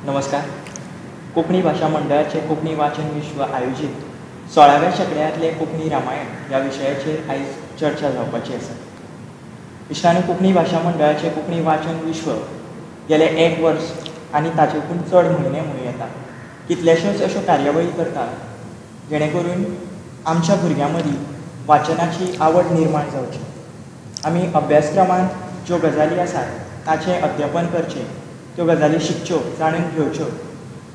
नमस्कार. कोंकणी भाशा मंडळाचे कोंकणी वाचन विश्व आयोजीत 16व्या शेंकड्यांतले कोंकणी रामायण ह्या विशयाचेर आयज चर्चा जावपाची आसा. इश्टांनो, कोंकणी भाशा मंडळाचे कोंकणी वाचन विश्व गेले एक वर्स आनी ताचेकून चड म्हयने म्हणूं येता कितलेश्योच अश्यो कार्यावळी करता जेणे करून आमच्या भुरग्यां मदीं वाचनाची आवड निर्माण जावची. आमी अभ्यासक्रमांत ज्यो गजाली आसात ताचें अध्यापन करचें, त्यो गजाली शिकच्यो, जाणून घेवच्यो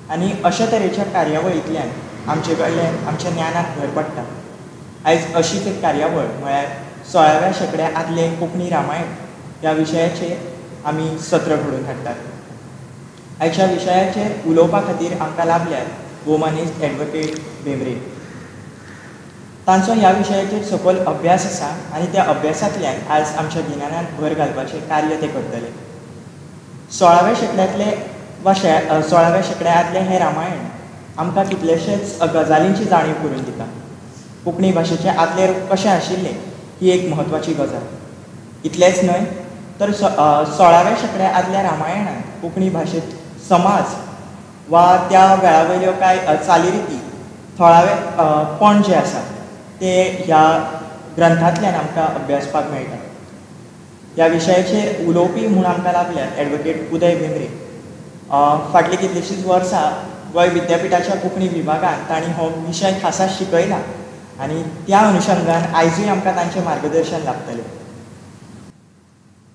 आनी अशे तरेच्या कार्यावळींतल्यान आमचे कडल्यान आमच्या ज्ञानाक भर पडटा. आयज अशीच एक कार्यावळ म्हळ्यार 16व्या शेंकड्या आदलें कोंकणी रामायण ह्या विशयाचेर आमी सत्र घडोवन हाडटात. आयच्या विशयाचेर उलोवपा खातीर आमकां लाभल्यात भोवमानेस्त एडवोकेट भेंब्रे. तांचो ह्या विशयाचेर सखोल अभ्यास आसा आनी त्या अभ्यासांतल्यान आयज आमच्या गिन्यानांत भर घालपाचें कार्य ते करतले. 16व्या शेंकड्यांतले वा 16व्या शेंकड्या आदलें हें रामायण आमकां कितलेशेच गजालींची जाणीव करून दिता. कोंकणी भाशेचें आदलें रूप कशें आशिल्लें ही एक म्हत्वाची गजाल. इतलेंच न्हय तर 16व्या शेंकड्या आदल्या रामायणांत कोंकणी भाशेंत समाज वा त्या वेळा वयल्यो कांय चालीरिती, थळावे पण जे आसा ते ह्या ग्रंथांतल्यान आमकां अभ्यासपाक मेळटा. ह्या विशयाचेर उलोवपी म्हूण आमकां लाभल्यात एडवोकेट उदय भेंब्रे. फाटलीं कितलींशींच वर्सां गोंय विद्यापिठाच्या कोंकणी विभागांत तांणी हो विशय खासा शिकयला आनी त्या अनुशंगान आयजूय आमकां तांचें मार्गदर्शन लाभतलें.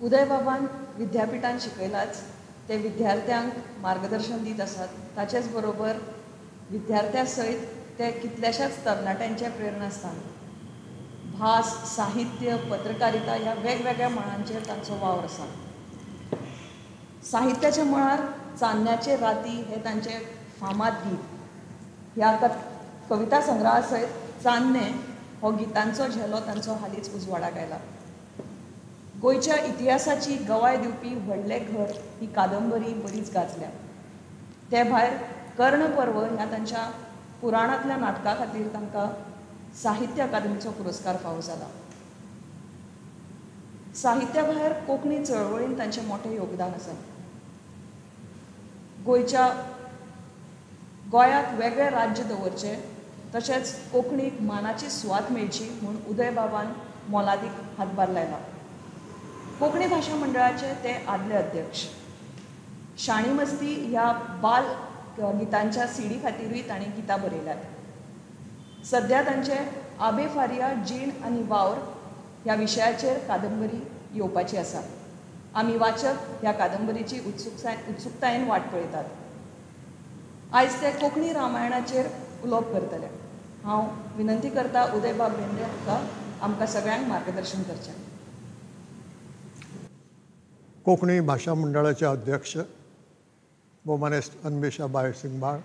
उदय बाबान विद्यापिठान शिकयलाच, ते विद्यार्थ्यांक मार्गदर्शन दीत आसात. ताचेच बरोबर विद्यार्थ्यां सयत ते कितल्याशाच तरणाट्यांचें प्रेरणास्थान. भास, साहित्य, पत्रकारिता ह्या वेगवेगळ्या मळांचेर तांचो वावर आसा. साहित्याच्या मळार चान्न्याचे राती हे तांचें फामाद गीत. ह्या कविता संग्रहा सयत चान्नें हो गितांचो झेलो तांचो हालींच उजवाडाक आयला. गोंयच्या इतिहासाची गवाय दिवपी व्हडलें घर ही कादंबरी बरीच गाजल्या. ते भायर कर्णपर्व ह्या तांच्या पुराणांतल्या नाटका खातीर तांकां साहित्य अकादमीचो पुरस्कार फावो जाला. साहित्या भायर कोंकणी चळवळीन तांचें मोठें योगदान आसा. गोंयाक वेगळें राज्य दवरचें तशेंच कोंकणीक मानाची सुवात मेळची म्हूण उदय बाबान मोलादीक हातभार लायला. कोंकणी भाशा मंडळाचे ते आदले अध्यक्ष. शाणी मस्ती ह्या बाल गितांच्या सीडी खातीरूय तांणी गितां बरयल्यात. सद्या तांचे आबे फारिया जीण आनी वावर ह्या विशयाचेर कादंबरी येवपाची आसा. आमी वाचक ह्या कादंबरीची उत्सुकतायेन वाट पळयतात. आयज ते कोंकणी रामायणाचेर उलोवप करतले. हांव विनंती करता उदयबाब भेंब्रे हांकां आमकां सगळ्यांक मार्गदर्शन करचें. कोंकणी भाशा मंडळाचे अध्यक्ष भोवमानेस्त अन्वेषा बाय सिंगबाळ,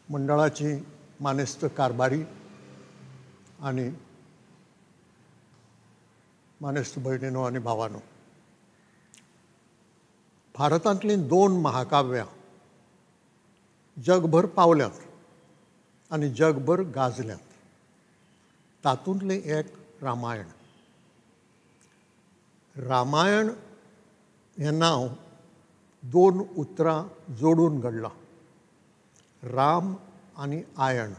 मंडळाची मानेस्त कारभारी आनी मानेस्त भयणीनो आनी भावानो, भारतांतलीं दोन महाकाव्यां जगभर पावल्यात आनी जगभर गाजल्यात. तातूंतलें एक रामायण. रामायण हें नांव दोन उतरां जोडून घडलां, राम आनी आयण.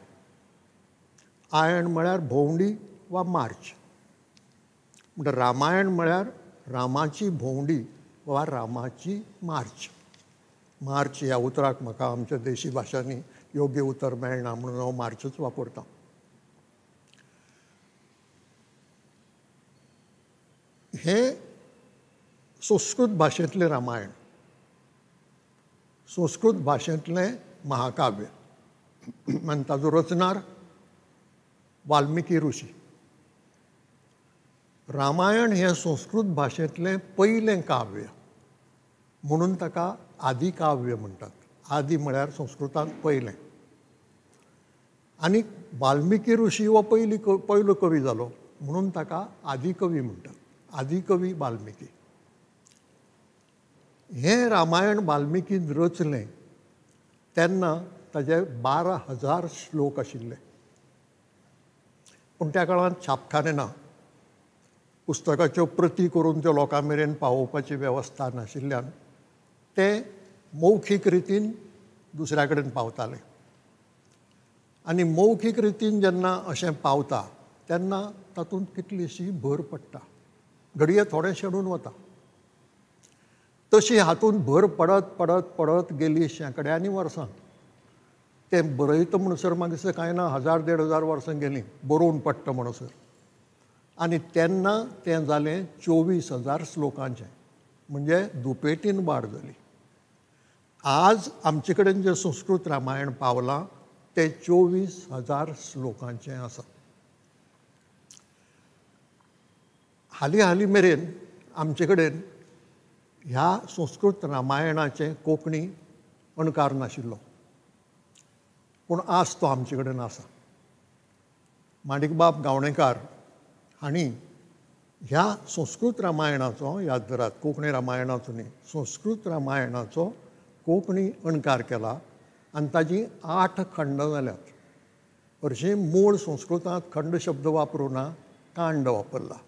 आयण म्हळ्यार भोंवडी वा मार्च. म्हणटा रामायण म्हळ्यार रामाची भोंवडी वा रामाची मार्च. मार्च ह्या उतराक म्हाका आमच्या देशी भाशांनी योग्य उतर मेळना म्हणून हांव मार्चच वापरतां. हें संस्कृत भाशेंतलें रामायण, संस्कृत भाशेंतलें महाकाव्य आनी ताजो रचणार वाल्मिकी ऋषी. रामायण हें संस्कृत भाशेंतलें पयलें काव्य म्हणून ताका आदिकाव्य म्हणटात. आदि म्हळ्यार संस्कृतांत पयलें. आनी वाल्मिकी ऋषी हो पयलो कवी जालो म्हणून ताका आदिकवी म्हणटात. आदिकवी वाल्मिकी. हें रामायण वाल्मिकीन रचलें तेन्ना ताजे 12,000 श्लोक आशिल्ले. पूण त्या काळांत छापखाने ना, पुस्तकाच्यो प्रती करून त्यो लोकां मेरेन पावोवपाची वेवस्था नाशिल्ल्यान ते मौखीक रितीन दुसऱ्या कडेन पावतालें आनी मौखीक रितीन जेन्ना अशें पावता तेन्ना तातूंत कितलीशी भर पडटा, घडये थोडें शेणून वता. तशी हातूंत भर पडत पडत पडत गेली शेंकड्यांनी वर्सां. तें बरयता म्हणसर मागीर कांय ना 1000 1500 वर्सां गेलीं बरोवन पडटा म्हणसर. आनी तेन्ना तें जालें 24,000 श्लोकांचें, म्हणजे दुपेटीन वाड जाली. आज आमचे कडेन जें संस्कृत रामायण पावलां तें 24,000 श्लोकांचें आसा. हालीं हालीं मेरेन आमचे कडेन ह्या संस्कृत रामायणाचें कोंकणी अणकार नाशिल्लो, पूण आज तो आमचे कडेन आसा. माणिकबाब गावणेकार हांणी ह्या संस्कृत रामायणाचो, याद धरात कोंकणी रामायणाचो न्ही, संस्कृत रामायणाचो कोंकणी अणकार केला आनी ताजी 8 खंडां जाल्यात. हरशीं मूळ संस्कृतांत खंड शब्द वापरूं ना, कांड वापरला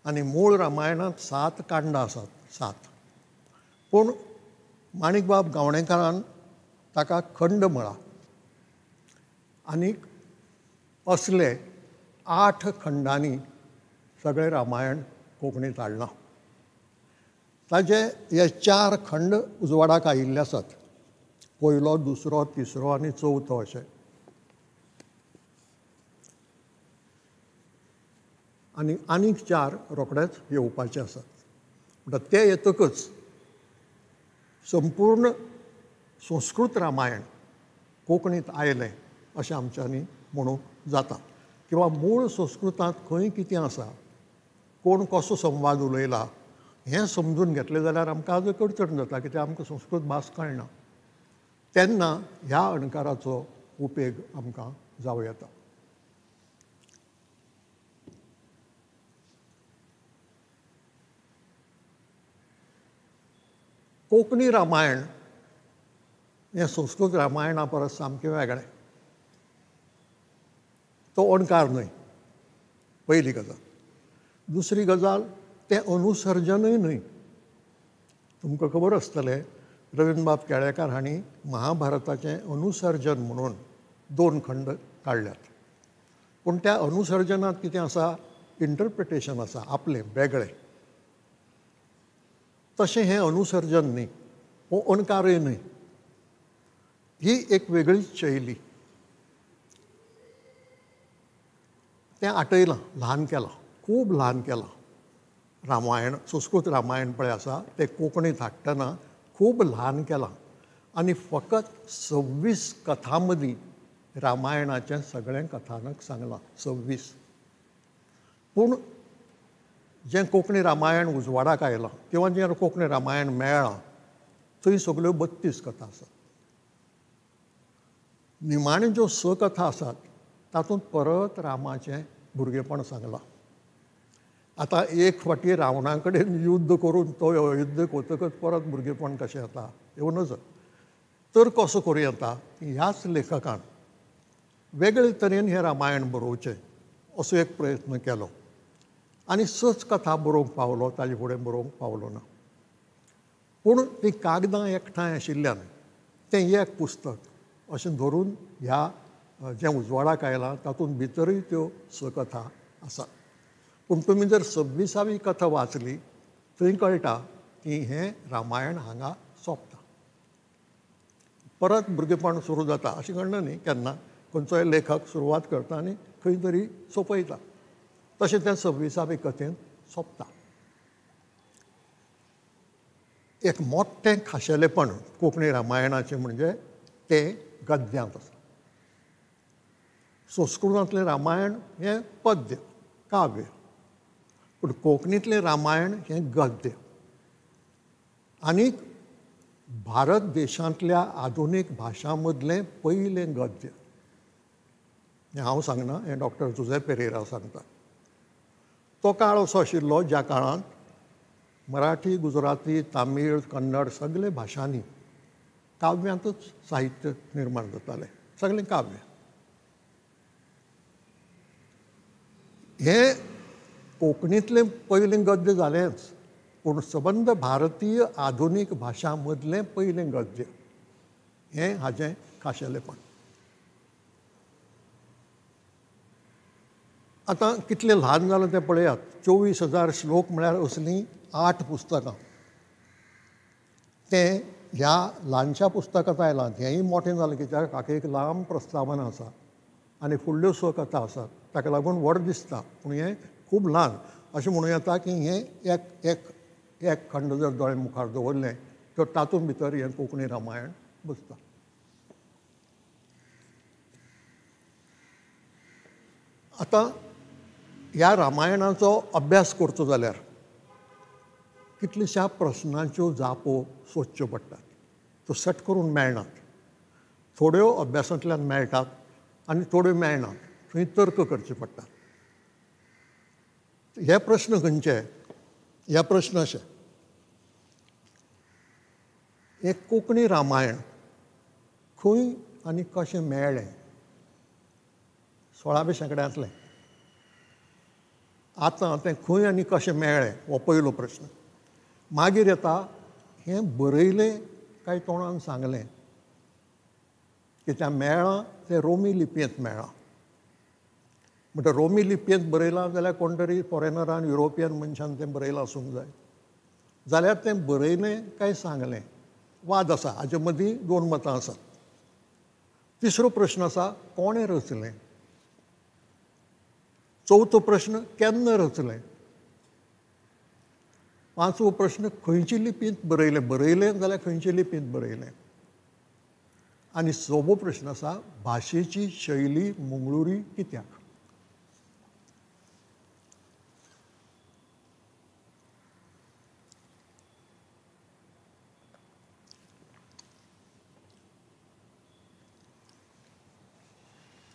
आनी मूळ रामायणांत 7 कांडां आसात, 7. पूण माणिकबाब गावणेकारान ताका खंड म्हळा आनी असले 8 खंडांनी सगळें रामायण कोंकणींत हाडलां. ताजे हे 4 खंड उजवाडाक आयिल्ले आसात, पयलो, दुसरो, तिसरो आनी चवथो अशे. आनी आनीक 4 रोखडेच येवपाचे आसात. म्हणटा ते येतकच संपूर्ण संस्कृत रामायण कोंकणींत आयलें अशें आमच्यांनी म्हणूंक जाता. किंवा मूळ संस्कृतांत खंय कितें आसा, कोण कसो संवाद उलयला हें समजून घेतलें जाल्यार आमकां आज अडचण जाता, कित्याक आमकां संस्कृत भास कळना. तेन्ना ह्या अणकाराचो उपेग आमकां जावं येता. कोंकणी रामायण हें संस्कृत रामायणा परस सामकें वेगळें. तो अणकार न्हय, पयली गजाल. दुसरी गजाल, तें अनुसर्जनूय न्हय. तुमकां खबर आसतलें, रवीन्द्रबाब केळेकार हांणी महाभारताचें अनुसर्जन म्हणून 2 खंड काडल्यात. पूण त्या अनुसर्जनांत कितें आसा, इंटरप्रिटेशन आसा आपलें वेगळें. तशें हें अनुसर्जन न्ही, हो अणकारय न्हय, ही एक वेगळीच शैली. तें आटयलां, ल्हान केलां, खूब ल्हान केलां. रामायण, संस्कृत रामायण पळय आसा तें कोंकणींत हाडटना खूब ल्हान केलां आनी फकत 26 कथां मदीं रामायणाचें सगळें कथानक सांगलां, 26. पूण जें कोंकणी रामायण उजवाडाक आयलां किंवा जें कोंकणी रामायण मेळ्ळां थंय सगळ्यो 32 कथा आसात. निमाण्यो ज्यो 6 कथा आसात तातूंत परत रामाचें भुरगेपण सांगलां. आतां एक फावटी रावणा कडेन युद्ध करून तो युद्ध वतकच परत भुरगेपण कशें येता येवं नजो, तर कसो करूं येता ह्याच लेखकान वेगळे तरेन हें रामायण बरोवचें असो एक प्रयत्न केलो आनी 6 कथा बरोवंक पावलो, ताजे फुडें बरोवंक पावलो ना. पूण तीं कागदां एकठांय आशिल्ल्यान तें एक पुस्तक अशें धरून ह्या जें उजवाडाक आयलां तातूंत भितरूय त्यो 6 कथा आसात. पूण तुमी जर 26वी कथा वाचली थंय कळटा की हें रामायण हांगा सोंपता, परत भुरगेपण सुरू जाता. अशें घडना न्ही केन्ना, खंयचोय लेखक सुरवात करता आनी खंय तरी सोंपयता, तशें तें 26वी कथेंत सोंपता. एक मोठें खाशेलेपण कोंकणी रामायणाचें म्हणजे तें गद्यांत आसा. संस्कृतांतलें रामायण हें पद्य काव्य, पूण कोंकणींतलें रामायण हें गद्य. आनी भारत देशांतल्या आधुनीक भाशां मदलें पयलें गद्य हें हांव सांगना, हें डॉक्टर जुझे पेरेरा सांगता. तो काळ असो आशिल्लो ज्या काळांत मराठी, गुजराती, तामीळ, कन्नड सगळे भाशांनी काव्यांतच साहित्य निर्माण जातालें, सगळें काव्य. हें कोंकणींतलें पयलें गद्य जालेंच, पूण सबंद भारतीय आधुनीक भाशां मदलें पयलें गद्य हें हाजें खाशेलेपण. आतां कितलें ल्हान जालां तें पळयात. 24,000 श्लोक म्हळ्यार असलीं 8 पुस्तकां. तें ह्या ल्हानशा पुस्तकांत आयलां. हेंय मोठें जालें कित्याक हाका एक लांब प्रस्तावना आसा आनी फुडल्यो 6 कथा आसात, ताका लागून व्हड दिसता, पूण हें खूब ल्हान. अशें म्हणूं येता की हें एक एक एक खंड जर दोळे मुखार दवरलें तर तातूंत भितर हें कोंकणी रामायण बसता. आतां ह्या रामायणाचो अभ्यास करचो जाल्यार कितल्याश्या प्रस्नांच्यो जापो सोदच्यो पडटात, त्यो सट करून मेळनात. थोड्यो अभ्यासांतल्यान मेळटात आनी थोड्यो मेळनात, थंय तर्क करचे पडटात. हे प्रस्न खंयचे? हे प्रस्न अशे: एक कोंकणी रामायण खंय आनी कशें मेळ्ळें? 16व्या शेंकड्यांतलें. आतां तें खंय आनी कशें मेळ्ळें हो पयलो प्रस्न. मागीर येता हें बरयलें काय तोंडान सांगलें? कित्याक मेळ्ळां तें रोमी लिपयेंत मेळ्ळां. म्हणटा रोमी लिपयेंत बरयलां जाल्यार कोण तरी फॉरेनरान, युरोपियन मनशान तें बरयलां आसूंक जाय. जाल्यार तें बरयलें काय सांगलें? वाद आसा, हाजे मदीं 2 मतां आसात. तिसरो प्रस्न आसा कोणें रचलें? चवथो प्रस्न केन्ना रचलें? पांचवो प्रस्न खंयचे लिपींत बरयलें? बरयलें जाल्यार खंयचे लिपींत बरयलें? आनी सवो प्रस्न आसा भाशेची शैली मंगळुरी कित्याक?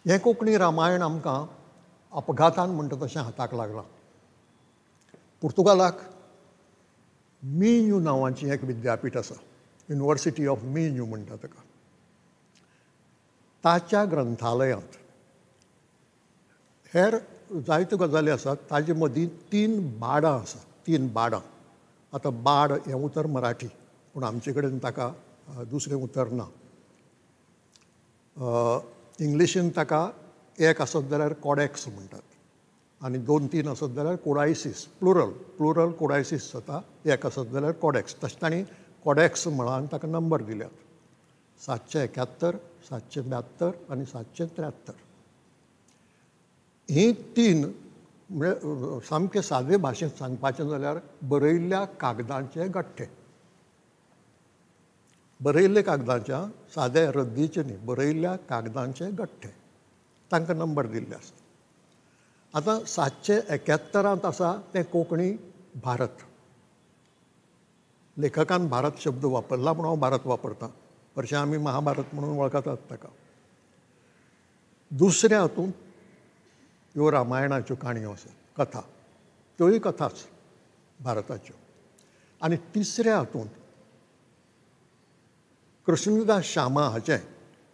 हें कोंकणी रामायण आमकां अपघातान म्हणटा तशें हाताक लागलां. पुर्तुगालाक मिन्यू नांवाची एक विद्यापीठ आसा, युनिवर्सिटी ऑफ मिन्यू म्हणटा ताका. ताच्या ग्रंथालयांत हेर जायत्यो गजाली आसात, ताजे मदीं 3 बाडां आसात. 3 बाडां. आतां बाड हें उतर मराठी, पूण आमचे कडेन ताका दुसरें उतर ना. इंग्लिशीन ताका एक आसत जाल्यार कॉडेक्स म्हणटात आनी 2-3 आसत जाल्यार कोडायसीस, प्लुरल, प्लुरल कोडायसीस जाता. एक आसत जाल्यार कॉडेक्स. तशें तांणी कॉडेक्स म्हळां आनी ताका नंबर दिल्यात 771, 772 आनी 773. हीं 3 म्हणजे सामके सादे भाशेंत सांगपाचें जाल्यार बरयल्ल्या कागदांचे गठ्ठे. बरयल्ल्या कागदांच्या, सादे रद्दीचे न्ही, बरयल्ल्या कागदांचे गठ्ठे, तांकां नंबर दिल्ले आसा. आतां 771 आसा तें कोंकणी भारत. लेखकान भारत शब्द वापरला म्हूण हांव भारत वापरतां, हरशीं आमी महाभारत म्हणून वळखतात ताका. दुसऱ्या हातूंत ह्यो रामायणाच्यो काणयो आसात, कथा, त्योय कथाच भारताच्यो. आनी तिसऱ्या हातूंत कृष्णदास श्यामा हाचें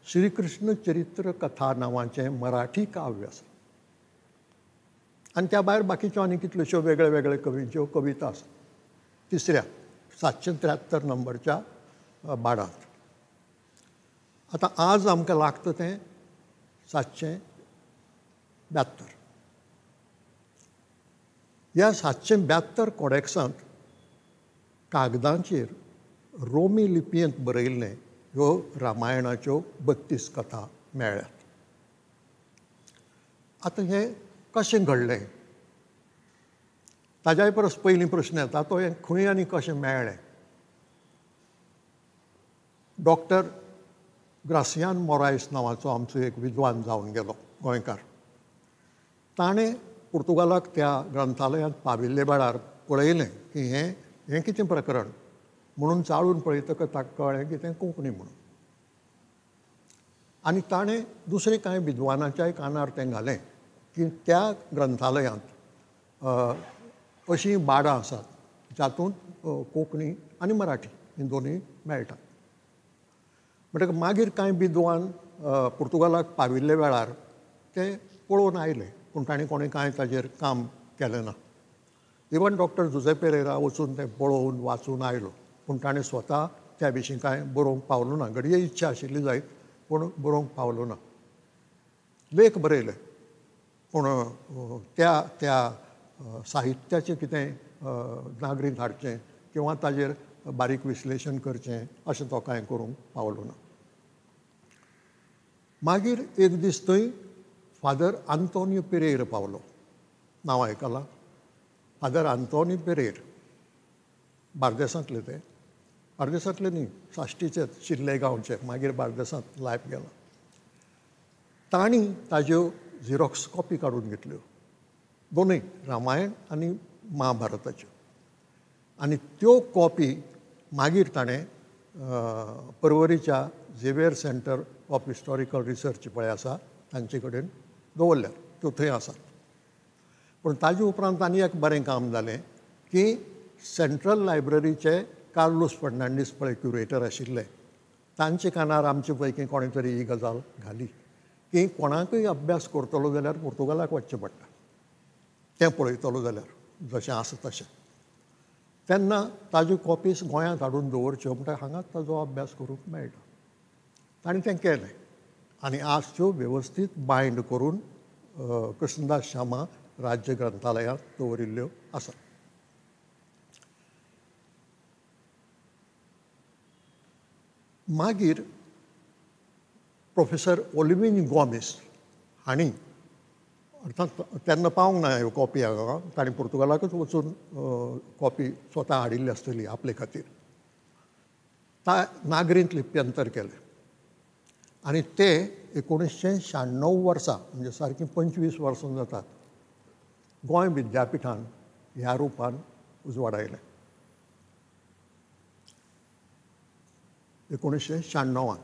श्रीकृष्ण चरित्र कथा नांवाचें मराठी काव्य आसा. आनी त्या भायर बाकीच्यो आनी कितल्योश्यो वेगळे वेगळे कवींच्यो कविता आसात तिसऱ्या 773 नंबरच्या बाडांत. आतां आज आमकां लागता तें 772. ह्या 772 कॉडेक्सांत कागदांचेर रोमी लिपयेंत बरयल्लें ह्यो रामायणाच्यो 32 कथा मेळ्ळ्यात. आतां हें कशें घडलें ताज्याय परस पयलीं प्रस्न येता तो हें खंय आनी कशें मेळ्ळें. डॉक्टर ग्रासियान मोरायस नांवाचो आमचो एक विद्वान जावन गेलो गोंयकार. ताणें पुर्तुगालाक त्या ग्रंथालयांत पाविल्ले वेळार पळयलें की हें हें कितें प्रकरण म्हणून चाळून पळयतकच ताका कळ्ळें की तें कोंकणी म्हणून. आनी ताणें दुसरे कांय विद्वानाच्याय कानार तें घालें की त्या ग्रंथालयांत अशीं बाडां आसात जातूंत कोंकणी आनी मराठी हीं दोनूय मेळटात. म्हणटकच मागीर कांय विद्वान पुर्तुगालाक पाविल्ले वेळार ते पळोवन आयले, पूण तांणी कोणें कांय ताजेर काम केलें ना. इवन डॉक्टर जुझे पेरेरा वचून तें पळोवन वाचून आयलो, पूण ताणें स्वता त्या विशीं कांय बरोवंक पावलो ना. घडये इच्छा आशिल्ली जायत, पूण बरोवंक पावलो ना. लेख बरयले, पूण त्या त्या साहित्याचें कितें नागरींत हाडचें किंवा ताजेर बारीक विश्लेशण करचें अशें तो कांय करूंक पावलो ना. मागीर एक दीस थंय फादर आंतोनियो पेरेर पावलो. नांव आयकलां? फादर आंतोनियो पेरेर, बार्देसांतले. ते बार्देसांतले न्ही, साश्टीचेच, शिर्ले गांवचे, मागीर बार्देसांत लायफ गेला. तांणी ताज्यो झिरॉक्स कॉपी काडून घेतल्यो, दोनूय, रामायण आनी महाभारताच्यो. आनी त्यो कॉपी मागीर ताणें पर्वरीच्या Xavier centre of historical research पळय आसा तांचे कडेन दवरल्यात, त्यो थंय आसात. पूण ताजे उपरांत आनी एक बरें काम जालें की सेंट्रल लायब्ररीचे कार्लूस फर्नांडीस पळय क्युरेटर आशिल्ले, तांचे कानार आमचे पैकी कोणें तरी ही गजाल घाली की कोणाकूय अभ्यास करतलो जाल्यार पुर्तुगालाक वचचें पडटा, तें पळयतलो जाल्यार जशें आसा तशें. तेन्ना ताज्यो कॉपीज गोंयांत हाडून दवरच्यो म्हणटा हांगाच ताजो अभ्यास करूंक मेळटा. ताणें तें केलें आनी आज त्यो वेवस्थीत बायंड करून कृष्णदास श्यामा राज्य ग्रंथालयांत दवरिल्ल्यो आसात. मागीर प्रोफेसर ओलिवीन गोमेस हांणी, अर्थात तेन्ना पावंक ना ह्यो कॉपी हांगा, तांणी पुर्तुगालाकच वचून कॉपी स्वता हाडिल्ली आसतली आपले खातीर, नागरींत लिप्यंतर केलें आनी ते 1996 वर्सा, म्हणजे सारकीं 25 वर्सां जातात, गोंय विद्यापिठान ह्या रुपान उजवाडायलें 1996.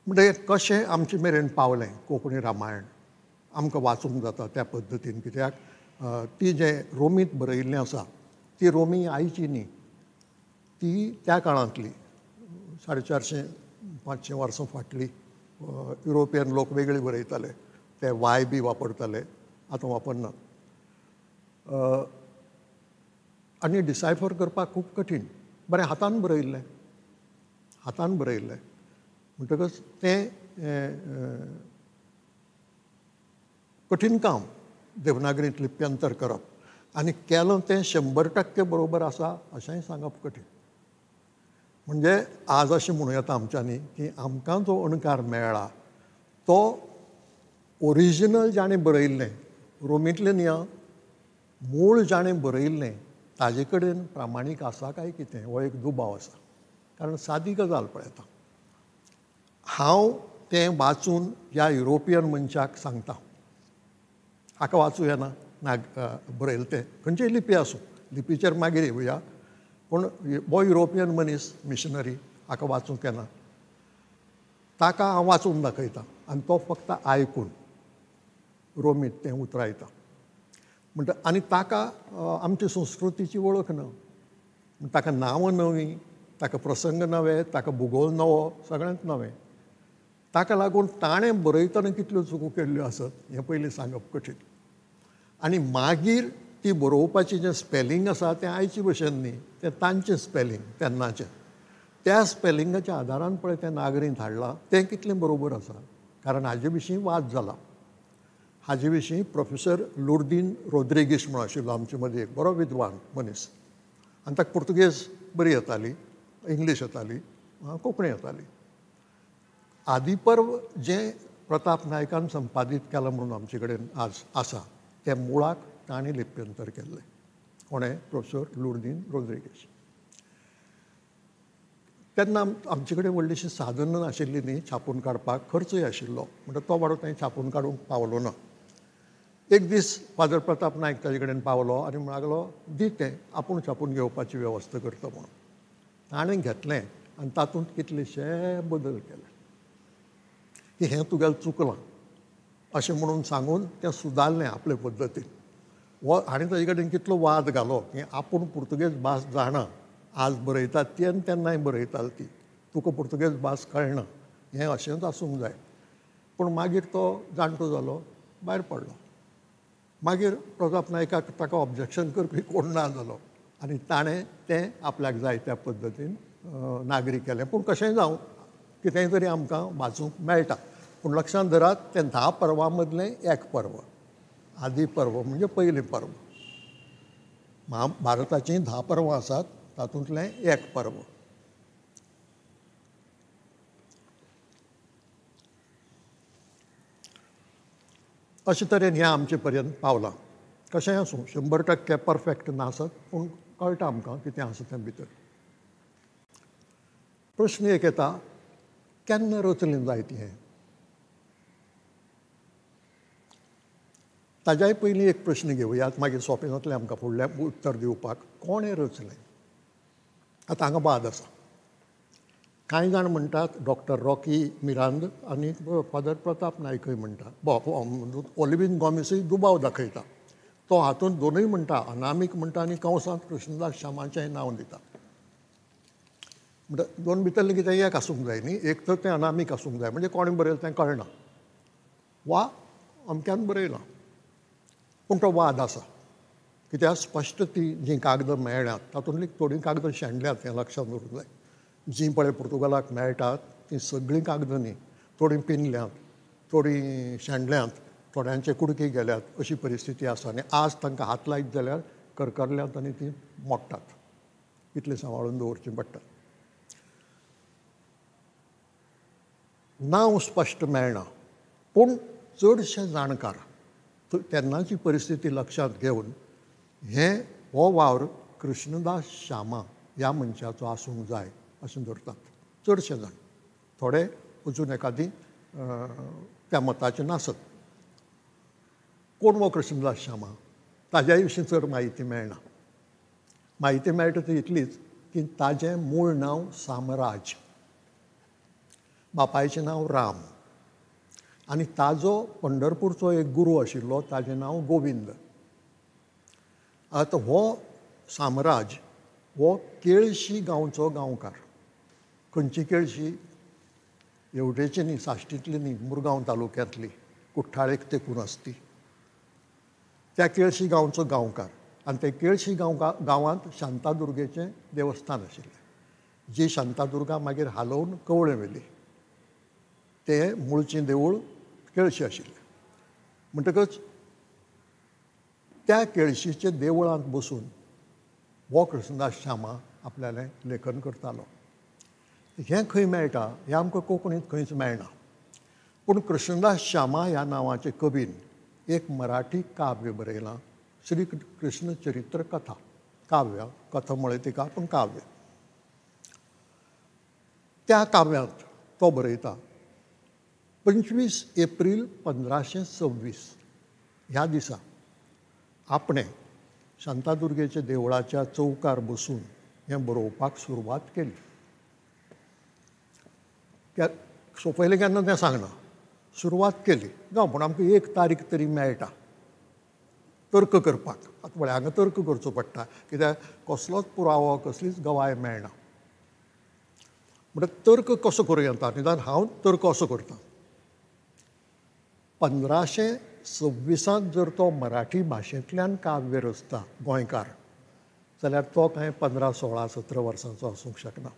म्हणजे कशें आमचे मेरेन पावलें कोंकणी रामायण, आमकां वाचूंक जाता त्या पद्दतीन. कित्याक ती जें रोमींत बरयिल्लें आसा ती रोमी आयची न्ही, ती त्या काळांतली 450-500 वर्सां फाटली. युरोपियन लोक वेगळी बरयताले, ते वाय बी वापरताले, आतां वापरनात. आनी डिसायफर करपाक खूब कठीण. बरें हातान बरयिल्लें, हातान बरयिल्लें म्हणटकच तें कठीण काम देवनागरींत लिप्यंतर करप, आनी केलें तें 100% बरोबर आसा अशेंय सांगप कठीण. म्हणजे आज अशें म्हणूं येता आमच्यांनी की आमकां जो अणकार मेळ्ळा तो ओरिजिनल जाणें बरयिल्लें, रोमींतलें न्ही, मूळ जाणें बरयिल्लें ताजे कडेन प्रामाणीक आसा काय कितें हो एक दुबाव आसा. कारण सादी गजाल पळयता, हांव तें वाचून ह्या युरोपियन मनशाक सांगता, हाका वाचूं येना ना बरयलें तें, खंयचीय लिपी आसूं, लिपीचेर मागीर येवया, पूण हो युरोपियन मनीस मिशनरी हाका वाचूंक येना, ताका हांव वाचून दाखयता आनी तो फक्त आयकून रोमींत तें उतरायता. म्हणटा आनी ताका आमची संस्कृतीची वळख ना, ताका नांवां नवीं, ताका प्रसंग नवे, ताका भुगोल नवो, सगळ्यांत नवें. ताका लागून ताणें बरयतना कितल्यो चुको केल्ल्यो आसत हें पयलीं सांगप कठीण. आनी मागीर ती बरोवपाची जें स्पेलिंग आसा तें आयचे भशेन न्ही, तें तांचें स्पेलिंग तेन्नाचें, त्या स्पेलिंगाच्या आदारान पळय तें नागरींत हाडलां तें कितलें बरोबर आसा, कारण हाजे विशीं वाद जाला. हाजे विशीं प्रोफेसर लुर्दीन रोद्रिगीश म्हणून आशिल्लो आमचे मदीं एक बरो विद्वान मनीस, आनी ताका पुर्तुगेज बरी येताली, इंग्लीश येताली, कोंकणी येताली. आदिपर्व जें प्रताप नायकान संपादीत केलां म्हणून आमचे कडेन आज आसा तें मुळाक ताणें लिप्यंतर केल्लें. कोणें? प्रोफेसर लुर्दीन रोद्रिगीश. तेन्ना आमचे कडेन व्हडलीशीं साधनां नाशिल्लीं न्ही छापून काडपाक, खर्चूय आशिल्लो, म्हणटा तो वाडो थंय छापून काडूंक पावलो ना. एक दीस फादर प्रताप नायक ताजे कडेन पावलो आनी म्हणूंक लागलो, दी तें, आपूण छापून घेवपाची वेवस्था करता म्हणून. ताणें घेतलें आनी तातूंत कितलेशे बदल केले की हें तुगेलें चुकलां अशें म्हणून सांगून तें सुदारलें आपले पद्दतीन. हो हाणें ताजे कडेन कितलो वाद घालो की आपूण पुर्तुगेज भास जाणा, आज बरयतात ती आनी तेन्नाय बरयताली ती, तुका पुर्तुगेज भास कळना, हें अशेंच आसूंक जाय. पूण मागीर तो जाणटो जालो, भायर पडलो. मागीर प्रताप नायकाक ताका ऑब्जेक्शन करपी कोण ना जालो आनी ताणें तें आपल्याक जाय त्या पद्दतीन नागरी केलें. पूण कशेंय जावं, कितेंय तरी आमकां वाचूंक मेळटा. पूण लक्षांत धरात, तें 10 पर्वां मदलें एक पर्व, आदी पर्व म्हणजे पयलें पर्व. महाभारताचीं 10 पर्वां आसात, तातूंतलें एक पर्व. अशे तरेन हें आमचे पर्यंत पावलां. कशेंय आसूं, 100% परफेक्ट नासत, पूण कळटा आमकां कितें आसा तें भितर. प्रश्न एक येता, केन्ना रचलें जायत हें? ताज्याय पयलीं एक प्रश्न घेवयात, मागीर सोंपें जातलें आमकां फुडलें उत्तर दिवपाक. कोणें रचलें? आतां हांगा वाद आसा. कांय जाण म्हणटात डॉक्टर रॉकी मिरांद आनी फादर प्रताप नायकय म्हणटा, ओलिवीन गॉमेसूय दुबाव दाखयता. तो हातूंत दोनूय म्हणटा, अनामीक म्हणटा आनी कंवसांत कृष्णदास शामाचेंय नांव दिता. म्हणटा दोन भितरलें कितें एक आसूंक जाय न्ही, एक तर तें अनामीक आसूंक जाय, म्हणजे कोणें बरयलें तें कळना, वा अमक्यान बरयलां. पूण तो वाद आसा, कित्याक स्पश्ट ती जीं कागदां मेळ्ळ्यांत तातूंतलीं थोडीं कागदां शेणल्यात, हें लक्षांत दवरूंक जाय. जीं पळय पुर्तुगालाक मेळटात तीं सगळीं कागदां न्ही, थोडीं पिनल्यांत, थोडीं शेणल्यांत, थोड्यांचे कुडके गेल्यात, अशी परिस्थिती आसा. आनी आज तांकां हात लायत जाल्यार करकरल्यांत आनी तीं मोडटात, इतलें सांबाळून दवरचीं पडटात. नांव स्पश्ट मेळना, पूण चडशे जाणकार तेन्नाची परिस्थिती लक्षांत घेवन हें हो वावर कृष्णदास शामा ह्या मनशाचो आसूंक जाय अशें धरतात चडशे जाण. थोडे अजून एकादी त्या मताचे नासत. कोण हो कृष्णदास शामा ताज्याय विशीं चड म्हायती मेळना. म्हायती मेळटा ती इतलीच की ताजें मूळ नांव सामराज, बापायचें नांव राम, आनी ताजो पंढरपूरचो एक गुरू आशिल्लो, ताजें नांव गोविंद. आतां हो सामराज हो केळशी गांवचो गांवकार. खंयची केळशी? येवटेची न्ही, साश्टींतली न्ही, मुरगांव तालुक्यांतली, कुठ्ठाळेक तेकून आसती. त्या केळशी गांवचो गांवकार. आनी ते केळशी गांवांत शांतादुर्गेचें देवस्थान आशिल्लें, जी शांतादुर्गा मागीर हालोवन कवळें व्हेली. तें मुळचें देवूळ केळशी आशिल्लें. म्हणटकच त्या केळशीच्या देवळांत बसून हो कृष्णदास शामा आपल्यालें लेखन करतालो. हें खंय मेळटा? हें आमकां कोंकणींत खंयच मेळना. पूण कृष्णदास शामा ह्या नांवाचे कवीन एक मराठी काव्य बरयलां, श्री कृष्ण चरित्र कथा. काव्य, कथा म्हळें तिका, पूण काव्य. त्या काव्यांत तो बरयता, 25 एप्रील 1526 ह्या दिसा आपणें शांतादुर्गेच्या देवळाच्या चौकार बसून हें बरोवपाक सुरवात केली. सोंपयलें केन्ना तें सांगना, सुरवात केली. जावं, पूण आमकां एक तारीख तरी मेळटा तर्क करपाक. आतां पळय, हांगा तर्क करचो पडटा, कित्याक कसलोच पुरावो, कसलीच गवाय मेळना. म्हणटा तर्क कसो करूं येता? निदान हांव तर्क असो करतां, 1526 जर तो मराठी भाशेंतल्यान काव्य रचता गोंयकार, जाल्यार तो कांय 15, 16, 17 वर्सांचो आसूंक शकना.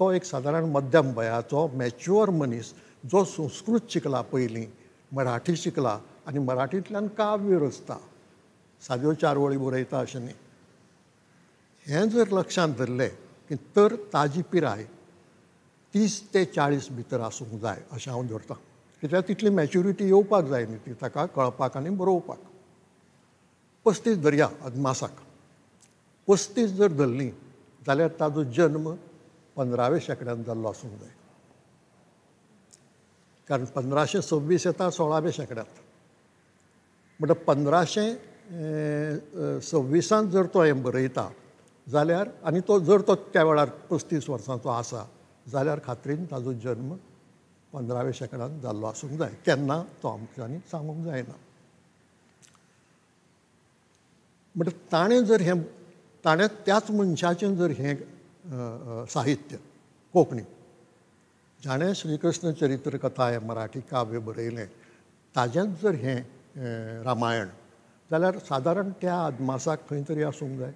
तो एक सादारण मध्यम वयाचो मॅच्युअर मनीस, जो संस्कृत शिकला पयलीं, मराठी शिकला आनी मराठींतल्यान काव्य रचता, साद्यो 4 वळी बरयता अशें न्ही. हें जर लक्षांत धरलें की तर ताजी पिराय 30 ते 40 भितर आसूंक जाय अशें हांव धरतां. कित्याक तितली मॅच्युरिटी येवपाक जाय न्ही ती ताका कळपाक आनी बरोवपाक. 35 धरया अदमासाक. 35 जर धरली जाल्यार ताजो जन्म 15व्या शेंकड्यांत जाल्लो आसूंक जाय, कारण 1526 येता 16व्या शेंकड्यांत. म्हणटा 1526 जर तो हें बरयता जाल्यार, आनी तो जर तो त्या वेळार 35 वर्सांचो आसा जाल्यार खात्रीन ताजो जन्म 15व्या शेंकड्यांत जाल्लो आसूंक जाय. केन्ना तो आमच्यांनी सांगूंक जायना. म्हणटा ताणें जर हें, ताणें त्याच मनशाचें जर हें साहित्य, कोंकणी. जाणें श्रीकृष्ण चरित्र कथा हें मराठी काव्य बरयलें ताजेंच जर हें रामायण जाल्यार सादारण त्या अदमासाक खंय तरी आसूंक जाय,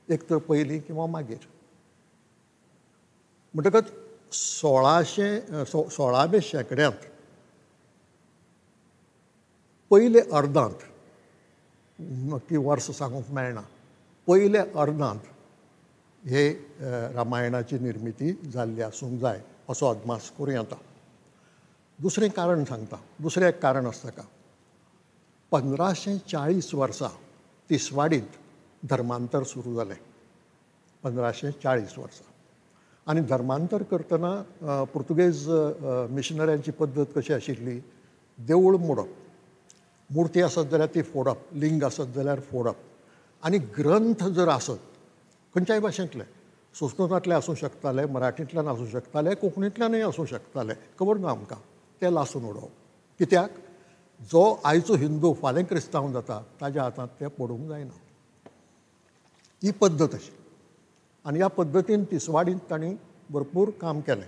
एक तर पयलीं किंवा मागीर. म्हणटकच 16व्या शेंकड्यांत पयले अर्दांत, नक्की वर्स सांगूंक मेळना, पयले अर्दांत हे रामायणाची निर्मिती जाल्ली आसूंक जाय असो अदमास करूं येता. दुसरें कारण सांगता, दुसरें एक कारण आसता का, 1540 वर्सा तिसवाडींत धर्मांतर सुरू जालें. 1540 वर्सा. आनी धर्मांतर करतना पुर्तुगेज मिशनऱ्यांची पद्दत कशी आशिल्ली, देवूळ मोडप, मुर्ती आसत जाल्यार ती फोडप, लिंग आसत जाल्यार फोडप, आनी ग्रंथ जर आसत खंयच्याय भाशेंतले, संस्कृतांतले आसूं शकताले, मराठींतल्यान आसूं शकताले, कोंकणींतल्यानूय आसूं शकताले, खबर ना आमकां, ते लासून उडोवप. कित्याक जो आयचो हिंदू फाल्यां क्रिस्तांव जाता ताज्या हातांत ते पडूंक जायना. ही पद्दत अशी. आनी ह्या पद्दतीन तिसवाडींत तांणी भरपूर काम केलें.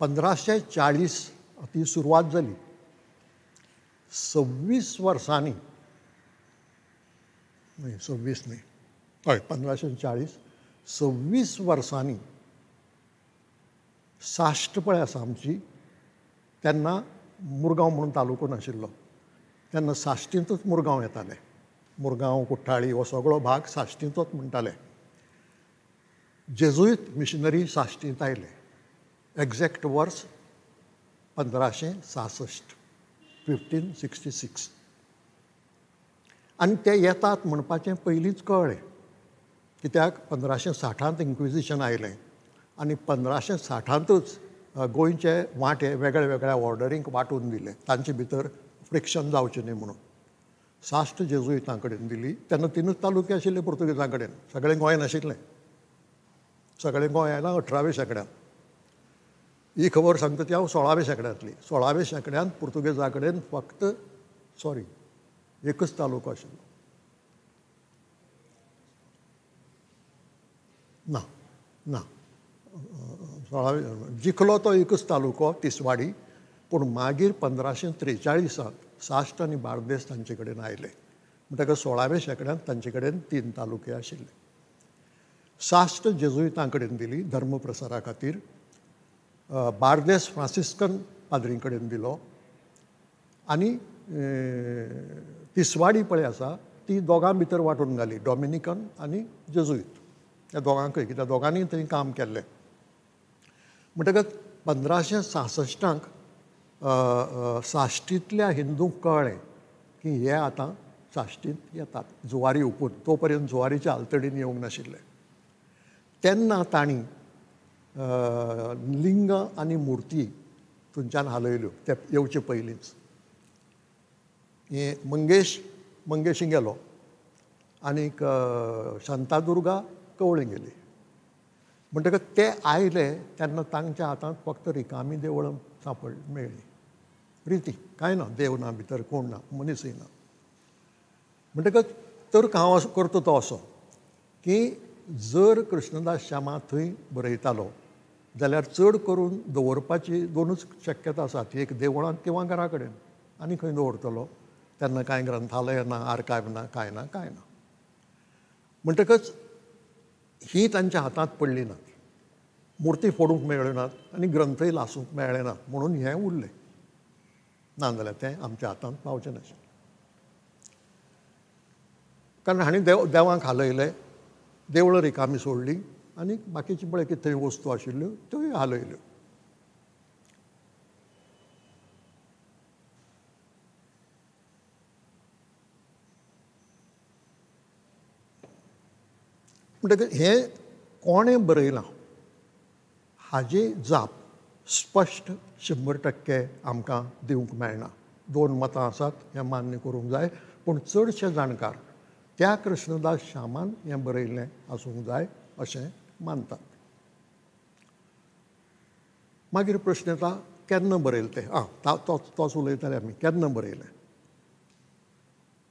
1540 ती सुरवात जाली. 26 वर्सांनी, न्हय 26 न्हय, हय 1540, 26 वर्सांनी साश्ट पळय आसा आमची, तेन्ना मुरगांव म्हणून तालुको नाशिल्लो, तेन्ना साश्टींतूच मुरगांव येताले. मुरगांव, कुठ्ठाळी हो सगळो भाग साश्टींतूच म्हणटाले. जेजुईत मिशनरी साश्टींत आयले. एग्जॅक्ट वर्स 1566, 1566. आनी ते येतात म्हणपाचें पयलींच कळ्ळें. कित्याक 1560 इन्क्विजिशन आयलें आनी 1560तूच गोंयचे वांटे वेगळ्या वेगळ्या ऑर्डरींक वांटून दिले, तांचे भितर फ्रिक्शन जावचें न्हय म्हणून. साश्ट जेजुईतां कडेन दिली. तेन्ना 3 तालुके आशिल्ले पुर्तुगेजां कडेन, सगळें गोंय नाशिल्लें. सगळें गोंय आयलां 18व्या शेंकड्यांत. ही खबर सांगता ती हांव 16व्या शेंकड्यांतली. 16व्या शेंकड्यांत पुर्तुगेजां कडेन फक्त, सॉरी, एकच तालुको आशिल्लो. ना ना, 16व्या जिखलो तो एकच तालुको तिसवाडी, पूण मागीर 1543 साश्ट आनी बार्देस तांचे कडेन आयले. म्हणटकच 16व्या शेंकड्यांत तांचे कडेन 3 तालुके आशिल्ले. साश्ट जेजुईतां कडेन दिली धर्मप्रसारा खातीर, बार्देस फ्रांसिस्कन पाद्रीं कडेन दिलो, आनी तिसवाडी पळय आसा ती दोगां भितर वांटून घाली, डॉमिनिकन आनी जेजुईत, ह्या दोगांकय, कित्याक दोगांनी थंय काम केल्लें. म्हणटकच 1566 साश्टींतल्या हिंदूंक कळ्ळें की हे आतां साश्टींत येतात जुवारी हुपून, तो पर्यंत जुवारीच्या आलतडीन येवंक नाशिल्ले. तेन्ना तांणी लिंग आनी मुर्ती थंयच्यान हालयल्यो, ते येवचे पयलींच. हे मंगेश मंगेशी गेलो आनीक शांतादुर्गा कवळी गेली. म्हणटकच ते आयले तेन्ना तांच्या हातांत फक्त रिकामी देवळां सांपड मेळ्ळी, रिती, कांय ना, देव ना भितर, कोण ना, मनीसय ना. म्हणटकच तर्क हांव असो करता तो असो की जर कृष्णदास श्यामा थंय बरयतालो जाल्यार चड करून दवरपाची दोनूच शक्यता आसा, ती एक देवळांत किंवा घरा कडेन, आनी खंय दवरतलो? तेन्ना कांय ग्रंथालय ना, आर्कायव ना, कांय ना, कांय ना. म्हणटकच ही तांच्या हातांत पडली नात, मुर्ती फोडूंक मेळ्ळ्यो नात आनी ग्रंथय लासूंक मेळ्ळे नात, म्हणून हें उरलें. ना जाल्यार तें आमच्या हातांत पावचें नाशिल्लें. कारण हांणी देवांक हालयले, देवळां रिकामी सोडली आनी बाकीची पळय कितें थंय वस्तू आशिल्ल्यो त्योय हालयल्यो. म्हणटकच हें कोणें बरयलां हाजी जाप स्पश्ट 100% आमकां दिवंक मेळना. दोन मतां आसात हें मान्य करूंक जाय, पूण चडशे जाणकार त्या कृष्णदास श्यामान हें बरयल्लें आसूंक जाय अशें मानतात. मागीर प्रश्न येता केन्ना बरयलें तें? आं, तोच उलयताले आमी, केन्ना बरयलें?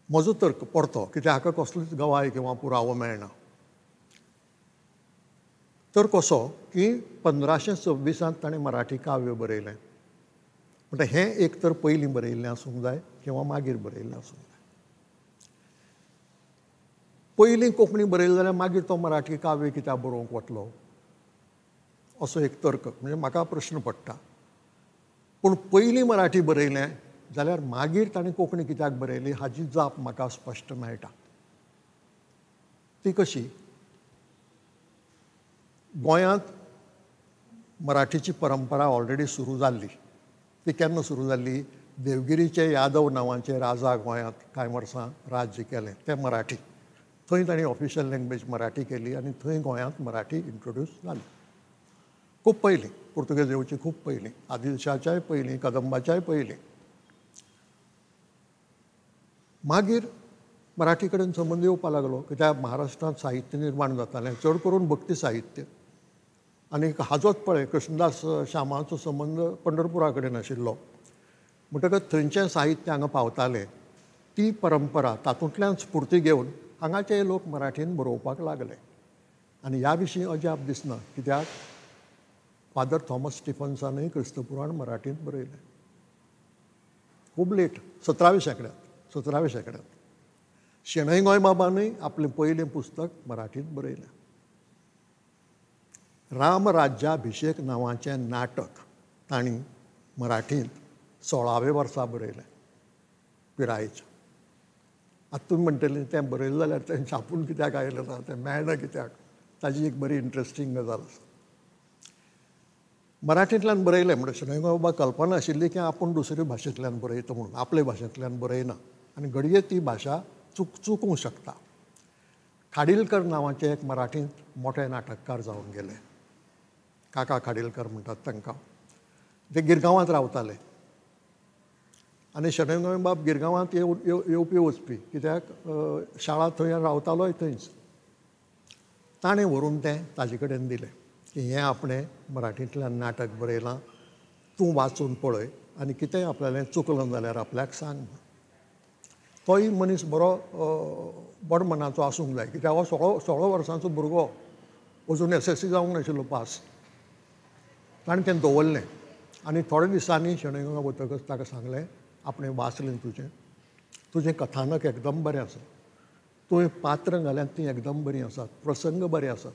म्हजो तर्क परतो, कित्याक हाका कसलीच गवाय किंवा पुरावो मेळना, तर कसो की 1526 ताणें मराठी काव्य बरयलें. म्हणटा हें एक तर पयलीं बरयिल्लें आसूंक जाय किंवा मागीर बरयिल्लें आसूंक जाय. पयलीं कोंकणी बरयलें जाल्यार मागीर तो मराठी काव्य कित्याक बरोवंक वतलो, असो एक तर्क म्हणजे म्हाका प्रश्न पडटा. पूण पयलीं मराठी बरयलें जाल्यार मागीर ताणें कोंकणी कित्याक बरयली हाजी जाप म्हाका स्पश्ट मेळटा. ती कशी, गोंयांत मराठीची परंपरा ऑलरेडी सुरू जाल्ली. ती केन्ना सुरू जाल्ली? देवगिरीचे यादव नांवाचे राजा गोंयांत कांय वर्सां राज्य केलें, ते मराठी. थंय तांणी ऑफिशियल लँग्वेज मराठी केली आनी थंय गोंयांत मराठी इंट्रोड्यूस जाली. खूब पयलीं, पुर्तुगेज येवची खूब पयलीं, आदिलशाच्याय पयलीं, कदंबाच्याय पयलीं. मागीर मराठी कडेन संबंद येवपाक लागलो, कित्याक महाराष्ट्रांत साहित्य निर्माण जातालें, चड करून भक्ती साहित्य. आनी हाजोच पळय कृष्णदास श्यामाचो संबंद पंढरपुरा कडेन आशिल्लो, म्हणटकच थंयचें साहित्य हांगा पावतालें. ती परंपरा तातूंतल्यान स्फूर्ती घेवन हांगाचे लोक मराठीन बरोवपाक लागले. आनी ह्या विशीं अजाप दिसना, कित्याक फादर थॉमस स्टिफन्सानूय क्रिस्तपुराण मराठींत बरयलें, खूब लेट, 17व्या शेंकड्यांत, 17व्या शेंकड्यांत. शणै गोंयबाबानूय आपलें पयलें पुस्तक मराठींत बरयलें. रामराज्याभिषेक नांवाचें नाटक तांणी मराठींत 16व्या वर्सा बरयलें, पिरायेच्या. आतां तुमी म्हणटलीं तें बरयलें जाल्यार तें छापून कित्याक आयलें ना, तें मेळना कित्याक, ताजी एक बरी इंट्रस्टींग गजाल आसा. मराठींतल्यान बरयलें म्हणटा शणै गोंयबाबा कल्पना आशिल्ली की आपूण दुसरे भाशेंतल्यान बरयता म्हणून, आपले भाशेंतल्यान बरयना आनी घडये ती भाशा चुकूंक शकता. खाडीलकर नांवाचे एक मराठींत मोठे नाटककार जावन गेले, काका खाडीलकर म्हणटात तांकां. ते गिरगांवांत रावताले आनी शणै गोंयबाब गिरगांवांत येवपी वचपी, कित्याक शाळा थंय रावतालोय थंयच. ताणें व्हरून तें ताजे कडेन दिलें की हें आपणें मराठींतल्यान नाटक बरयलां, तूं वाचून पळय आनी कितेंय आपल्यालें चुकलें जाल्यार आपल्याक सांग. तोय मनीस बरो बड मनाचो आसूंक जाय, कित्याक हो 16 वर्सांचो भुरगो, अजून SSC जावंक नाशिल्लो पास. ताणें तें दवरलें आनी थोड्या दिसांनी शणै गोंयबाब वतकच ताका सांगलें, आपणें वाचलें तुजें, तुजें कथानक एकदम बरें आसा, तुवें पात्रां घाल्यात तीं एकदम बरीं आसात, प्रसंग बरे आसात,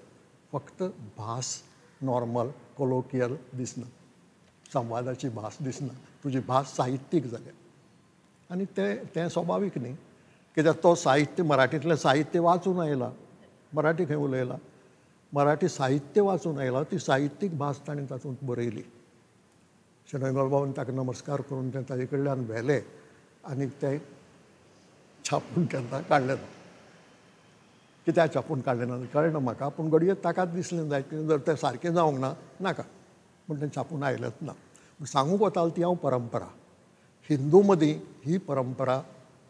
फक्त भास नॉर्मल कोलोकियल दिसना, संवादाची भास दिसना, तुजी भास साहित्यीक जाल्या. आनी तें स्वाभावीक न्ही, कित्याक तो साहित्य मराठींतलें साहित्य वाचून आयला, मराठी खंय उलयला, मराठी साहित्य वाचून आयला, ती साहित्यीक भास ताणें तातूंत बरयली. शणै गोंयबाबान ताका नमस्कार करून तें ताजे कडल्यान व्हेलें आनी तें छापून केन्ना काडलें ना. कित्याक छापून काडलें ना कळना म्हाका, पूण घडये ताकाच दिसलें जायत की जर तें सारकें जावंक ना नाका म्हण तें छापून आयलेंच ना. सांगूंक वतालो ती हांव परंपरा, हिंदू मदीं ही परंपरा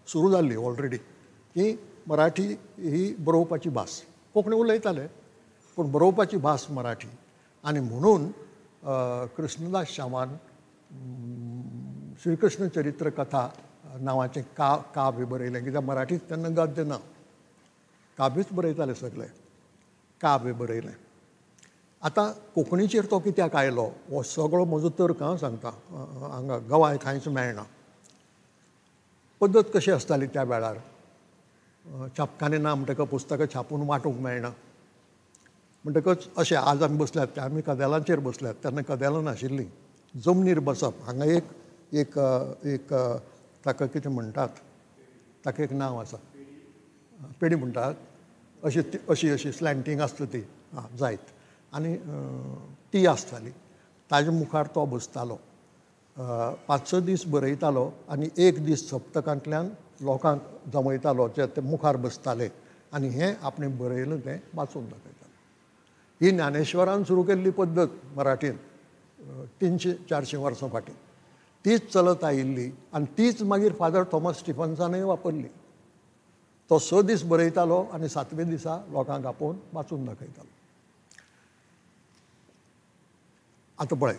सुरू जाल्ली ऑलरेडी की मराठी ही बरोवपाची भास, कोंकणी उलयताले पूण बरोवपाची भास मराठी. आनी म्हणून कृष्णदास श्यामान श्रीकृष्ण चरित्र कथा नांवाचें काव्य बरयलें, कित्याक मराठींत तेन्ना गद्य ना, काव्यूच बरयताले सगळे, काव्य बरयलें. आतां कोंकणीचेर तो कित्याक आयलो हो सगळो म्हजो तर्क हांव सांगता, हांगा गवाय कांयच मेळना. पद्दत कशी आसताली त्या वेळार, छापखाने ना म्हणटकच पुस्तकां छापून वांटूंक मेळना, म्हणटकच अशें आज आमी बसल्यात ते आमी कदेलांचेर बसल्यात, तेन्ना कदेलां नाशिल्लीं, जमनीर बसप. हांगा एक एक एक ताका कितें म्हणटात, ताका एक नांव आसा, पेडी म्हणटात, अशी अशी अशी स्लँटींग आसता ती, आं जायत, आनी ती आसताली. ताजे मुखार तो बसतालो, 5-6 दीस बरयतालो आनी एक दीस सप्तकांतल्यान लोकांक जमयतालो, जे ते मुखार बसताले आनी हें आपणें बरयलें तें वाचून दाखयताले. ही ज्ञानेश्वरान सुरू केल्ली पद्दत मराठींत 300-400 वर्सां फाटीं तीच चलत आयिल्ली आनी तीच मागीर फादर थॉमस स्टिफन्सानूय वापरली. तो 6 दीस बरयतालो आनी 7व्या दिसा लोकांक आपोवन वाचून दाखयतालो. आतां पळय,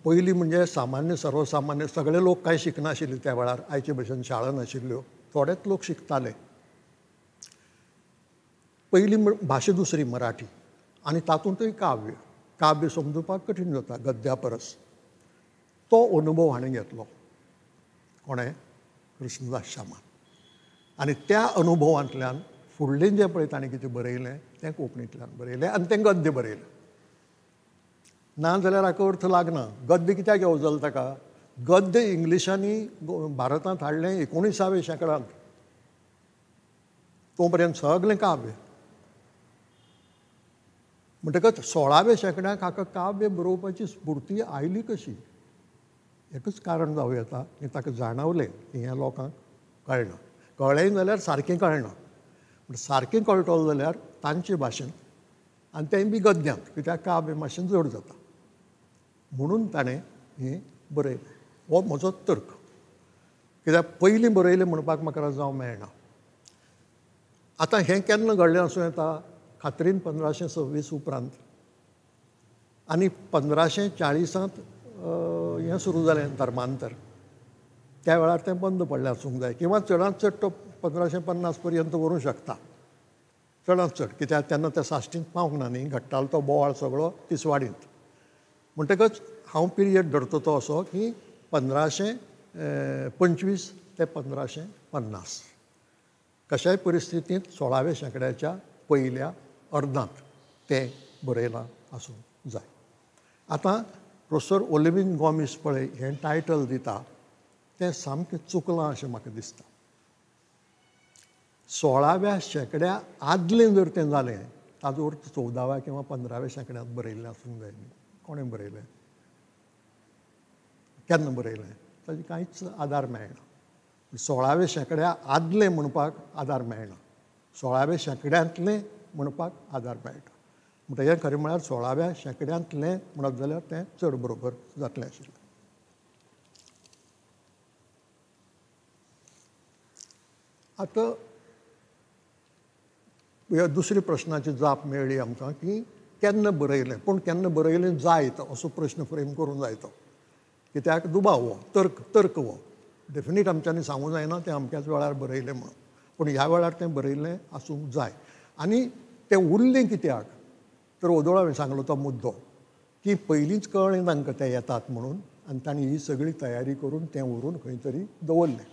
पयलीं म्हणजे सामान्य सर्वसामान्य सगळे लोक कांय शिकनाशिल्ले त्या वेळार, आयचे भशेन शाळा नाशिल्ल्यो, थोडेच लोक शिकताले. पयली भाशा दुसरी मराठी आनी तातूंतय काव्य, काव्य समजुपाक कठीण जाता गद्या परस. तो अनुभव हाणें घेतलो. कोणें? कृष्णदास शामान. आनी त्या अनुभवांतल्यान फुडलें जें पळय ताणें कितें बरयलें तें कोंकणींतल्यान बरयलें आनी तें गद्य बरयलें. ना जाल्यार हाका अर्थ लागना. गद्य कित्याक येवजल ताका? गद्य इंग्लिशांनी भारतांत हाडलें 19व्या शेंकड्यांत. तो पर्यंत सगळें काव्य. म्हणटकच 16व्या शेंकड्याक हाका काव्य बरोवपाची स्फूर्ती आयली कशी? एकूच कारण जावं येता की ताका जाणवलें की हें लोकांक कळना. कळ्ळें जाल्यार सारकें कळना, पूण सारकें कळटलो जाल्यार तांचे भाशेन आनी तें बी गद्यांत, कित्याक काव्य मातशें जड जाता, म्हणून ताणें हें बरयलें. हो म्हजो तर्क. कित्याक पयलीं बरयलें म्हणपाक म्हाका जावं मेळना. आतां हें केन्ना घडलें आसूं येता? खात्रीन 1526 उपरांत. आनी 1540 हें सुरू जालें धर्मांतर. त्या वेळार तें बंद पडलें आसूंक जाय, किंवा चडांत चड तो 1550 पर्यंत व्हरूंक शकता चडांत चड, कित्याक तेन्ना त्या साश्टींत पावंक ना न्ही, घडटालो तो बोवाळ सगळो तिसवाडींत. म्हणटकच हांव पिरियड धरता तो असो की 1525 ते 1550. कशाय परिस्थितींत 16व्या शेंकड्याच्या पयल्या अर्दांत तें बरयलां आसूंक जाय. आतां प्रोफेसर ओलिवीन गोमीस पळय हें टायटल दिता तें सामकें चुकलां अशें म्हाका दिसता. 16व्या शेंकड्या आदलें जर तें जालें ताजो अर्थ 14व्या किंवा 15व्या शेंकड्यांत बरयल्लें आसूंक जाय न्ही. कोणें बरयलें, केन्ना बरयलें ताजे कांयच आदार मेळना. 16व्या शेंकड्या आदलें म्हणपाक आदार मेळना, 16व्या शेंकड्यांतलें म्हणपाक आदार मेळटा. म्हणटा हें खरें म्हळ्यार 16व्या शेंकड्यांतलें म्हणत जाल्यार तें चड बरोबर जातलें आशिल्लें. आतां ह्या दुसरी प्रश्नाची जाप मेळ्ळी आमकां की केन्ना बरयलें, पूण केन्ना बरयलें जायत असो प्रश्न फ्रेम करूंक जाय तो, कित्याक दुबाव हो, तर्क हो. डेफिनेट आमच्यांनी सांगूंक जायना तें अमक्याच वेळार बरयलें म्हणून, पूण ह्या वेळार तें बरयल्लें आसूंक जाय. आनी तें उरलें कित्याक तर ओदोळ हांवें सांगलो तो मुद्दो की पयलींच कळ्ळें तांकां ते येतात म्हणून, आनी तांणी ही सगळी तयारी करून तें व्हरून खंय तरी दवरलें.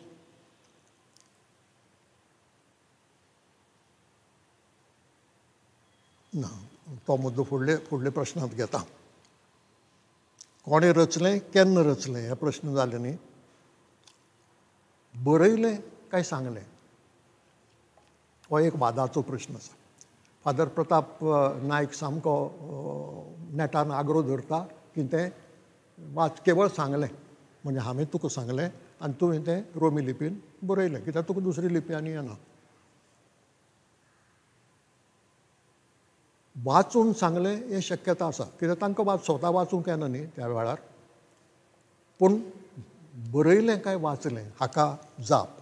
ना, तो मुद्दो फुडले फुडले प्रश्नांत घेता. कोणें रचलें, केन्ना रचलें हे प्रश्न जाले न्ही. बरयलें काय सांगलें हो एक वादाचो प्रश्न आसा. फादर प्रताप नायक सामको नेटान आग्रो धरता की तें वाच केवळ सांगलें, म्हणजे हांवें तुका सांगलें आनी तुवें तें रोमी लिपीन बरयलें, कित्याक तुका दुसरी लिपी आनी येना. वाचून सांगलें हें शक्यता आसा, कित्याक तांकां स्वता वाचूंक येना न्ही त्या वेळार. पूण बरयलें काय वाचलें हाका जाप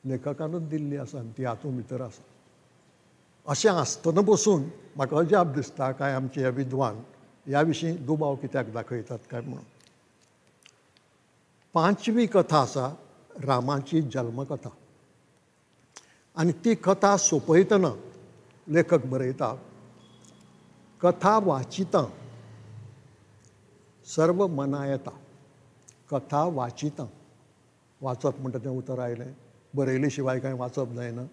लेखकानूच दिल्ली आसा आनी ती हातूंत भितर आसा. अशें आसतना पसून म्हाका अजाप दिसता काय आमचे हे विद्वान ह्या विशीं दुबाव कित्याक दाखयतात काय म्हणून. 5वी कथा आसा रामाची जल्मकथा, आनी ती कथा सोंपयतना लेखक बरयता, कथा वाचिता सर्व मना येता. कथा वाचिता, वाचप म्हणटा तें उतर आयलें, बरयले शिवाय कांय वाचप जायना.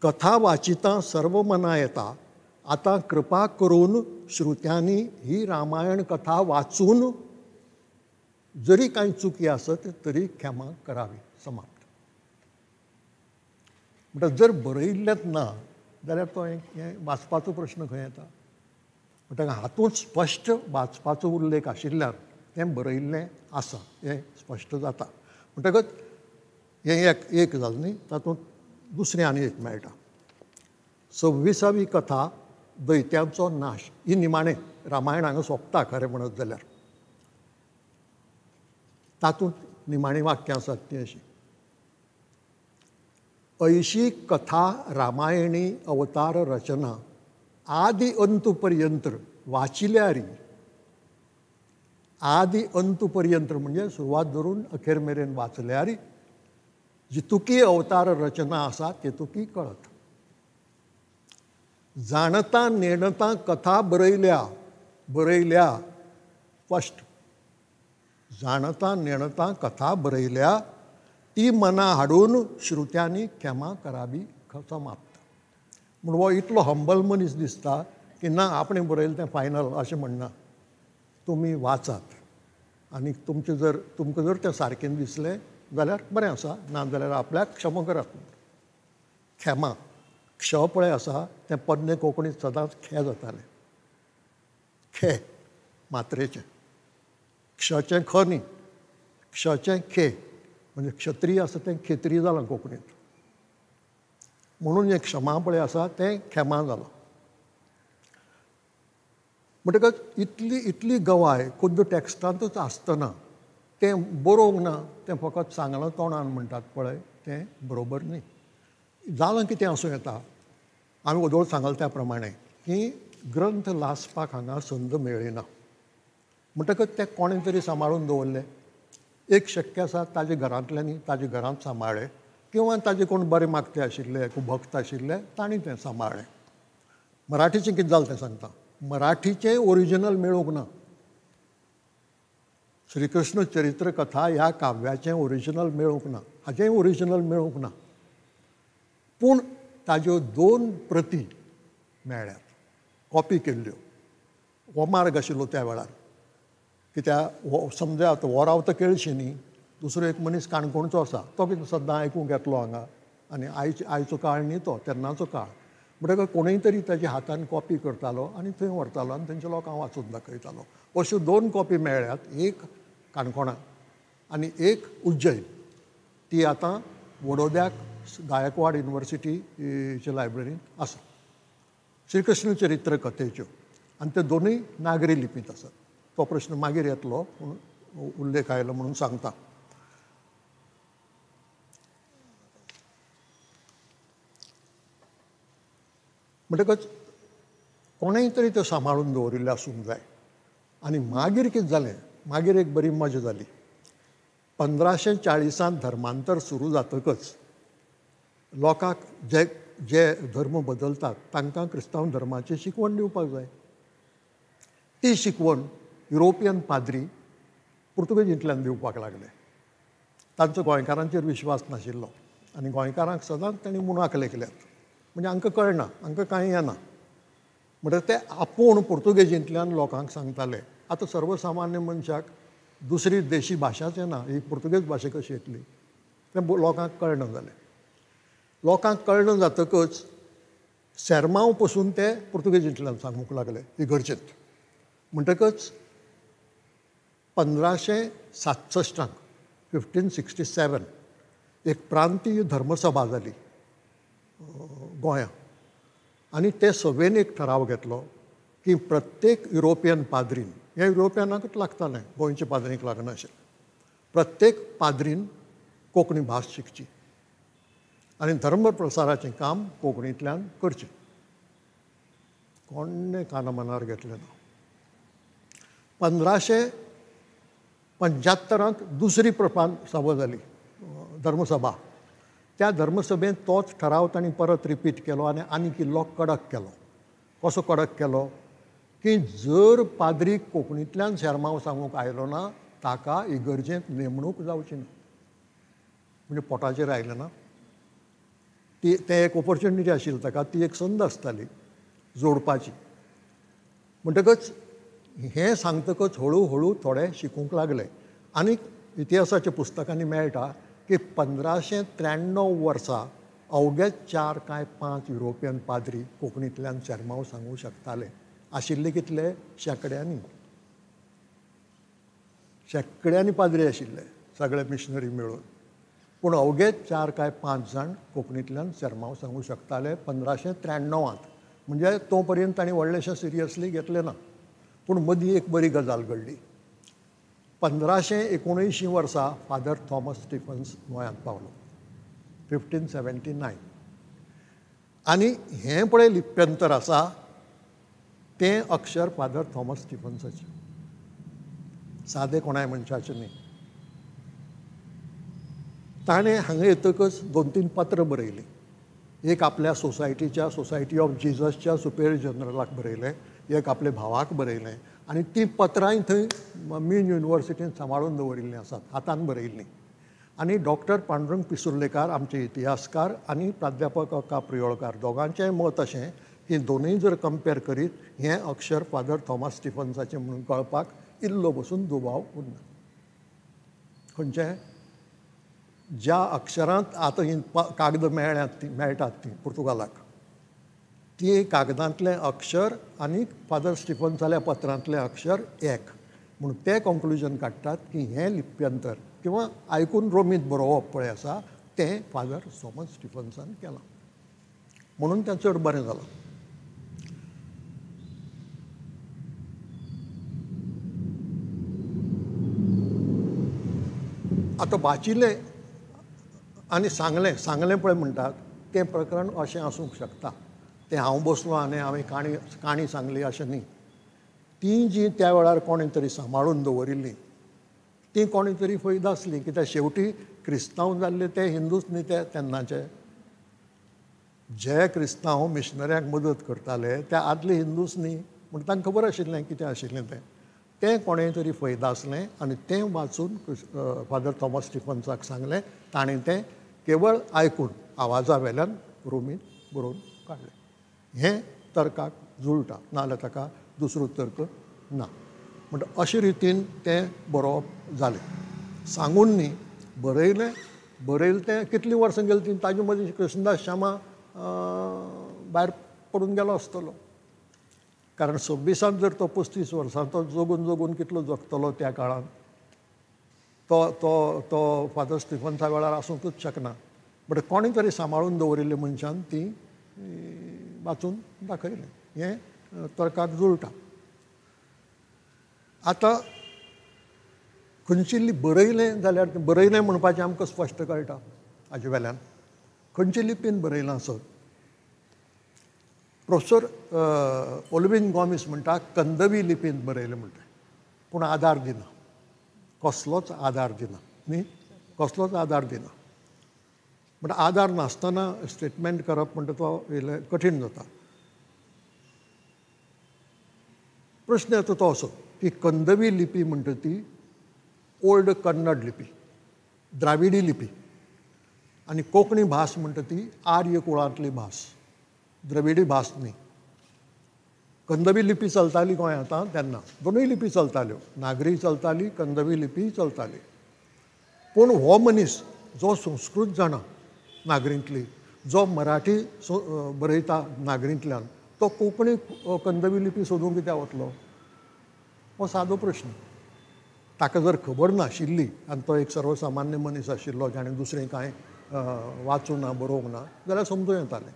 कथा वाचिता सर्व मना येता, आतां कृपा करून श्रुत्यांनी ही रामायण कथा वाचून जरी कांय चुकी आसत तरी क्षमा करावी. समाप्त. म्हणटा जर बरयल्लेंच ना जाल्यार तो हें वाचपाचो प्रश्न खंय येता? म्हणटा हातूंत स्पश्ट वाचपाचो उल्लेख आशिल्ल्यान तें बरयल्लें आसा हें स्पश्ट जाता. म्हणटकच हें एक जालें न्ही, तातूंत दुसरें आनी एक मेळटा. 26वी कथा दैत्यांचो नाश. ही निमाणें रामायण हांगा सोंपता खरें म्हणत जाल्यार. तातूंत निमाणीं वाक्यां आसात तीं अशीं, ऐशी कथा रामायणी अवतार रचना आदी अंतपर्यंत वाचिल्यारी. आदी अंतपर्यंत म्हणजे सुरवात धरून अखेर मेरेन वाचल्यारी जितुकी अवतार रचना आसा तेतुकी कळत. जाणता नेणता कथा बरयल्या, बरयल्या फस्ट, जाणता नेणता कथा बरयल्या ती मना हाडून श्रुत्यांनी क्षमा करावी समाप्त. म्हूण हो इतलो हंबल मनीस दिसता की ना आपणें बरयलें तें फायनल अशें म्हणना. तुमी वाचात आनी तुमचें जर तुमकां जर तें सारकें दिसलें जाल्यार बरें आसा, ना जाल्यार आपल्याक क्षमा करात. क्षमा, क्ष पळय आसा तें पोन्ने कोंकणींत सदांच खे जातालें, खे मात्रेचें, क्षचें ख न्ही, क्षचें खे, म्हणजे क्षत्रीय आसा तें खेत्री जालां कोंकणींत, म्हणून हें क्षमा पळय आसा तें खेमा जालां. म्हणटकच इतली इतली गवाय खुद्द टॅक्स्टांतूच आसतना तें बरोवंक ना, तें फकत सांगलां तोंडान म्हणटात पळय, तें बरोबर न्ही. जालां कितें आसूं येता, हांवें वदोळ सांगलां त्या प्रमाणें की ग्रंथ लासपाक हांगा संद मेळ्ळी ना, म्हणटकच ते कोणें तरी सांबाळून दवरले. एक शक्य आसा ताजे घरांतल्यांनी ताजे घरांत सांबाळ्ळें, किंवा ताजे कोण बरे मागते आशिल्ले, भक्त आशिल्ले, तांणी तें सांबाळ्ळें. मराठीचें कितें जालें तें सांगता. मराठीचें ओरिजिनल मेळूंक ना. श्रीकृष्ण चरित्र कथा ह्या काव्याचें ओरिजिनल मेळूंक ना, हाचेंय ओरिजिनल मेळूंक ना, पूण ताज्यो दोन प्रती मेळ्ळ्यात, कॉपी केल्ल्यो. हो मार्ग आशिल्लो त्या वेळार, कित्याक हो समजा आतां हो रावता केळशी न्ही, दुसरो एक मनीस काणकोणचो आसा, तो कितें सद्दां आयकूंक येतलो हांगा, आनी आयचो काळ न्ही तो, तेन्नाचो काळ. म्हणटकच कोणूय तरी ताच्या हातान कॉपी करतालो आनी थंय व्हरतालो आनी थंयच्या लोकांक वाचून दाखयतालो. अश्यो दोन कॉपी मेळ्ळ्यात, एक काणकोणां आनी एक उज्जैन. ती आतां वडोद्याक गायकवाड युनिवर्सिटीचे लायब्ररींत आसा, श्रीकृष्ण चरित्र कथेच्यो, आनी ते दोनूय नागरी लिपींत आसात. तो प्रश्न मागीर येतलो, पूण उल्लेख आयलो म्हणून सांगता. म्हणटकच कोणेंय तरी त्यो सांबाळून दवरिल्लें आसूंक जाय. आनी मागीर कितें जालें, मागीर एक बरी मजा जाली. 1540 धर्मांतर सुरू जातकच लोकांक जे जे धर्म बदलतात तांकां क्रिस्तांव धर्माची शिकवण दिवपाक जाय. ती शिकवण युरोपियन पाद्री पुर्तुगेजींतल्यान दिवपाक लागले. तांचो गोंयकारांचेर विश्वास नाशिल्लो आनी गोंयकारांक सदांच तांणी मुणाक लेखल्यात, म्हणजे आमकां कळना, आमकां कांय येना. म्हणटकच ते आपूण पुर्तुगेजींतल्यान लोकांक सांगताले. आतां सर्वसामान्य मनशाक दुसरी देशी भाशाच येना, ही पुर्तुगेज भाशा कशी येतली, तें लोकांक कळना जालें. लोकांक कळना जातकच सेर्मांव पसून ते पुर्तुगेजींतल्यान सांगूंक लागले इगर्जेंत. म्हणटकच 1567 1567 एक प्रांतीय धर्मसभा जाली गोंया, आनी ते सभेन एक ठराव घेतलो की प्रत्येक युरोपियन पाद्रीन, हें युरोपियनाकूच लागतालें, गोंयच्या पाद्रींक लागनाशिल्लें, प्रत्येक पाद्रीन कोंकणी भास शिकची आनी धर्म प्रसाराचें काम कोंकणींतल्यान करचें. कोणें काना मनार घेतलें ना. 1575 दुसरी प्रपान सभा जाली, धर्मसभा. त्या धर्मसभेंत तोच ठराव तांणी परत रिपीट केलो आनी आनीक इल्लो कडक केलो. कसो कडक केलो की जर पाद्री कोंकणींतल्यान सेर्मांव सांगूंक आयलो ना ताका इगर्जेंत नेमणूक जावची ना. म्हणजे पोटाचेर आयलें ना, ती तें एक ऑपॉर्च्युनिटी आशिल्ली ताका, ती एक संद आसताली जोडपाची. म्हणटकच हें सांगतकच हळू हळू थोडे शिकूंक लागले. आनी इतिहासाच्या पुस्तकांनी मेळटा की 1593 वर्सा अवघे 4 काय 5 युरोपियन पाद्री कोंकणींतल्यान सेर्मांव सांगूंक शकताले. आशिल्ले कितले? शेंकड्यांनी, शेंकड्यांनी पाद्री आशिल्ले सगळे मिशनरी मेळून, पूण अवघे 4 काय 5 जाण कोंकणींतल्यान सेर्मांव सांगूंक शकताले 1593. म्हणजे तो पर्यंत तांणी व्हडलेशें सिरियसली घेतलें ना. पूण मदीं एक बरी गजाल घडली. 1579 वर्सा फादर थॉमस स्टिफन्स गोंयांत पावलो, 1579. आनी हें पळय लिप्यंतर आसा तें अक्षर फादर थॉमस स्टिफन्साचें, सादें कोणाय मनशाचें न्ही. ताणें हांगा येतकच 2-3 पत्रां बरयलीं. एक आपल्या सोसायटीच्या, सोसायटी ऑफ जिजसच्या सुपेरियर जनरलाक बरयलें, एक आपल्या भावाक बरयलें आनी तीं पत्रांय थंय मीन युनिवर्सिटीन सांबाळून दवरिल्लीं आसात, हातान बरयल्लीं. आनी डॉक्टर पांडुरंग पिसुर्लेकार आमचे इतिहासकार आनी प्राध्यापक अक्का प्रियोळकार दोगांचेंय मत अशें की दोनूय जर कंपेर करीत हें अक्षर फादर थॉमस स्टिफन्साचें म्हणून कळपाक इल्लो बसून दुबाव उरना. खंयचें ज्या अक्षरांत आतां हीं कागदां मेळ्ळ्यांत तीं मेळटात तीं पुर्तुगालाक, ती कागदांतलें अक्षर आनी फादर स्टिफन्साल्या पत्रांतलें अक्षर एक म्हूण ते कॉन्क्लुजन काडटात की हें लिप्यंतर किंवा आयकून रोमींत बरोवप पळय आसा तें फादर थॉमस स्टिफन्सान केलां म्हणून तें चड बरें जालां. आतां वाचिल्लें आनी सांगलें सांगलें पळय म्हणटात तें प्रकरण अशें आसूंक शकता. तें हांव बसलो आनी हांवें काणी सांगली अशें न्ही. ती जी त्या वेळार कोणें तरी सांबाळून दवरिल्ली ती कोणें तरी फैद आसली, कित्याक शेवटी क्रिस्तांव जाल्ले ते हिंदूच न्ही ते तेन्नाचे. जे क्रिस्तांव मिशनऱ्यांक मदत करताले ते आदले हिंदूच न्ही, म्हण तांकां खबर आशिल्लें कितें आशिल्लें तें. तें कोणें तरी फैद आसलें आनी तें वाचून फादर थॉमस स्टिफन्साक सांगलें, ताणें तें केवळ आयकून आवाजा वेल्यान रोमींत बरोवन काडलें. हें तर्काक जुळटा, नाजाल्यार ताका दुसरो तर्क ना. म्हणटा अशे रितीन तें बरोवप जालें. सांगून न्ही, बरयलें. बरयलें तें कितलीं वर्सां गेलीं तीं ताजे मदीं कृष्णदास श्यामा भायर पडून गेलो आसतलो, कारण 26 जर तो 35 वर्सां तो जगून जगून कितलो जगतलो त्या काळांत, तो तो तो फादर स्टिफन्सा वेळार आसूंकच शकना. बट कोणें तरी सांबाळून दवरिल्ले मनशान ती वाचून दाखयलें. हें तर्काक जुळटा. आतां खंयची बरयलें जाल्यार बरयलें म्हणपाचें आमकां स्पश्ट कळटा हाजे वेल्यान. खंयची लिपीन बरयलां आसत, प्रोफेसर ओलवीन गोमीस म्हणटा कंदवी लिपीन बरयलें म्हणटा, पूण आदार दिना, कसलोच आदार दिना न्ही, कसलोच आदार दिना. म्हणटा आदार नासतना स्टेटमेंट करप म्हणटा तो इल्लें कठीण जाता. प्रश्न येता तो असो की कंदवी लिपी म्हणटा ती ओल्ड कन्नड लिपी, द्राविडी लिपी, आनी कोंकणी भास म्हणटा ती आर्य कुळांतली भास, द्रविडी भास न्ही. कंदवी लिपी चलताली गोंयांत आतां तेन्ना, दोनूय लिपी चलताल्यो, नागरी चलताली, कंदवी लिपी चलताली. पूण हो मनीस जो संस्कृत जाणा नागरींतली, जो मराठी बरयता नागरींतल्यान, तो कोंकणी कंदवी लिपी सोदूंक कित्याक वतलो? हो सादो प्रश्न. ताका जर खबर नाशिल्ली आनी तो एक सर्वसामान्य मनीस आशिल्लो जाणें दुसरें कांय वाचूंक ना, बरोवंक ना, जाल्यार समजूं येतालें.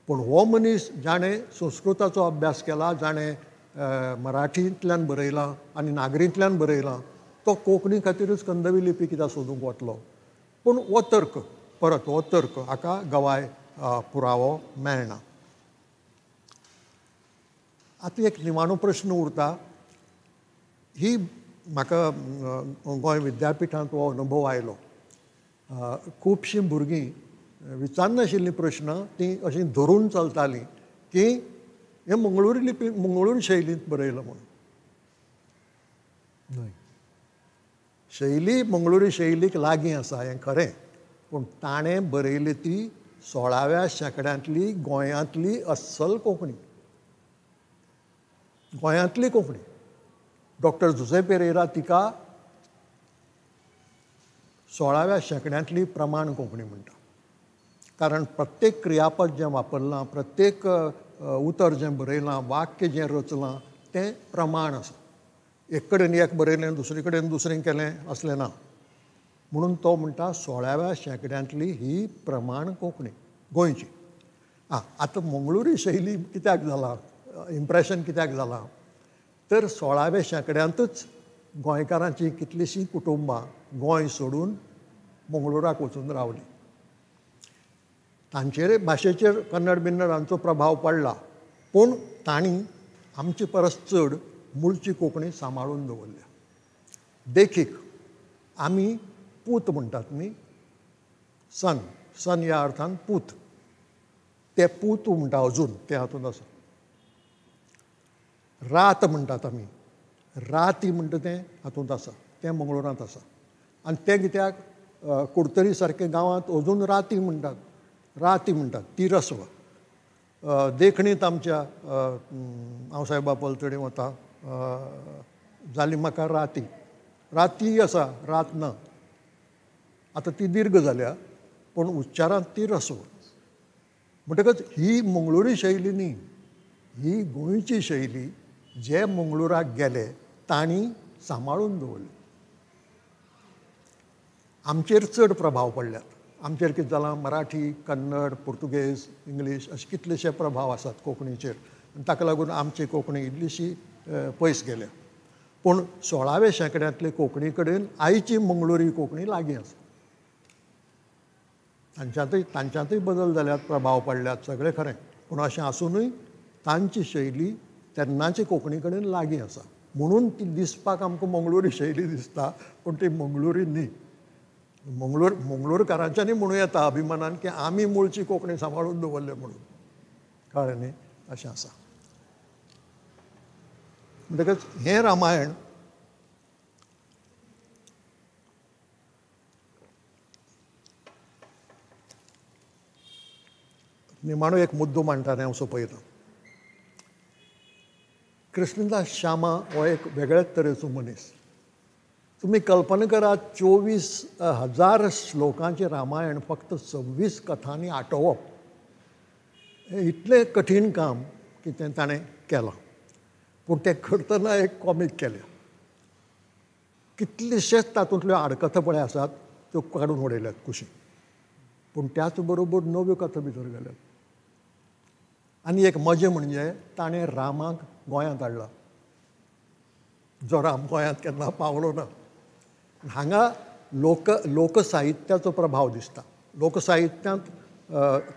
पूण हो मनीस जाणें संस्कृताचो अभ्यास केला, जाणें मराठींतल्यान बरयलां आनी नागरींतल्यान बरयलां, तो कोंकणी खातीरूच कंदवी लिपी कित्याक सोदूंक वतलो? पूण हो तर्क, परत हो तर्क हाका गवाय पुरावो मेळना. आतां एक निमाणो प्रश्न उरता. ही म्हाका गोंय विद्यापिठांत हो अनुभव आयलो. खुबशीं भुरगीं विचारनाशिल्लीं प्रश्न तीं अशीं धरून चलतालीं की हें मंगळुरी लिपी, मंगळूर शैलींत बरयलां म्हणून. न्हय, शैली मंगळुरी शैलीक लागीं आसा हें खरें, पूण ताणें बरयली ती 16व्या शेंकड्यांतली गोंयांतली अस्सल कोंकणी, गोंयांतली कोंकणी. डॉक्टर जुझे पेरेरा तिका 16व्या शेंकड्यांतली प्रमाण कोंकणी म्हणटा, कारण प्रत्येक क्रियापद जें वापरलां, प्रत्येक उतर जें बरयलां, वाक्य जें रचलां तें प्रमाण आसा. एक कडेन एक बरयलें, दुसरे कडेन दुसरें केलें असलें ना. म्हणून तो म्हणटा 16व्या शेंकड्यांतली ही प्रमाण कोंकणी गोंयची. आं, आतां मंगळुरी शैली कित्याक जालां, इम्प्रेशन कित्याक जालां, तर 16व्या शेंकड्यांतूच गोंयकारांचीं कितलींशीं कुटुंबां गोंय सोडून मंगळुराक वचून रावलीं. तांचेर भाशेचेर कन्नड बिन्नड हांचो प्रभाव पडला, पूण तांणी आमचे परस चड मुळची कोंकणी सांबाळून दवरल्या. देखीक, आमी पूत म्हणटात न्ही, सन सन ह्या अर्थान पूत, ते पूत म्हणटा अजून ते हातूंत आसा. रात म्हणटात आमी, राती म्हणटा तें हातूंत आसा, तें मंगळुरांत आसा. आनी तें कित्याक कुडतरी सारके गांवांत अजून राती म्हणटात, राती म्हणटात ती रस्व. देखणींत आमच्या हांव साहेबा पलतडी वता जाली म्हाका राती, राती आसा रात ना, आतां ती दीर्घ जाल्या पूण उच्चारांत ती रस्व. म्हणटकच ही मंगळुरी शैली न्ही, ही गोंयची शैली जे मंगळुराक गेले तांणी सांबाळून दवरली. आमचेर चड प्रभाव पडल्यात. आमचेर कितें जालां, मराठी, कन्नड, पुर्तुगेज, इंग्लीश अशे कितलेशे प्रभाव आसात कोंकणीचेर आनी ताका लागून आमची कोंकणी इल्लीशी पयस गेल्या. पूण 16व्या शेंकड्यांतले कोंकणी कडेन आयची मंगळुरी कोंकणी लागीं आसा. तांच्यांतूय बदल जाल्यात, प्रभाव पडल्यात, सगळें खरें, पूण अशें आसुनूय तांची शैली तेन्नाचे कोंकणी कडेन लागीं आसा. म्हणून ती दिसपाक आमकां मंगळुरी शैली दिसता, पूण ती मंगळुरी न्ही. मंगळूरकारांच्यांनी म्हणूं येता अभिमानान की आमी मुळची कोंकणी सांबाळून दवरले म्हणून, कळ्ळें न्ही, अशें आसा. म्हणटकच हें रामायण निमाणो एक मुद्दो मांडटा आनी हांव सोंपयतां. कृष्णदास श्यामा हो एक वेगळेच तरेचो मनीस. तुमी कल्पना करात, 24,000 श्लोकांचें रामायण फक्त 26 कथांनी आटोवप हें इतलें कठीण काम की तें ताणें केलां. पूण तें करतना एक कॉमीक केलें. कितलेशेच तातूंतल्यो आडकथा पळय आसात त्यो काडून उडयल्यात कुशीक, पूण त्याच बरोबर नव्यो कथा भितर घाल्यात. आनी एक मजा म्हणजे ताणें रामाक गोंयांत हाडला, जो राम गोंयांत केन्ना पावलो ना. हांगा लोकसाहित्याचो प्रभाव दिसता. लोकसाहित्यांत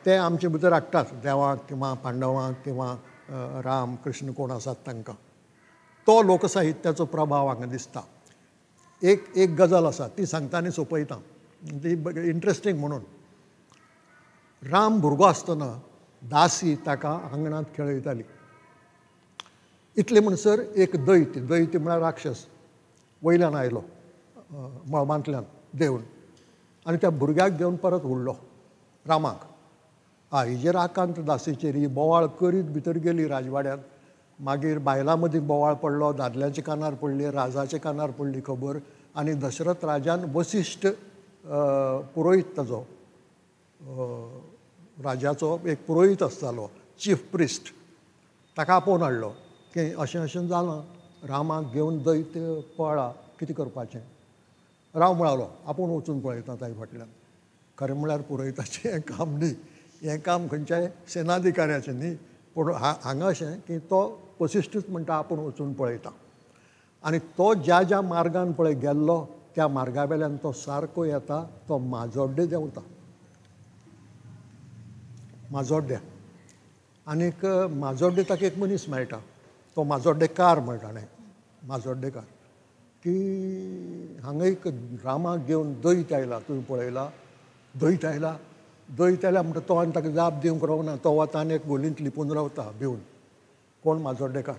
ते आमचे भितर हाडटात देवाक किंवा पांडवांक किंवा राम कृष्ण कोण आसात तांकां, तो लोकसाहित्याचो प्रभाव हांगा दिसता. एक एक गजाल आसा ती सांगता आनी सोंपयता, ती इंट्रस्टींग म्हणून. राम भुरगो आसतना दासी ताका आंगणांत खेळयताली. इतले म्हणसर एक दैत्य, दैत्य म्हळ्यार राक्षस, वयल्यान आयलो मळबांतल्यान देवन आनी त्या भुरग्याक घेवन परत उडलो रामाक. हिजेर आकांत दासीचेर, ही बोवाळ करीत भितर गेली राजवाड्यांत. मागीर बायलां मदीं बोवाळ पडलो, दादल्यांच्या कानार पडली, राजाच्या कानार पडली खबर. आनी दशरथ राजान वसिश्ठ पुरोहीत ताजो, राजाचो एक पुरोहीत आसतालो, चीफ प्रिस्ट, ताका आपोवन हाडलो की अशें अशें जालां, रामाक घेवन दैत्य पळ्ळा, कितें करपाचें. राव म्हळालो, आपूण वचून पळयता ताजे फाटल्यान. खरें म्हळ्यार पुरोहिताचें हें काम न्ही, हें काम खंयच्याय सेनाधिकाऱ्याचें न्ही, पूण हांगा अशें की तो वसिश्ठूच म्हणटा आपूण वचून पळयता. आनी तो ज्या ज्या मार्गान पळय गेल्लो त्या मार्गा वेल्यान तो सारको येता, तो माजोड्डे देंवता, माजोड्ड्या. आनीक माजोड्डे ताका एक मनीस मेळटा, तो माजोड्डेकार म्हणटा न्ही, माजोड्डेकार, की हांगा एक रामाक घेवन दैत आयला, तुवें पळयला, दैत आयला. दैत आयला म्हणटा तो आनी ताका जाप दिवंक रावना, तो वता आनी एक गोलींत लिपून रावता भिवन. कोण? माजोड्डेकार.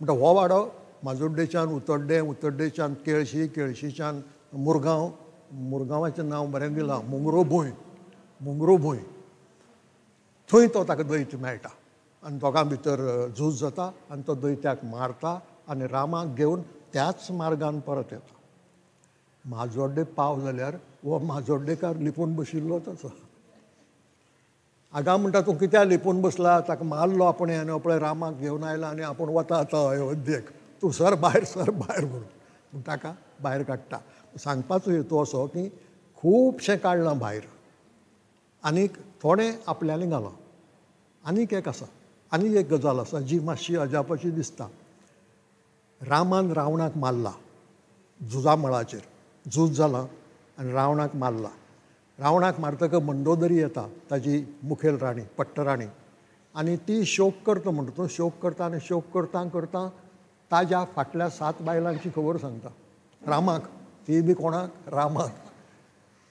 म्हणटा हो वाडो माजोड्डेच्यान उतड्डे, उतड्डेच्यान केळशी, केळशीच्यान मुरगांव, मुरगांवाचें नांव बरें दिलां मुंगरोभूंय, मुंगरोभूंय, थंय तो ताका दैत मेळटा आनी दोगां भितर झूज जाता आनी तो दैत्याक मारता आनी रामाक घेवन त्याच मार्गान परत येता. माजोड्डे पाव जाल्यार हो माजोड्डेकार लिपून बशिल्लोच आसा. आगा म्हणटा तूं कित्याक लिपून बसला, ताका मारलो आपणें आनी पळय रामाक घेवन आयला आनी आपूण वता आतां अयोध्येक, तूं सर भायर, सर भायर म्हणून ताका भायर काडटा. सांगपाचो हेतू असो की खुबशें काडलां भायर आनीक थोडें आपल्यालें घालां. आनीक एक आसा, आनीक एक गजाल आसा जी मातशी अजापाची दिसता. रामान रावणाक मारला झुजा मळाचेर, झूज जालां आनी रावणाक मारला. रावणाक मारतकच मंदोदरी येता, ताजी मुखेल राणी, पट्टराणी, आनी ती शोक करता म्हणटा, तो शोक करता आनी शोक करता करता ताज्या फाटल्या 7 बायलांची खबर सांगता रामाक, ती बी कोणाक? रामाक.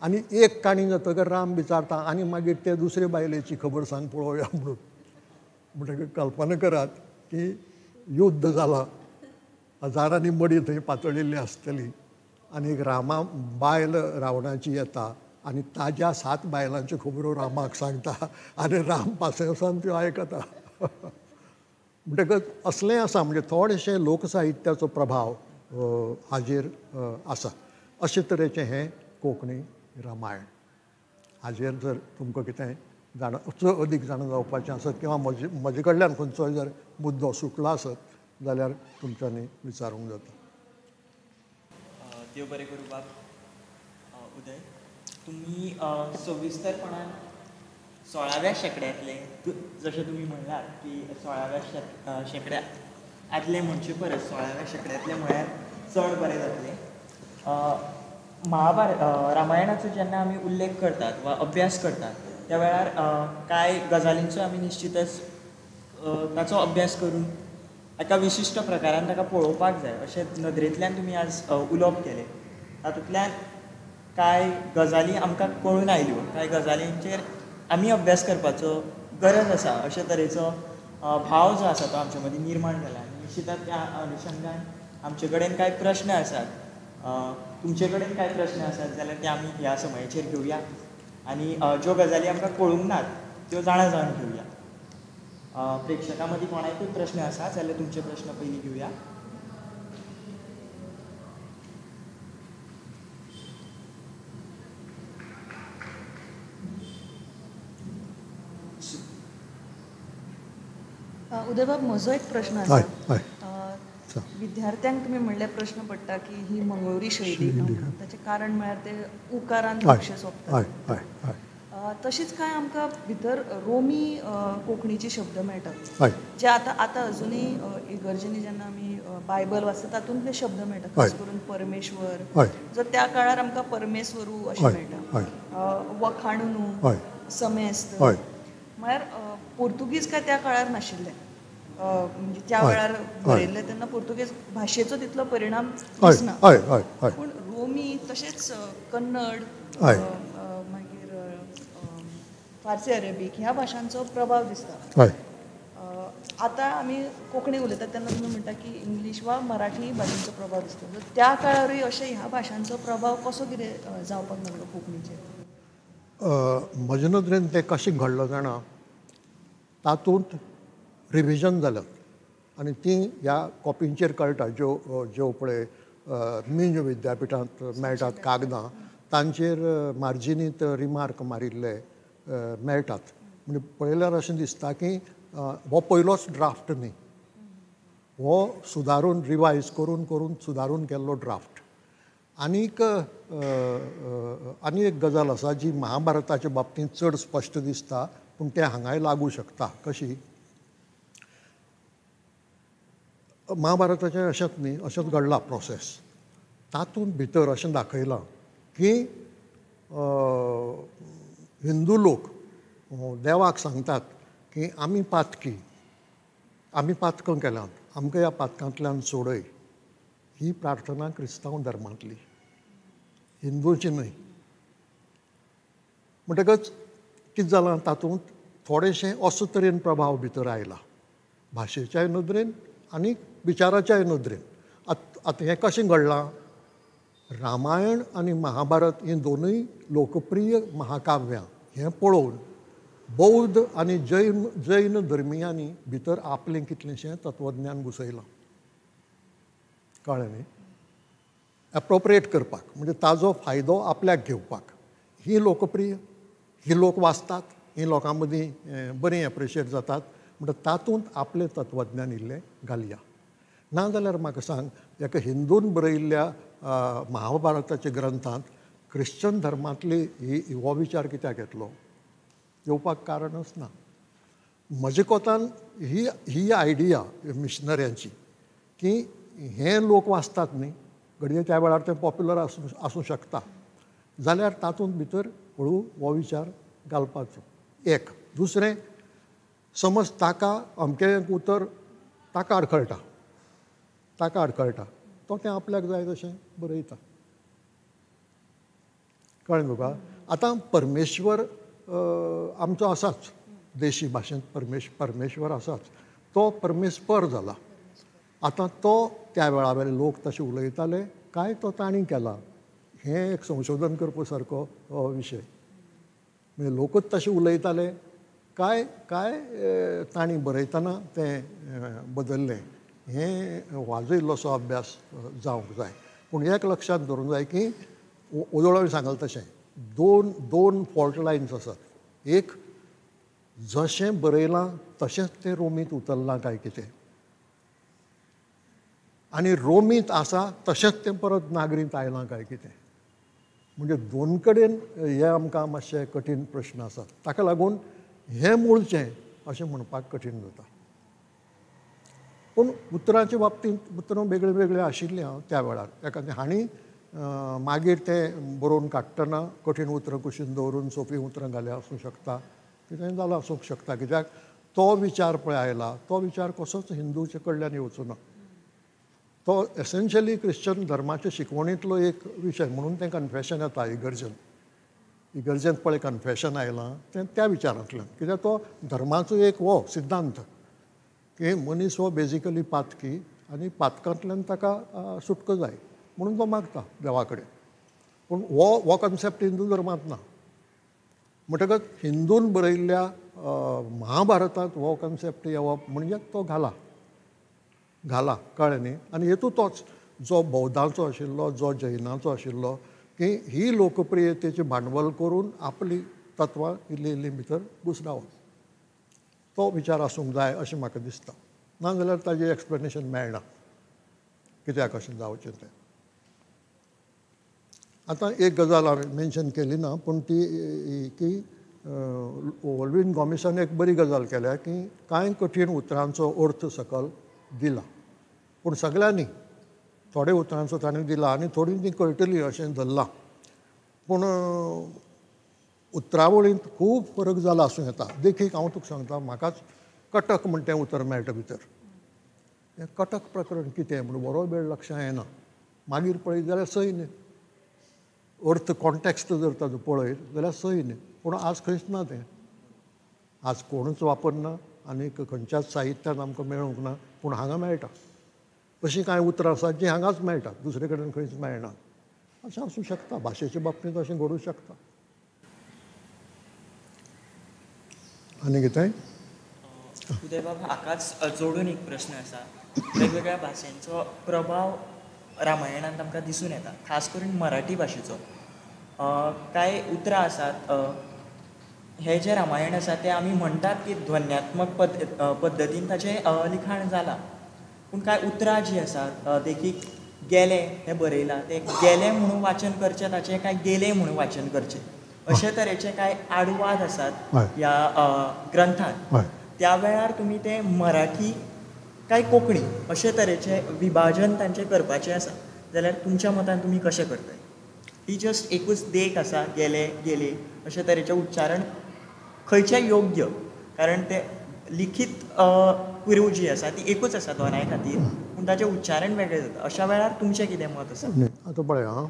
आनी एक काणी जातकर राम विचारता आनी मागीर ते दुसरे बायलेची खबर सांग पळोवया म्हणून. म्हणटकीर कल्पना करात की युद्ध जालां, हजारांनी मडीं थंय पातळिल्ली आसतली आनी एक रामा बायल रावणाची येता आनी ताज्या 7 बायलांच्यो खबरो रामाक सांगता आनी राम पासयेसान त्यो आयकता. म्हणटकच असलें आसा, म्हणजे थोडेशें लोकसाहित्याचो प्रभाव हाजेर आसा. अशे तरेचें हें कोंकणी रामायण. हाजेर जर तुमकां कितें जाणा अदीक जाणा जावपाचें आसत किंवा म्हजे कडल्यान खंयचोय जर मुद्दो सुटला आसत जाल्यार तुमच्यांनी विचारूंक जाता. देव बरें करूं बाब उदय, तुमी सविस्तरपणान 16व्या शेंकड्यांतले, जशें तुमी म्हणलां की 16व्या शेंकड्या आदले म्हणचे परस 16व्या शेंकड्यांतले म्हळ्यार चड बरें जातलें. महाभारत रामायणाचो जेन्ना आमी उल्लेख करतात वा अभ्यास करतात त्या वेळार कांय गजालींचो आमी निश्चितच ताचो अभ्यास करून एका विशिश्ट प्रकारान ताका पळोवपाक जाय अशें नदरेंतल्यान तुमी आज उलोवप केलें. तातूंतल्यान कांय गजाली आमकां कळून आयल्यो, कांय गजालींचेर आमी अभ्यास करपाचो गरज आसा अशे तरेचो भाव जो आसा तो आमचे मदीं निर्माण जाला. आनी निश्चितच त्या अनुशंगान आमचे कडेन कांय प्रश्न आसात, तुमचे कडेन कांय प्रश्न आसात जाल्यार ते आमी ह्या समयाचेर घेवया आनी ज्यो गजाली आमकां कळूंक नात त्यो जाणा जावन घेवया. प्रेक्षकां मदीं कोणाकूय प्रश्न आसा जाल्यार तुमचे प्रश्न पयलीं घेवया. उदयबाब, म्हजो एक प्रश्न आसा. विद्यार्थ्यांक तुमी म्हणले प्रश्न पडटा की ही मंगळुरी शैली, ताचें कारण म्हळ्यार ते उकारान खुबशे सोंपतात. तशीच कांय आमकां भितर रोमी कोंकणीचे शब्द मेळटात जे आतां आतां अजुनूय इगर्जेनी जेन्ना आमी बायबल वाचता तातूंत ते शब्द मेळटा, खास करून परमेश्वर जो त्या काळार आमकां परमेश्वरू अशें मेळटा, वखाणुनू, समेस्त, म्हळ्यार पोर्तुगीज काय त्या काळार नाशिल्ले, म्हणजे त्या वेळार बरयल्ले तेन्ना पोर्तुगीज भाशेचो तितलो परिणाम दिसना, पूण रोमी तशेंच कन्नड, मागीर फार्सी, अरेबीक ह्या भाशांचो प्रभाव दिसता. आतां आमी कोंकणी उलयतात तेन्ना तुमी म्हणटा की इंग्लीश वा मराठी भाशेचो प्रभाव दिसता, त्या काळारूय अशें ह्या भाशांचो प्रभाव कसो कितें जावपाक लागलो कोंकणीचेर? म्हजे नदरेन तें कशें घडलो जाणा, तातूंत रिविजन जाल्यात आनी तीं ह्या कॉपींचेर कळटा, ज्यो ज्यो पळय मिंज विद्यापिठांत मेळटात कागदां तांचेर मार्जिनींत रिमार्क मारिल्ले मेळटात. म्हणजे पळयल्यार अशें दिसता की हो पयलोच ड्राफ्ट न्ही, हो सुदारून रिवायज करून करून सुदारून केल्लो ड्राफ्ट. आनीक आनी एक गजाल आसा जी महाभारताच्या बाबतींत चड स्पश्ट दिसता, पूण तें हांगाय लागू शकता. कशी? महाभारताचें अशेंच न्ही, अशेंच घडलां प्रोसेस. तातूंत भितर अशें दाखयलां की हिंदू लोक देवाक सांगतात की आमी पातकी, आमी पातकां केल्यांत, आमकां ह्या पातकांतल्यान सोडय. ही प्रार्थना क्रिस्तांव धर्मांतली, हिंदूची न्हय. म्हणटकच कितें जालां, तातूंत थोडेशें असो तरेन प्रभाव भितर आयला, भाशेच्याय नदरेन आनी विचाराच्याय नदरेन. आतां हें कशें घडलां, रामायण आनी महाभारत हीं दोनूय लोकप्रिय महाकाव्यां हें पळोवन बौद्ध आनी जैन धर्मियांनी भितर आपलें कितलेंशें तत्वज्ञान घुसयलां, कळ्ळें न्ही, एप्रोप्रिएट करपाक, म्हणजे ताजो फायदो आपल्याक घेवपाक. ही लोकप्रिय, ही लोक वाचतात, ही लोकां मदीं बरीं एप्रिशिएट जातात, म्हणटा तातूंत आपलें तत्वज्ञान इल्लें घालया. ना जाल्यार म्हाका सांग, एका हिंदून बरयिल्ल्या महाभारताच्या ग्रंथांत क्रिश्चन धर्मांतली ही हो विचार कित्याक येतलो? येवपाक कारणच ना. म्हज्या कोतान ही ही आयडिया मिशनऱ्यांची की हे लोक वाचतात न्ही, घडये त्या वेळार तें पॉप्युलर आसूं शकता, जाल्यार तातूंत भितर हळू हो विचार घालपाचो. एक दुसरें, समज ताका अमकें एक उतर ताका आडखळटा, ताका आडखळटा, तो तें आपल्याक जाय तशें बरयता. कळ्ळें तुका? आतां परमेश्वर आमचो आसाच, देशी भाशेंत परमेश्वर आसाच, तो परमेश्वर जाला. आतां तो त्या वेळा वेले लोक तशें उलयताले काय तो तांणी केला हें एक संशोधन करपा सारको विशय. म्हणजे लोकूच तशें उलयताले काय काय तांणी बरयतना तें बदललें, हें वाजो इल्लोसो अभ्यास जावंक जाय. पूण एक लक्षांत दवरूंक जाय की ओदोळ हांवें सांगलें तशें दोन फॉल्ट लायन्स आसात. एक, जशें बरयलां तशेंच तें रोमींत उतरलां काय कितें, आनी रोमींत आसा तशेंच तें परत नागरींत आयलां काय कितें. म्हणजे दोन कडेन हे आमकां मातशे कठीण प्रश्न आसात. ताका लागून हें मुळचें अशें म्हणपाक कठीण जाता. पूण उतरांच्या बाबतींत उतरां वेगळीं वेगळीं आशिल्लीं हांव त्या वेळार. एखादें हांणी मागीर तें बरोवन काडटना कठीण उतरां कुशीन दवरून सोंपी उतरां घाल्या आसूंक शकता, कितेंय जालां आसूंक शकता. कित्याक तो विचार पळय आयला तो विचार कसोच हिंदूच्या कडल्यान येवचो ना. तो एसेन्शियली क्रिश्चन धर्माच्या शिकवणींतलो एक विशय म्हणून तें कन्फेशन येता. इगर्जन इगर्जेंत पळय कन्फेशन आयलां तें त्या विचारांतल्यान. कित्याक तो धर्माचो एक हो सिद्धांत की मनीस हो बेजिकली पातकी आनी पातकांतल्यान ताका सुटको जाय म्हणून तो मागता देवा कडेन. पूण हो कॉन्सेप्ट हिंदू धर्मांत ना. म्हणटकच हिंदून बरयल्ल्या महाभारतांत हो कॉन्सेप्ट येवप म्हणजे तो घाला घाला, कळ्ळें न्ही? आनी हेतू तोच जो बौद्धांचो आशिल्लो, जो जैनाचो आशिल्लो, की ही लोकप्रियतेचें भांडवल करून आपली तत्वां इल्ली इल्ली भितर घुसडावप, तो विचार आसूंक जाय अशें म्हाका दिसता. ना जाल्यार ताजें एक्सप्लेनेशन मेळना कित्याक अशें जावचें तें. आतां एक गजाल हांवें मेन्शन केली ना, पूण ती की ओल्विन गॉमिसान एक बरी गजाल केल्या की कांय कठीण उतरांचो अर्थ सकल दिला, पूण सगळ्यांनी थोडे उतरांचो ताणें दिला आनी थोडीं तीं कळटलीं अशें धरलां. पूण उतरावळींत खूब फरक जाला आसूं येता. देखीक हांव तुका सांगता, म्हाकाच कटक म्हण तें उतर मेळटा भितर. हें कटक प्रकरण कितें म्हूण बरो वेळ लक्षांत येना. मागीर पळयत जाल्यार सैन्य, अर्थ कॉन्टेक्स्ट जर ताजो पळयत जाल्यार सैन्य, पूण आज खंयच ना तें, आज कोणूच वापरना आनी खंयच्याच साहित्यांत आमकां मेळूंक ना, पूण हांगा मेळटा. अशीं कांय उतरां आसात जीं हांगाच मेळटात, दुसरे कडेन खंयच मेळना. अशें आसूं शकता, भाशेच्या बाबतींत अशें घडूं शकता. आनी कितें उदयबाब, हाकाच जोडून एक प्रश्न आसा. वेगवेगळ्या भाशेंचो प्रभाव रामायणांत आमकां दिसून येता, खास करून मराठी भाशेचो. कांय उतरां आसात, हें जें रामायण आसा तें आमी म्हणटात की ध्वन्यात्मक पद्दतीन ताचें लिखाण जालां, पूण कांय उतरां जीं आसात, देखीक गेले हें बरयलां, तें गेलें म्हणून वाचन करचें ताचें काय गेलें म्हणून वाचन करचें, अशे तरेचे कांय आडवाद आसात ह्या ग्रंथांत. त्या वेळार तुमी तें मराठी काय कोंकणी अशे तरेचें विभाजन तांचें करपाचें आसा जाल्यार तुमच्या मतान तुमी कशें करतले? ही जस्ट एकूच देख आसा, गेले गेले अशे तरेचें उच्चारण खंयचें योग्य, कारण तें लिखीत कुरू जी आसा ती एकूच आसा दोनाय खातीर, पूण ताचें उच्चारण वेगळें जाता. अशा वेळार तुमचें कितें मत आसा? आतां पळय आं,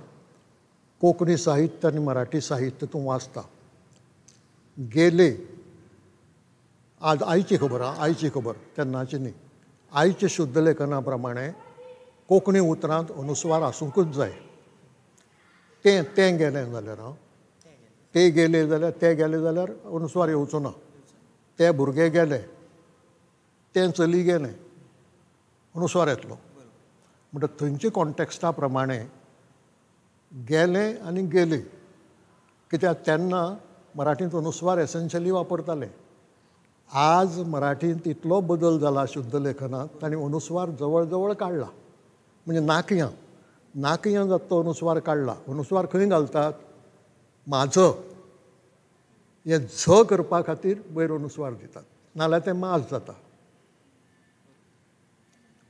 कोंकणी साहित्य आनी मराठी साहित्य तूं वाचता, गेले आज आयची खबर आं, आयची खबर तेन्नाची न्ही, आयच्या शुद्धलेखना प्रमाणे कोंकणी उतरांत अनुस्वार आसूंकूच जाय. तें तें गेलें जाल्यार आं, ते गेले जाल्यार ते गेले जाल्यार अनुस्वार येवचो ना. ते भुरगे गेले, तें चली गेलें, अनुस्वार येतलो. म्हणटा थंयच्या कॉन्टेक्स्टा प्रमाणे गेले आनी गेले, कित्याक तेन्ना मराठींत अनुस्वार एसेन्शियली वापरताले. आज मराठींत इतलो बदल जाला शुद्धलेखनांत, तांणी अनुस्वार जवळ जवळ काडला. म्हणजे नाकयां नाकयां जाता तो अनुस्वार काडला. अनुस्वार खंय घालतात? म्हाजो हें झ करपा खातीर वयर अनुस्वार दितात, नाजाल्यार तें माज जाता.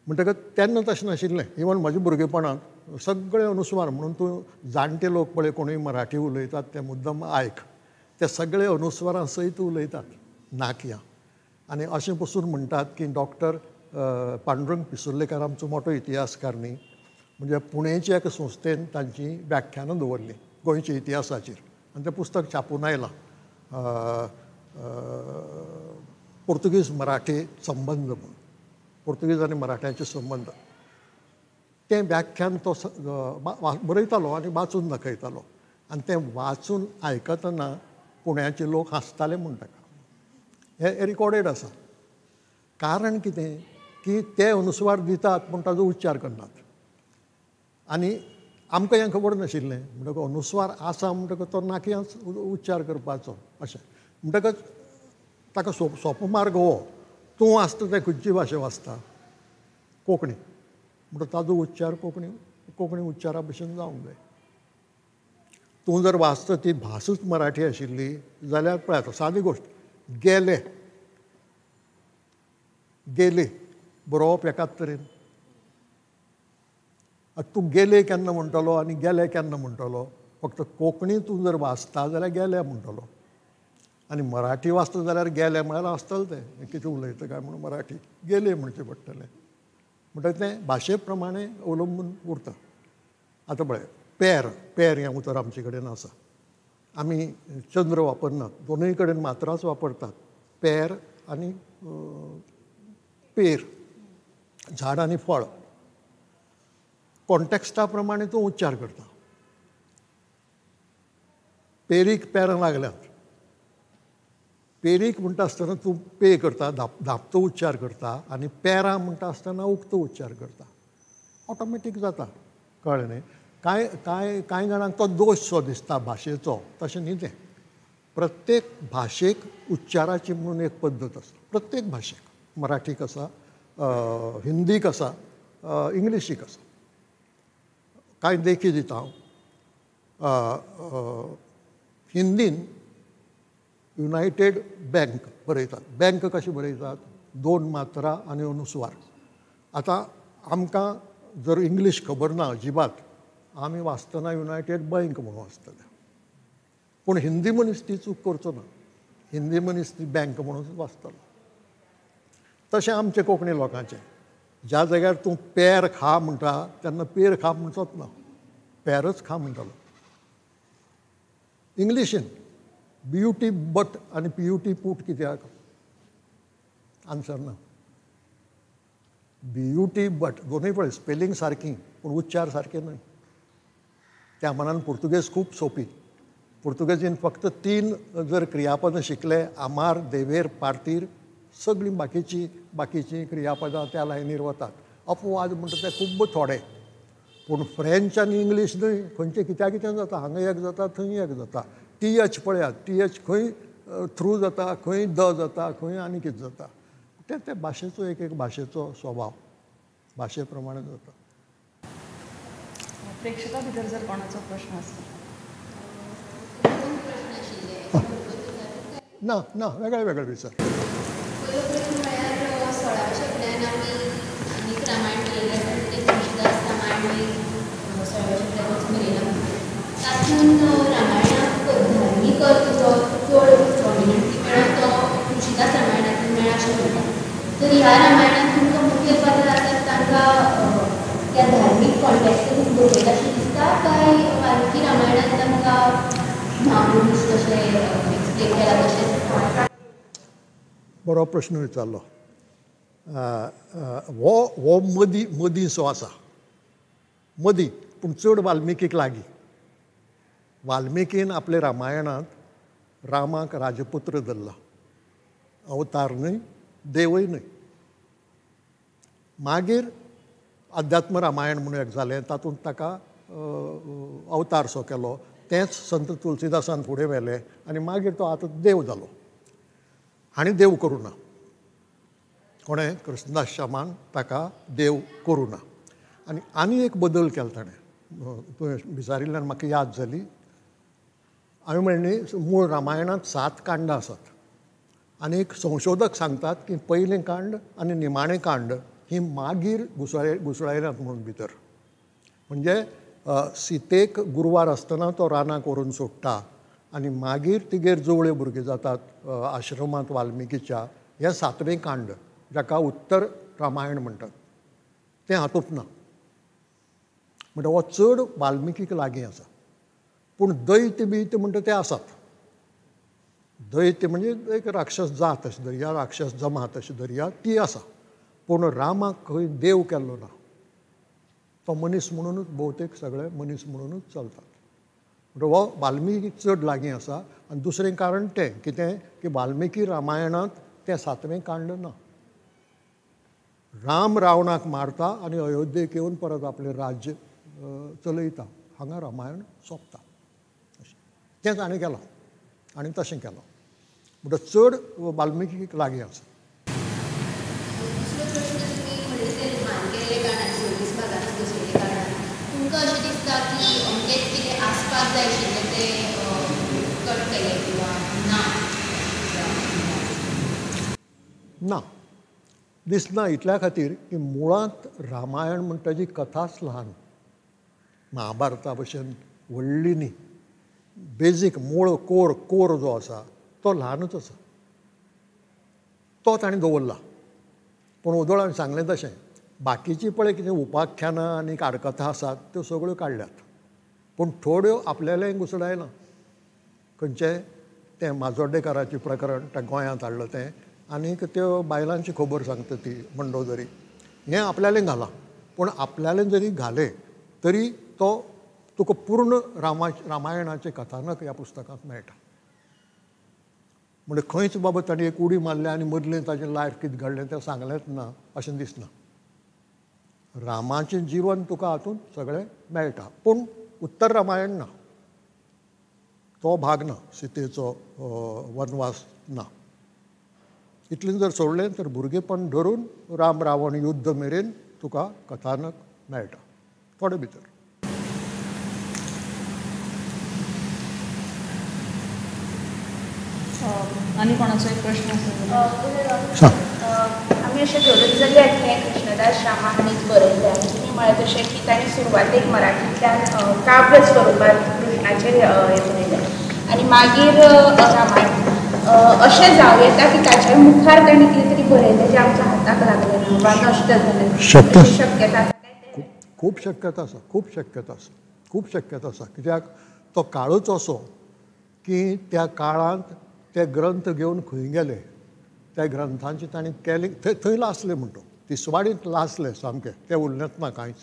म्हणटकच तेन्ना तशें नाशिल्लें. इवन म्हज्या भुरगेपणांत सगळे अनुस्वार, म्हणून तूं जाणटे लोक पळय कोणूय मराठी उलयतात ते मुद्दम आयक, ते सगळे अनुस्वारां सयत उलयतात नाकयां. आनी अशें पसून म्हणटात की डॉक्टर पांडुरंग पिसुर्लेकार आमचो मोठो इतिहासकार न्ही, म्हणजे पुणेच्या एका संस्थेन तांची व्याख्यानां दवरलीं गोंयच्या इतिहासाचेर आनी तें पुस्तक छापून आयलां, पोर्तुगीज मराठी संबंद म्हणून, पोर्तुगीज आनी मराठ्यांचे संबंद. तें व्याख्यान तो बरयतालो आनी वाचून दाखयतालो आनी तें वाचून आयकतना पुण्याचे लोक हांसताले म्हूण ताका. हें रिकॉर्डेड आसा. कारण कितें की ते अनुस्वार दितात पूण ताजो उच्चार करनात आनी आमकां हें खबर नाशिल्लें. म्हणटकच अनुस्वार आसा म्हणटकच तो नाकयाच उच्चार करपाचो अशें. म्हणटकच ताका सोंपो मार्ग हो, तूं वाचता तें खंयची भाशा वाचता, कोंकणी, म्हणटकच ताजो उच्चार कोंकणी कोंकणी उच्चारा भशेन जावंक जाय. तूं जर वाचता ती भासूच मराठी आशिल्ली जाल्यार पळयात सादी गोश्ट, गेले गेले बरोवप एकाच तरेन. आतां तूं गेले केन्ना म्हणटलो आनी गेले केन्ना म्हणटलो? फक्त कोंकणी तूं जर वाचता जाल्यार गेले म्हणटलो आनी मराठी वाचता जाल्यार गेले म्हळ्यार आसतलें तें कितें उलयता काय म्हणून मराठी गेले म्हणचें पडटलें. म्हणटकच तें भाशे प्रमाणे अवलंबून उरता. आतां पळय, पेर पेर हें उतर आमचे कडेन आसा, आमी चंद्र वापरनात, दोनूय कडेन मात्राच वापरतात, पेर आनी पेर, झाड आनी फळ. कॉन्टेक्स्टा प्रमाणे तूं उच्चार करता. पेरीक पेरां लागल्यात, पेरीक म्हणटा आसतना तूं पे करता, धांपतो उच्चार करता आनी पेरां म्हणटा आसतना उक्तो उच्चार करता, ऑटोमॅटीक जाता. कळ्ळें न्ही? कांय कांय कांय जाणांक तो दोश सो दिसता भाशेचो, तशें न्ही तें. प्रत्येक भाशेक उच्चाराची म्हणून एक पद्दत आसा, प्रत्येक भाशेक, मराठीक आसा, हिंदीक आसा, इंग्लिशीक आसा. कांय देखी दिता हांव. हिंदीन युनायटेड बँक बरयतात. बँक कशें बरयतात? दोन मात्रा आनी अनुस्वार. आतां आमकां जर इंग्लीश खबर ना अजिबात, आमी वाचतना युनायटेड बँक म्हणून वाचतले, पूण हिंदी मनीस ती चूक करचो ना, हिंदी मनीस ती बँक म्हणून वाचतलो. तशें आमचें कोंकणी लोकांचें, ज्या जाग्यार तूं पेर खा म्हणटा तेन्ना पेर खा म्हणचोच ना, पेरच खा म्हणटलो. इंग्लिशीन बी यू टी बट आनी पी यू टी पूट कित्याक? आन्सर ना. बी यू टी बट दोनूय पळय स्पेलिंग सारकी पूण उच्चार सारके न्हय. त्या मानान पुर्तुगेज खूब सोंपी. पुर्तुगेजीन फक्त 3 जर क्रियापदां शिकले, आमार, देवेर, पार्तीर, सगळीं बाकीचीं बाकीचीं क्रियापदां त्या लायनीर वतात. अपवाद म्हणटा ते खूब्ब थोडे. पूण फ्रेंच आनी इंग्लीश न्हय, खंयचें कित्या कितें जाता, हांगा एक जाता थंय एक जाता. टी एच पळयात, टी एच खंय थ्रू जाता, खंय the जाता, खंय आनी कितें जाता. ते ते भाशेचो एक एक भाशेचो स्वभाव भाशे प्रमाणे जाता. प्रेक्षकां भितर जर कोणाचो प्रश्न आसता? ना ना, वेगळे वेगळे विचार. पयलो प्रश्न म्हळ्यार 16व्या शेंकड्यान आमी आनीक रामायण बरयलें आसा, तें तुळशीदास रामायण 16व्या शेंकड्यानूच बरयलां. तातूंत रामायणाक धार्मीक अर्थ जो चड प्रोमिनंटली मेळ्ळा तो तुळशीदास रामायणांतल्यान मेळ्ळा अशें म्हणटात. तर ह्या रामायणांत तुमकां मुखेल पात्र आसात तांकां त्या धार्मीक कॉन्टेक्स्टातून बरयलां अशें दिसता काय वाल्मिकी रामायणांत तांकां म्हापुरूश कशें एक्सप्लेन केलां तशेंच? बरो प्रश्न विचारलो. हो हो मदीं मदीं सो आसा, मदीं पूण चड वाल्मिकीक लागीं. वाल्मिकीन आपल्या रामायणांत रामाक राजपुत्र धरला, अवतार न्हय, देवय न्हय. मागीर अध्यात्म रामायण म्हणून एक जालें, तातूंत ताका अवतार सो केलो, तेंच संत तुलसीदासान फुडें व्हेलें आनी मागीर तो आतां देव जालो. हांणी देव करूं ना, कोणें? कृष्णदास शामान ताका देव करूं ना. आनी आनी एक बदल केलो ताणें, तुवें विचारिल्ल्यान म्हाका याद जाली. हांवें म्हणलें न्ही, मूळ रामायणांत 7 कांडां आसात आनी एक संशोधक सांगतात की पयलें कांड आनी निमाणें कांड ही मागीर घुसळायल्यात म्हणून भितर. म्हणजे सीतेक गुरवार आसतना तो रानाक व्हरून सोडटा आनी मागीर तिगेर जुवळे भुरगे जातात आश्रमांत वाल्मिकीच्या. हें 7वें कांड जाका उत्तर रामायण म्हणटात तें हातूंत ना. म्हणटा हो चड वाल्मिकीक लागीं आसा. पूण दैत्य बीत्य म्हणटा ते आसात. दैत्य म्हणजे एक राक्षस जात अशें धरया, राक्षस जमात अशें धरया, ती आसा. पूण रामाक खंय देव केल्लो ना, तो मनीस म्हणुनूच भोवतेक सगळे मनीस म्हणुनूच चलतात. म्हणटा हो वाल्मिकी चड लागीं आसा. आनी दुसरें कारण तें कितें की वाल्मिकी रामायणांत तें सातवें कांड ना. राम रावणाक मारता आनी अयोध्येक येवन परत आपलें राज्य चलयता. हांगा रामायण सोंपता. अशें तें ताणें केलां आनी तशें केलां. म्हणटा चड वाल्मिकीक लागीं आसा. दुसरो प्रश्न, तुमी म्हणलें तें ल्हान केल्ले कारणान, 26 भागांनी दसयल्ले कारणान तुमकां अशें दिसता की अमकेंच कितें आसपाक जाय आशिल्लें तें कट केलें किंवा ना? ना दिसना इतल्या खातीर की मुळांत रामायण म्हणटा जी कथाच ल्हान, महाभारता भशेन व्हडली न्ही. बेजीक मूळ कोर कोर जो आसा तो ल्हानूच आसा, तो ताणें दवरला. पूण ओदोळ हांवें सांगलें तशें बाकीची पळय कितें उपाख्यानां आनी आडकथा आसात त्यो सगळ्यो काडल्यात, पूण थोड्यो आपल्यालें घुसडायलां. खंयचें तें माजोड्डेकाराचें प्रकरण तें गोंयांत हाडलं तें, आनीक त्यो बायलांची खबर सांगता ती मंडोदरी, हें आपल्यालें घालां. पूण आपल्यालें जरी घालें तरी तो तुका पूर्ण रामायणाचें कथानक ह्या पुस्तकांत मेळटा. म्हणजे खंयच बाबा ताणें एक उडी मारल्या आनी मदलें ताजें लायफ कितें घडलें तें सांगलेंच ना अशें दिसना. रामाचें जिवन तुका हातूंत सगळें मेळटा, पूण उत्तर रामायण ना, तो भाग ना, सीतेचो वनवास ना. इतलें जर सोडलें तर भुरगेपण धरून राम रावण युद्ध मेरेन तुका कथानक मेळटा थोडे भितर. आनी कोणाचो एक प्रश्न आसा? आमी अशें धरून जाल्यार हें कृष्णदास रामा हांणीच बरयलें आनी तुमी म्हळें तशें की तांणी सुरवातेक मराठींतल्यान काव्य स्वरुपांत कृष्णाचेर हें बरयलें आनी मागीर रामायण. अशें जावं येता की ताच्या मुखार तांणी कितें तरी बरयलें जें आमच्या हाताक लागलें ना वा नश्ट जालें, शक्यता आसा? खूब शक्यता आसा, खूब शक्यता आसा, खूब शक्यता आसा. कित्याक तो काळूच असो की त्या काळांत ते ग्रंथ घेवन खंय गेले, त्या ग्रंथांची तांणी केले थंय लासले म्हणटा, तिसवाडींत लासले सामके, ते उरलेंच ना कांयच.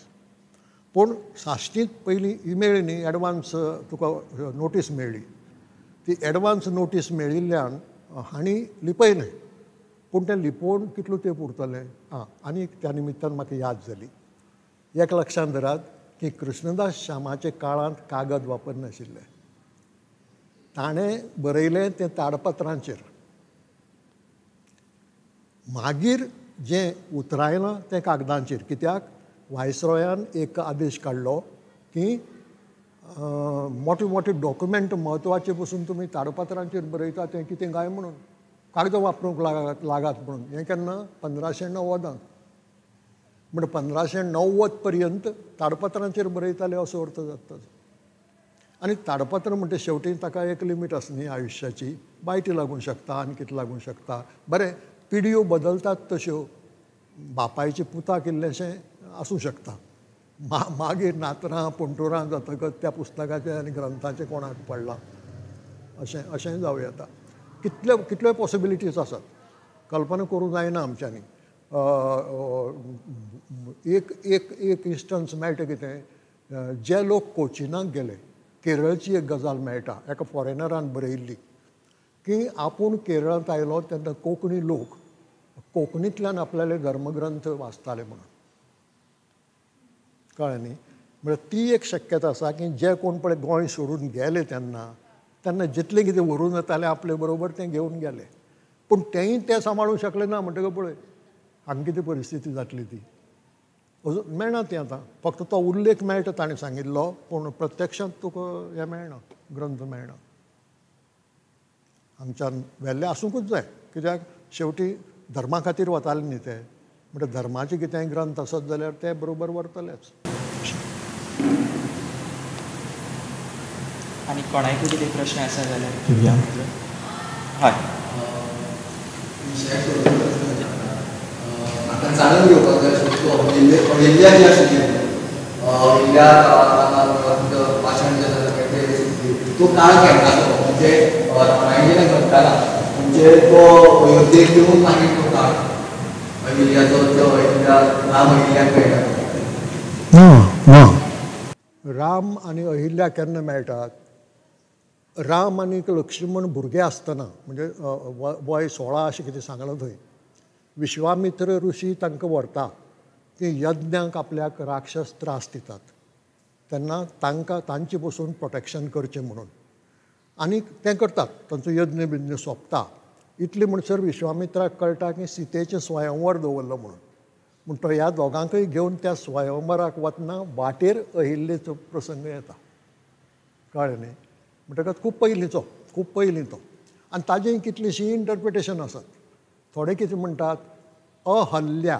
पूण साश्टींत पयलीं ही मेळ्ळी न्ही, एडवान्स तुका नोटीस मेळ्ळी, ती एडवान्स नोटीस मेळिल्ल्यान हांणी लिपयलें. पूण तें लिपोवन कितलो तेंप उरतलें? आं, आनी त्या निमित्तान म्हाका याद जाली, एक लक्षांत धरात की कृष्णदास श्यामाच्या काळांत कागद वापरनाशिल्ले. ताणें बरयलें तें ताडपत्रांचेर, मागीर जें उतरायलां तें कागदांचेर. कित्याक वायसरॉयान एक आदेश काडलो की मोठे मोठे डॉक्युमेंट म्हत्वाचे पसून तुमी ताडपत्रांचेर बरयता तें कितें काय म्हणून, कागद वापरूंक लागात म्हणून. हें केन्ना 1590 म्हणजे 1590 पर्यंत ताडपत्रांचेर बरयताले असो अर्थ जाता. आनी ताडपत्र म्हणटा शेवटी ताका एक लिमीट आसा न्ही आयुश्याची, बायटी लागूंक शकता आनी कितें लागूंक शकता. बरें, पिढयो बदलतात तश्यो, बापायचे पुताक इल्लेंशें आसूं शकता, मागीर नातरां पणटुरां जातकच त्या पुस्तकाचें आनी ग्रंथाचें कोणाक पडलां अशें अशेंय जावं येता. कितल्यो कितल्यो पॉसिबिलिटीज आसात, कल्पना करूंक जायना आमच्यांनी. एक एक एक इन्स्टन्स मेळटा कितें, जे लोक कोचिनाक गेले, केरळची एक गजाल मेळटा, एका फॉरेनरान बरयल्ली की आपूण केरळांत आयलो तेन्ना कोंकणी लोक कोंकणींतल्यान आपल्याले धर्मग्रंथ वाचताले म्हणून. कळ्ळें न्ही? म्हळ्यार ती एक शक्यता आसा की जे कोण पळय गोंय सोडून गेले तेन्ना तेन्ना जितलें कितें व्हरून येतालें आपले बरोबर तें घेवन गेले, पूण तेंय तें सांबाळूंक शकलें ना. म्हणटकच पळय हांगा कितें परिस्थिती जातली ती अजून मेळना ती आतां. फक्त तो उल्लेख मेळटा ताणें सांगिल्लो, पूण प्रत्यक्षांत तुका हें मेळना, ग्रंथ मेळना. आमच्यान व्हेल्ले आसूंकूच जाय, कित्याक शेवटी धर्मा खातीर वताले न्ही ते, म्हणटा धर्माचे कितेंय ग्रंथ आसत जाल्यार ते बरोबर व्हरतलेच. आनी कोणायकूय कितें प्रश्न आसा जाल्यार घेवया. हय, म्हाका जाणून घेवपाक जाय आशिल्लें अहिल्या जी आशिल्ली, अहिल्या भाशण जें जालें पळय तें तो काळ केन्नाचो, म्हणजे रामायण जेन्ना घडटाला म्हणजे तो अयोध्येक येवन मागीर तो काळ अहिल्याचो, अहिल्या राम अहिल्याक मेळटा. ना ना, राम आनी अहिल्या केन्ना मेळटात? राम आनी लक्ष्मण भुरगे आसतना, म्हणजे वय 16 अशें कितें सांगलां थंय, विश्वामित्र ऋषी तांकां व्हरता की यज्ञाक आपल्याक राक्षस त्रास दितात तेन्ना तांकां तांचे पसून प्रोटेक्शन करचें म्हणून, आनी तें करतात. तांचो यज्ञ बिज्ञ सोंपता इतले म्हणसर विश्वामित्राक कळटा की सीतेचें स्वयंवर दवरलो म्हणून, म्हूण तो ह्या दोगांकय घेवन त्या स्वयंवराक वतना वाटेर अहिल्येचो प्रसंग येता. कळ्ळें न्ही? म्हणटकच खूब पयलींचो, खूब पयलीं तो. आनी ताजें कितलींशीं इंटरप्रिटेशन आसात. थोडे कितें म्हणटात, अहल्या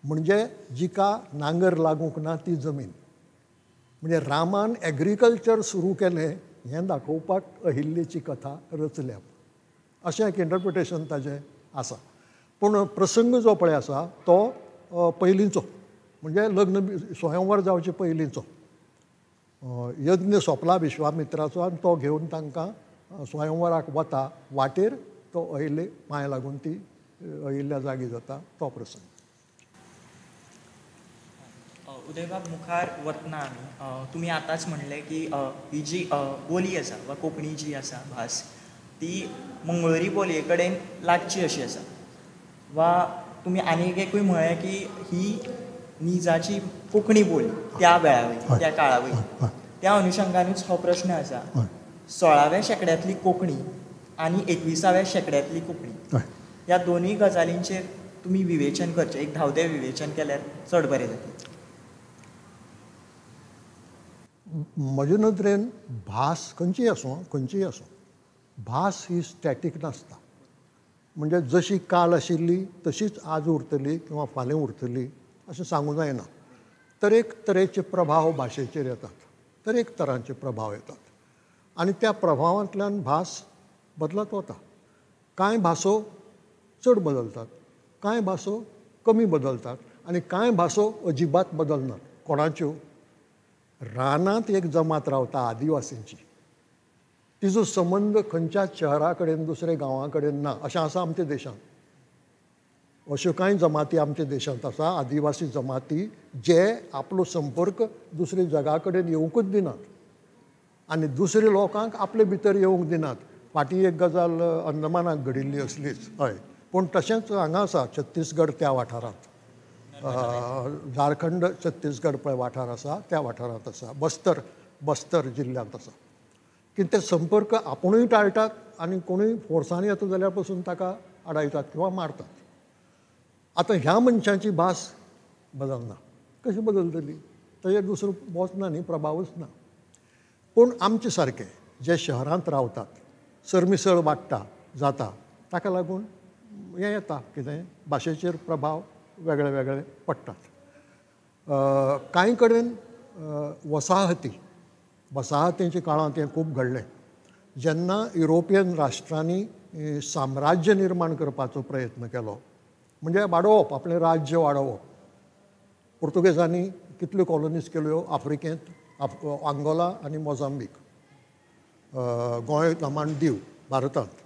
म्हणजे जिका नांगर लागूंक ना ती जमीन, म्हणजे रामान एग्रीकल्चर सुरू केलें हें दाखोवपाक अहिल्येची कथा रचल्या, अशें एक इंटरप्रिटेशन ताजें आसा. पूण प्रसंग जो पळय आसा तो पयलींचो, म्हणजे लग्न स्वयंवर जावचे पयलींचो. यज्ञ सोंपला विश्वामित्राचो आनी तो घेवन तांकां स्वयंवराक वता, वाटेर तो अहिल्ये पांय लागून ती अहिल्या जागी जाता, तो प्रसंग. उदयबाब, मुखार वतना आमी तुमी आतांच म्हणलें की ही जी बोली आसा वा कोंकणी जी आसा भास ती मंगळुरी बोलये कडेन लागची अशी आसा, वा तुमी आनीक एकूय म्हळें की ही निजाची कोंकणी बोली त्या वेळा वयली, त्या काळा वयली. त्या अनुशंगानूच हो प्रश्न आसा, 16व्या शेंकड्यांतली कोंकणी आनी 21व्या शेंकड्यांतली कोंकणी ह्या दोनूय गजालींचेर तुमी विवेचन करचें, एक धांवतें विवेचन केल्यार चड बरें जातलें. म्हजे नदरेन भास खंयचीय आसूं, खंयचीय आसूं, भास ही स्टॅटीक नासता. म्हणजे जशी काल आशिल्ली तशीच आज उरतली किंवा फाल्यां उरतली अशें सांगूं जायना. तरेक तरेचे प्रभाव भाशेचेर येतात, तरेक तरांचे प्रभाव येतात आनी त्या प्रभावांतल्यान भास बदलत वता. कांय भासो चड बदलतात, कांय भासो कमी बदलतात आनी कांय भासो अजिबात बदलनात. कोणाच्यो? रानांत एक जमात रावता आदिवासींची, तिजो संबंद खंयच्याच शहरा कडेन दुसऱ्या गांवां कडेन ना, अशें आसा आमच्या देशांत. अश्यो कांय जमाती आमच्या देशांत आसा, आदिवासी जमाती, जे आपलो संपर्क दुसऱ्या जगा कडेन येवंकूच दिनात आनी दुसऱ्या लोकांक आपले भितर येवंक दिनात. फाटीं एक गजाल अंदमानाक घडिल्ली असलीच, हय, पूण तशेंच हांगा आसा छत्तीसगड त्या वाठारांत, झारखंड छत्तीसगड पळय वाठार आसा त्या वाठारांत आसा, बस्तर, बस्तर जिल्ल्यांत आसा की ते संपर्क आपुणूय टाळटात आनी कोणूय फोर्सान येता जाल्यार पसून ताका आडायतात किंवा मारतात. आतां ह्या मनशांची भास बदलना, कशी बदलतली? ताजेर दुसरो बोच ना न्ही, प्रभावूच ना. पूण आमचे सारके जे शहरांत रावतात, सरमिसळ वाडटा जाता, ताका लागून हें येता कितें, भाशेचेर प्रभाव वेगळे वेगळे पडटात. कांय कडेन वसाहती, वसाहतींच्या काळांत हें खूब घडलें. जेन्ना युरोपियन राष्ट्रांनी साम्राज्य निर्माण करपाचो प्रयत्न केलो, म्हणजे वाडोवप, आपलें राज्य वाडोवप, पुर्तुगेजांनी कितल्यो कॉलनीज केल्यो आफ्रिकेंत, आंगोला आनी मोजांबीक, गोंय, दमण, दीव भारतांत,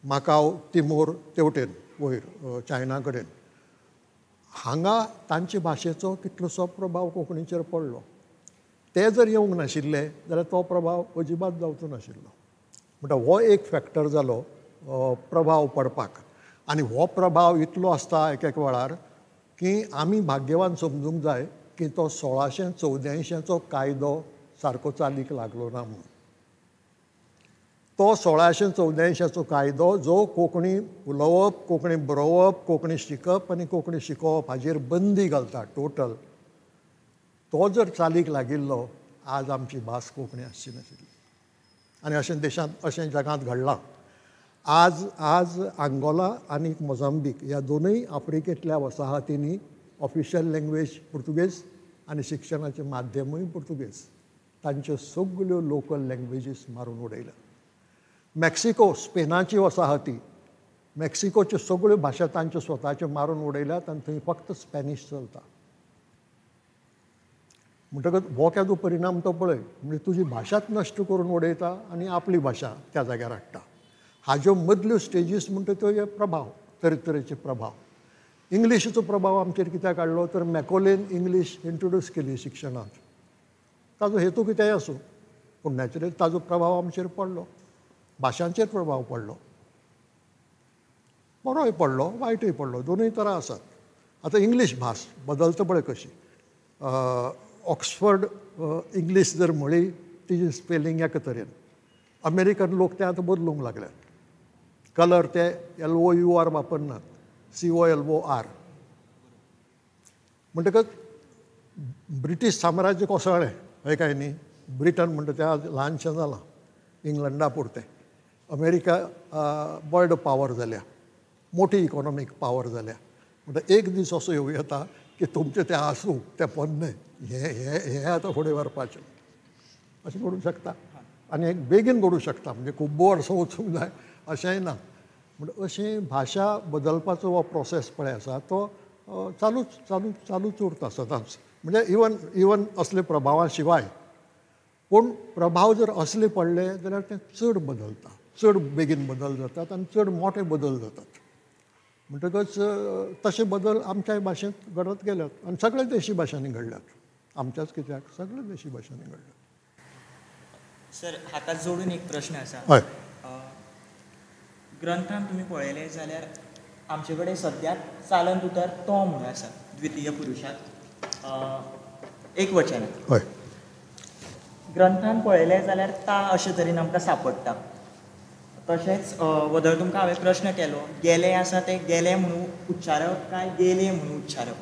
माकाव, तिमोर तेवटेन वयर चायना कडेन, हांगा तांचे भाशेचो कितलोसो प्रभाव कोंकणीचेर पडलो. ते जर येवंक नाशिल्ले जाल्यार तो प्रभाव अजिबात जावचो नाशिल्लो. म्हणटा हो एक फॅक्टर जालो प्रभाव पडपाक. आनी हो प्रभाव इतलो आसता एक एक वेळार की आमी भाग्यवान समजूंक जाय की तो 1684चो कायदो सारको चालीक लागलो ना म्हणून. तो 1684चो कायदो जो कोंकणी उलोवप, कोंकणी बरोवप, कोंकणी शिकप आनी कोंकणी शिकोवप हाजेर बंदी घालता टोटल, तो जर चालीक लागिल्लो आज आमची भास कोंकणी आसची नाशिल्ली. आनी अशें देशांत, अशें जगांत घडलां. आज आज आंगोला आनी मोजांबीक ह्या दोनूय आफ्रिकेंतल्या वसाहतींनी ऑफिशियल लँग्वेज पुर्तुगेज आनी शिक्षणाचें माध्यमूय पुर्तुगेज, तांच्यो सगल्यो लोकल लँग्वेजीस मारून उडयल्या. मेक्सिको, स्पेनाची वसाहती, मेक्सिकोच्यो सगळ्यो भाशा तांच्यो स्वताच्यो मारून उडयल्यात आनी थंय फक्त स्पॅनीश चलता. म्हणटकच हो केदो परिणाम तो पळय, म्हणजे तुजी भाशाच नश्ट करून उडयता आनी आपली भाशा त्या जाग्यार हाडटा. हाज्यो मदल्यो स्टेजीस म्हणटा त्यो हे प्रभाव, तरेतरेचे प्रभाव. इंग्लिशीचो प्रभाव आमचेर कित्याक हाडलो तर मॅकोलेन इंग्लीश इंट्रोड्यूस केली शिक्षणांत. ताजो हेतू कितेंय आसूं, पूण नॅचरली ताजो प्रभाव आमचेर पडलो, भाशांचेर प्रभाव पडलो, बरोय पडलो वायटूय पडलो, दोनूय तरा आसात. आतां इंग्लीश भास बदलता पळय कशी, ऑक्सफर्ड इंग्लीश जर म्हळी तिजी स्पेलिंग एका तरेन, अमेरिकन लोक ते आतां बदलूंक लागल्यात. कलर ते LOUR वापरनात, COLOR. म्हणटकच ब्रिटीश साम्राज्य कोसळ्ळें हय काय न्ही, ब्रिटन म्हणटा तें आज ल्हानशें जालां इंग्लंडा पुरतें. अमेरिका वर्ल्ड पावर जाल्या, मोठी इकॉनॉमीक पावर जाल्या. म्हणटा एक दीस असो येवं येता की तुमचें तें आसूं तें पोन्नें हें हें हें आतां फुडें व्हरपाचें अशें घडूंक शकता, आनी एक बेगीन घडूंक शकता, म्हणजे खूब वर्सां वचूंक जाय अशेंय ना. म्हण अशें भाशा बदलपाचो हो प्रोसेस पळय आसा तो चालूच चालूच चालूच उरता सदांच. म्हणजे इवन इवन असले प्रभावा शिवाय, पूण प्रभाव जर असले पडले जाल्यार ते चड बदलता, चड बेगीन बदल जातात आनी चड मोठे बदल जातात. म्हणटकच तशे बदल आमच्याय भाशेंत घडत गेल्यात आनी सगळ्या देशी भाशांनी घडल्यात, आमच्याच कित्याक सगळ्या देशी भाशांनी घडल्यात. सर, हाका जोडून एक प्रश्न आसा. हय, ग्रंथान तुमी पळयलें जाल्यार आमचे कडेन सद्याक चालंत उतर तो म्हणून आसा, द्वितीय पुरुशाक एक वचनांत. हय, ग्रंथान पळयलें जाल्यार ता अशे तरेन आमकां सांपडटा. तशेंच वदळ तुमकां हांवें प्रश्न केलो, गेले आसा ते गेले म्हणून उच्चारप काय गेले म्हणून उच्चारप,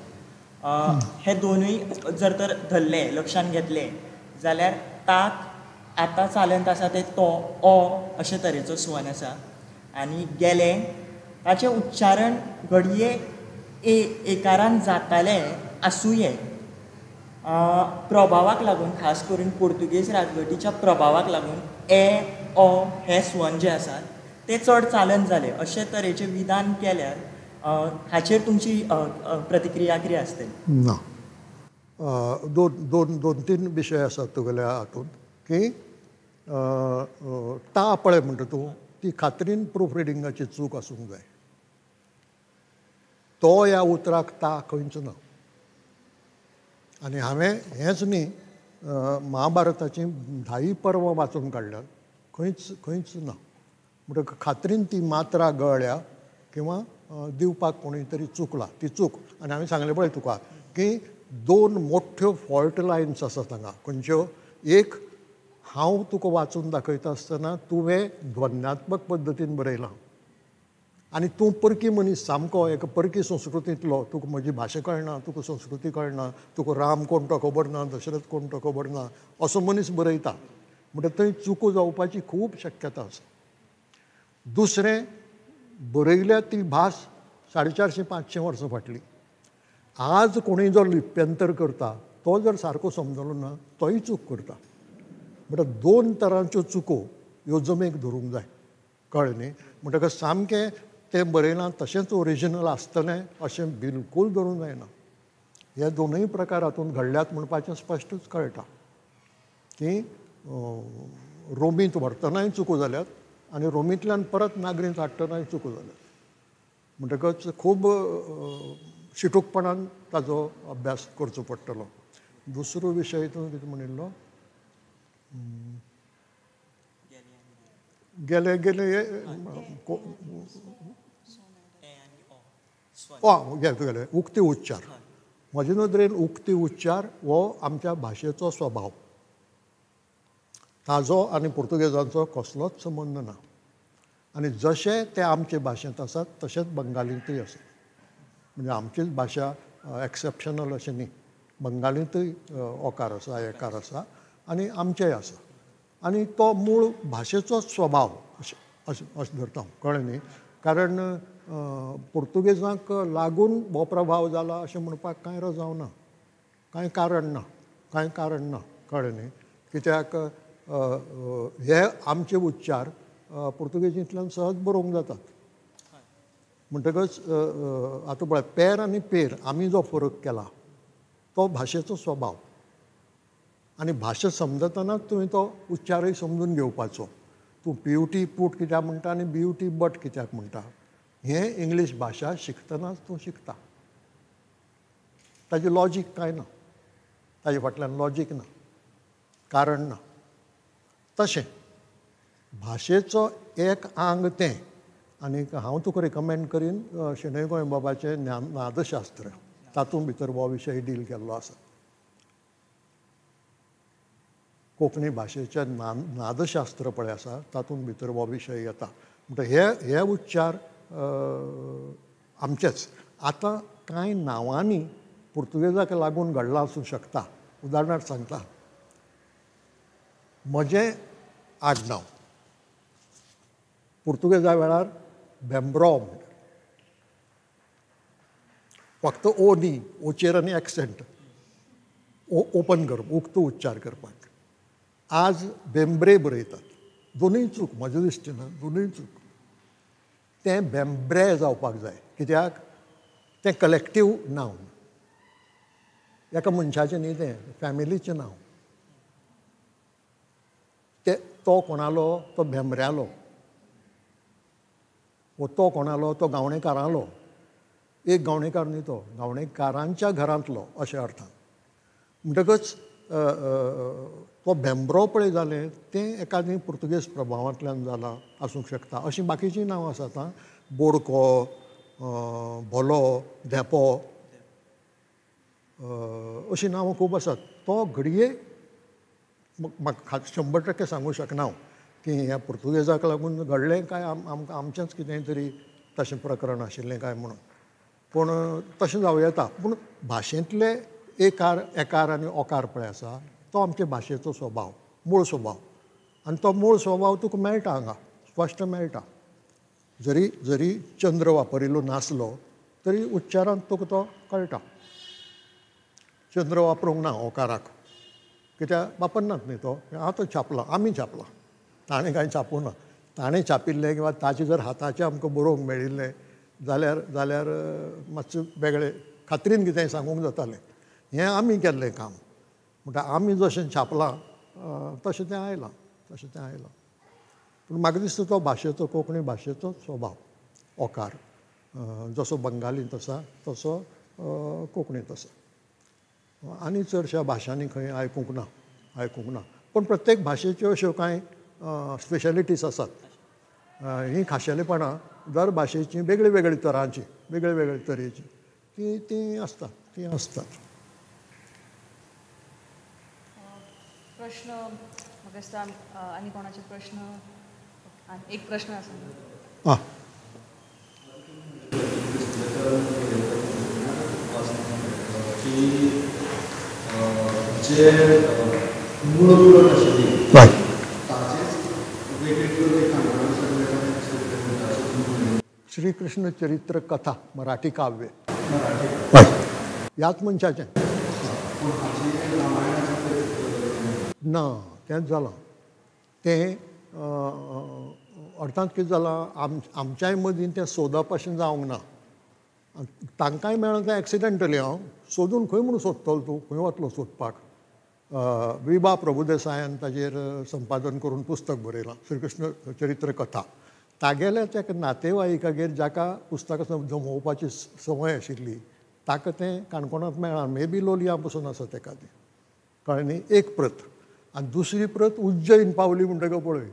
हे दोनूय जर तर धरले लक्षांत घेतले जाल्यार ताक आतां चालंत आसा ते तो ओ अशे तरेचो स्वन आसा, आनी गेले ताचें उच्चारण घडये ए एकारान जातालें आसुये. प्रभावाक लागून, खास करून पुर्तुगेज राजवटीच्या प्रभावाक लागून ए ओ हे स्वन जे आसात ते चड चालन जाले अशे तरेचें विधान केल्यार हाचेर तुमची प्रतिक्रिया कितें आसतली? ना, दोन दोन दोन तीन विशय आसात तुगेल्या हातूंत की ता पळय म्हणटा तूं, ती खात्रीन प्रूफ रिडिंगाची चूक आसूंक जाय. तो ह्या उतराक ता खंयच ना. आनी हांवें हेंच न्ही महाभारताचीं 10 पर्व वाचून काडल्यात, खंयच खंयच ना. म्हणटकच खात्रीन ती मात्रा गळ्ळ्या किंवा दिवपाक कोणी तरी चुकला, ती चूक. आनी हांवें सांगलें पळय तुका की दोन मोठ्यो फॉल्ट लायन्स आसात हांगा. खंयच्यो? एक, हांव तुका वाचून दाखयता आसतना तुवें ध्वन्यात्मक पद्दतीन बरयलां आनी तूं परकी मनीस सामको, एका परकी संस्कृतींतलो, तुका म्हजी भाशा कळना, तुका संस्कृती कळना, तुका राम कोण तो खबर ना, दशरथ कोण तो खबर ना, असो मनीस बरयता. म्हणटा थंय चुको जावपाची खूब शक्यता आसा. दुसरें, बरयल्या ती भास 450-500 वर्सां फाटली. आज कोणूय जो लिप्यंतर करता तो जर सारको समजलो ना तोय चूक करता. म्हणटा दोन तरांच्यो चुको ह्यो जमेक धरूंक जाय, कळ्ळें न्ही. म्हणटकच सामकें तें बरयलां तशेंच ओरिजिनल आसतलें अशें बिलकूल धरूंक जायना. हे दोनूय प्रकार हातूंत घडल्यात म्हणपाचें स्पश्टूच कळटा की रोमींत व्हरतनाय चुको जाल्यात आनी रोमींतल्यान परत नागरींत हाडटनाय चुको जाल्यात. म्हणटकच खूब शिटूकपणान ताजो अभ्यास करचो पडटलो. दुसरो विशय तूं कितें म्हणिल्लो, गेले गेले गेले उक्ते उच्चार. म्हजे नदरेन उक्ते उच्चार हो आमच्या भाशेचो स्वभाव, ताजो आनी पुर्तुगेजांचो कसलोच संबंद ना. आनी जशे ते आमचे भाशेंत आसात तशेंच बंगालींतूय आसात. म्हणजे आमचीच भाशा एक्सेप्शनल अशें न्ही, बंगालींतूय ओकार आसा, एकार आसा आनी आमचेय आसा. आनी तो मूळ भाशेचो स्वभाव अशें अशें अशें धरता हांव, कळ्ळें न्ही. कारण पुर्तुगेजांक लागून हो प्रभाव जाला अशें म्हणपाक कांय रजांव ना, कांय कारण ना, कांय कारण ना, कळ्ळें न्ही. कित्याक हे आमचे उच्चार पुर्तुगेजींतल्यान सहज बरोवंक जातात. म्हणटकच आतां पळय, पेर आनी पेर आमी जो फरक केला तो भाशेचो स्वभाव. आनी भाशा समजतनाच तुवें तो उच्चारय समजून घेवपाचो. तूं पी यू टी पूट कित्याक म्हणटा आनी बी यू टी बट कित्याक म्हणटा हें इंग्लीश भाशा शिकतनाच तूं शिकता. ताजें लॉजीक कांय ना, ताजे फाटल्यान लॉजीक ना, कारण ना. तशें भाशेचो एक आंग तें. आनी हांव तुका रिकमेंड करीन शणै गोंयबाबाचें नादशास्त्र, तातूंत भितर हो विशय डील केल्लो आसा. कोंकणी भाशेचें नादशास्त्र पळय आसा तातूंत भितर हो विशय येता. म्हणटा हे हे उच्चार आमचेच. आतां कांय नांवांनी पुर्तुगेजाक लागून घडलां आसूं शकता. उदाहरणार्थ सांगता, म्हजें आडनांव पुर्तुगेजा वेळार भेंब्रो म्हणटा, फक्त ओ न्ही, ओचेर आनी एक्सेंट, ओपन करप, उक्तो उच्चार करपाक. आज बेंब्रे बरयतात, दोनूय चूक म्हज्या दृश्टीन, दोनूय चूक. तें बेंब्रे जावपाक जाय, कित्याक तें कलेक्टीव नांव, एका मनशाचें न्ही, तें फॅमिलीचें नांव. ते तो कोणालो, तो भेंब्र्यालो, वो तो कोणालो, तो गावणेकारालो. एक गावणेकार न्ही, तो गावणेकारांच्या घरांतलो अशें अर्थान. म्हणटकच तो भेंब्रो पळय जालें तें एकादी पुर्तुगेज प्रभावांतल्यान जालां आसूंक शकता. अशीं बाकीचीं नांवां आसात आं, बोडको, भोलो, धेंपो, अशीं नांवां खूब आसात. तो घडये म्हाका 100% सांगूंक शकना हांव की हें पुर्तुगेजाक लागून घडलें काय आमकां आमचेंच कितें तरी तशें प्रकरण आशिल्लें काय म्हणून, पूण तशें जावं येता. पूण भाशेंतले एकार, एकार आनी ओकार पळय आसा तो आमचे भाशेचो स्वभाव, मूळ स्वभाव. आनी तो मूळ स्वभाव तुका मेळटा हांगा, स्पश्ट मेळटा. जरी जरी चंद्र वापरिल्लो नासलो तरी उच्चारांत तुका तो कळटा. चंद्र वापरूंक ना ओकाराक, कित्याक वापरनात न्ही तो. आतां छापला, आमी छापला, ताणें कांय छापूं ना. ताणें छापिल्लें किंवा ताचें जर हाताचें आमकां बरोवंक मेळिल्लें जाल्यार जाल्यार मातशें वेगळें खात्रीन कितेंय सांगूंक जातालें. हें आमी केल्लें काम, म्हणटा आमी जशें छापलां तशें तें आयलां, तशें तें आयलां. पूण म्हाका दिसता तो भाशेचो, कोंकणी भाशेचो स्वभाव ओकार जसो बंगालींत आसा तसो कोंकणींत आसा. आनी चडश्या भाशांनी खंय आयकूंक ना, आयकूंक ना. पूण प्रत्येक भाशेच्यो अश्यो कांय स्पेशलिटीज आसात. हीं खाशेलेपणां दर भाशेचीं वेगळी वेगळी तरांची, वेगळे वेगळे तरेची ती ती आसतात, ती आसतात. प्रश्न म्हाका दिसता आनी कोणाचे प्रश्न, एक प्रश्न आसा. आं, की जे मूळ प्रत आशिल्ली ताचेच वेगळे प्रत श्री कृष्ण चरित्र कथा मराठी काव्य, ह्याच मनशाचें ना, तेंच जालां. तें अर्थांत कितें जालां, आमच्याय मदीं तें सोदप अशें जावंक ना. तांकांय मेळ्ळें तें एक्सिडेंटली. हांव सोदून खंय म्हणून सोदतलो, तूं खंय वतलो सोदपाक. विभा प्रभुदेसायान ताजेर संपादन करून पुस्तक बरयलां, श्रीकृष्ण चरित्र कथा. तागेल्या त्या नातेवाईकागेर जाका पुस्तकां जमोवपाची संवय आशिल्ली ताका तें काणकोणांत मेळ्ळां. मे बी लोलयां पसून आसा तेका तें, कळ्ळें न्ही. एक प्रत. आनी दुसरी प्रत उज्जैन पावली म्हणटकच पळय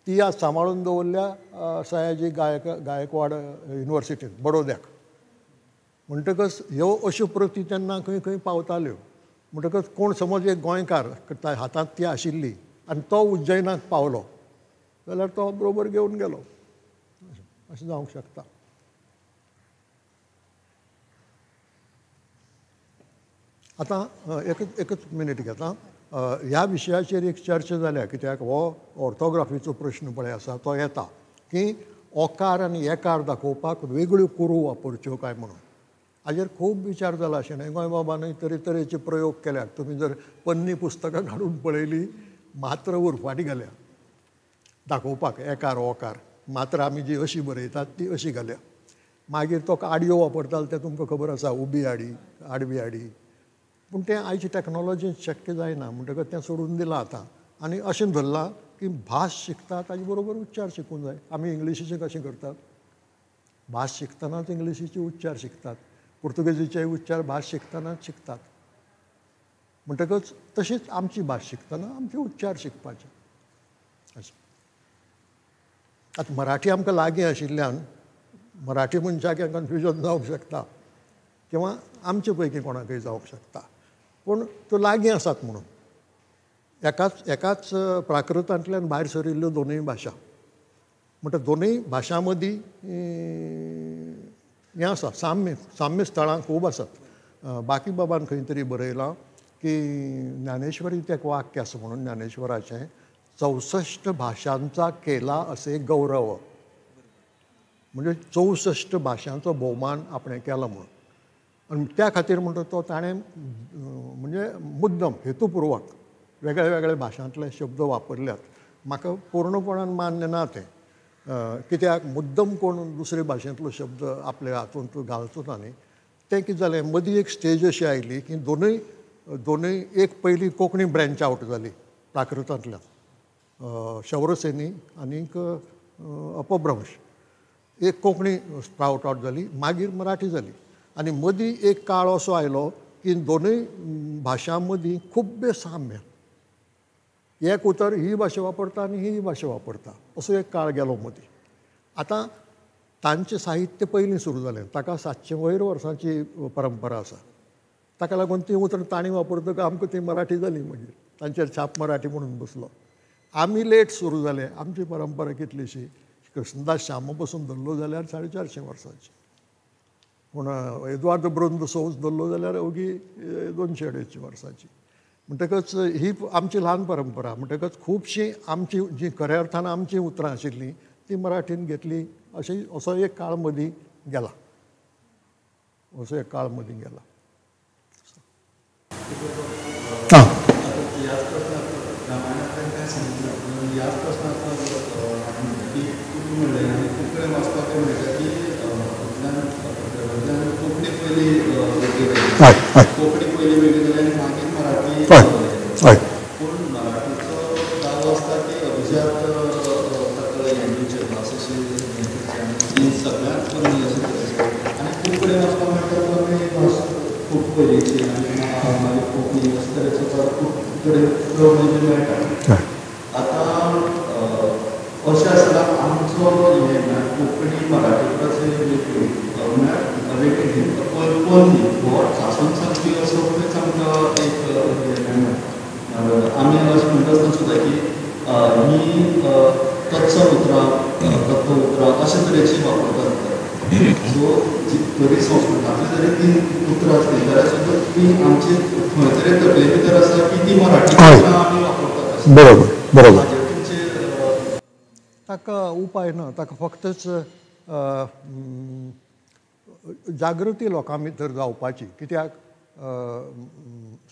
ती आज सांबाळून दवरल्या सयाजी गायकवाड युनिवर्सिटीन बडोद्याक. म्हणटकच ह्यो अश्यो प्रती तेन्ना खंय खंय पावताल्यो. म्हणटकच कोण समज एक गोंयकार हातांत ती आशिल्ली आनी तो उज्जैनाक पावलो जाल्यार तो बरोबर घेवन गेलो, अशें जावंक शकता. आतां एकच मिनीट घेता. ह्या विशयाचेर एक चर्चा जाल्या, कित्याक हो ऑर्थोग्राफीचो प्रश्न पळय आसा तो येता की ओकार आनी एकार दाखोवपाक वेगळ्यो कुरू वापरच्यो काय म्हणून. हाजेर खूब विचार जाला. शणै गोंयबाबानूय तरेतरेचे प्रयोग केल्यात. तुमी जर पन्नी पुस्तकां काडून पळयली, मात्र उरफाटी घाल्या दाखोवपाक एकार ओकार. मात्र आमी जी अशी बरयतात ती अशी घाल्या. मागीर तो आडयो वापरतालो तें तुमकां खबर आसा, उबी आडी, आडवी आडी. पूण तें आयची टॅक्नोलॉजी शक्य जायना म्हणटकच तें सोडून दिलां आतां. आनी अशें धरलां की भास शिकता ताजे बरोबर उच्चार शिकूंक जाय. आमी इंग्लिशीचे कशें करतात, भास शिकतनाच इंग्लिशीचे उच्चार शिकतात, पुर्तुगेजीचे उच्चार भास शिकतनाच शिकतात. म्हणटकच तशीच आमची भास शिकतना आमचे उच्चार शिकपाचे. अशें आतां मराठी आमकां लागीं आशिल्ल्यान मराठी मनशाक हें कन्फ्युजन जावंक शकता किंवा आमचे पैकी कोणाकय जावंक शकता, पूण त्यो लागीं आसात म्हणून एकाच एकाच प्राकृतांतल्यान भायर सरिल्ल्यो दोनूय भाशा. म्हणटा दोनूय भाशां मदीं हें आसा, साम्य साम्य स्थळां खूब आसात. बाकीबाबान खंय तरी बरयलां की ज्ञानेश्वरींत एक वाक्य आसा म्हणून ज्ञानेश्वराचें, 64 भाशांचा केला असे गौरव. म्हणजे 64 भाशांचो भोवमान आपणें केला म्हणून. आनी त्या खातीर म्हणटा तो ताणें म्हणजे मुद्दम हेतुपुर्वक वेगळे वेगळे भाशांतले शब्द वापरल्यात. म्हाका पूर्णपणान मान्य ना तें, कित्याक मुद्दम कोण दुसरे भाशेंतलो शब्द आपल्या हातूंत घालचो ना न्ही. तें कितें जालें, मदीं एक स्टेज अशी आयली की दोनूय दोनूय एक पयली कोंकणी ब्रँच आवट जाली प्राकृतांतल्यान, शौरसेनी आनीक अपभ्रंश, एक कोंकणी स्प्रावट आवट जाली, मागीर मराठी जाली. आनी मदीं एक काळ असो आयलो की दोनूय भाशां मदीं खुब्बे साम्य, एक उतर ही भाशा वापरता आनी ही भाशा वापरता, असो एक काळ गेलो मदीं. आतां तांचें साहित्य पयलीं सुरू जालें, ताका 700 वयर वर्सांची परंपरा आसा. ताका लागून तीं उतरां तांणी वापरतकच आमकां ती मराठी जाली, मागीर तांचेर छाप मराठी म्हणून बसलो. आमी लेट सुरू जाले, आमची परंपरा कितलीशी, कृष्णदास श्यामा पसून धरलो जाल्यार 450 वर्सांची, पूण एदुआर्द ब्रोंद सोज धरलो जाल्यार अवघी 200-250 वर्सांची. म्हणटकच ही आमची ल्हान परंपरा. म्हणटकच खुबशीं आमची जी खऱ्या अर्थान आमचीं उतरां आशिल्लीं ती मराठीन घेतली. अशें असो एक काळ मदीं गेला, असो एक काळ मदीं गेला. हां, ह्याच प्रश्नाक रामायणांतल्यान काय सांगितलं, ह्याच प्रश्नाक की तुमी म्हणलें आनी खूब कडेन वाचपाक मेळटा की वयल्यान कोंकणी पयली वेगळी जाली, कोंकणी पयली वेगळी जाली आनी मागीर मराठी. पूण मराठीचो दावो आसता की अभिजात ताका लँग्वेज अशें ती सगळ्यांत कमी अशें आनी खूब कडेन वाचपाक मेळटा की भास खूब पयलींची आनी मागीर कोंकणी अशे तरेचो खूब कडेन प्रमाण मेळटा. आतां अशें आसतना आमचो हें म्हळ्यार कोंकणी मराठी परस वेगळी म्हळ्यार वेगळी पळोवन हो सासून सांगपी असो खंयच आमकां एक हें मेळना. आमी अशें म्हणटा आसतना सुद्दां की ही तत्सम उतरां, तत्व उतरां अशे तरेची वापरतात. सो तरी संस्कृतांतली जरी ती उतरां आसली जाल्यार सुद्दां ती आमची खंय तरी तकले भितर आसा की ती मराठी उतरां आमी वापरतात. बरोबर बरोबर, ताका उपाय ना, ताका फक्तच जागृती लोकां भितर जावपाची. कित्याक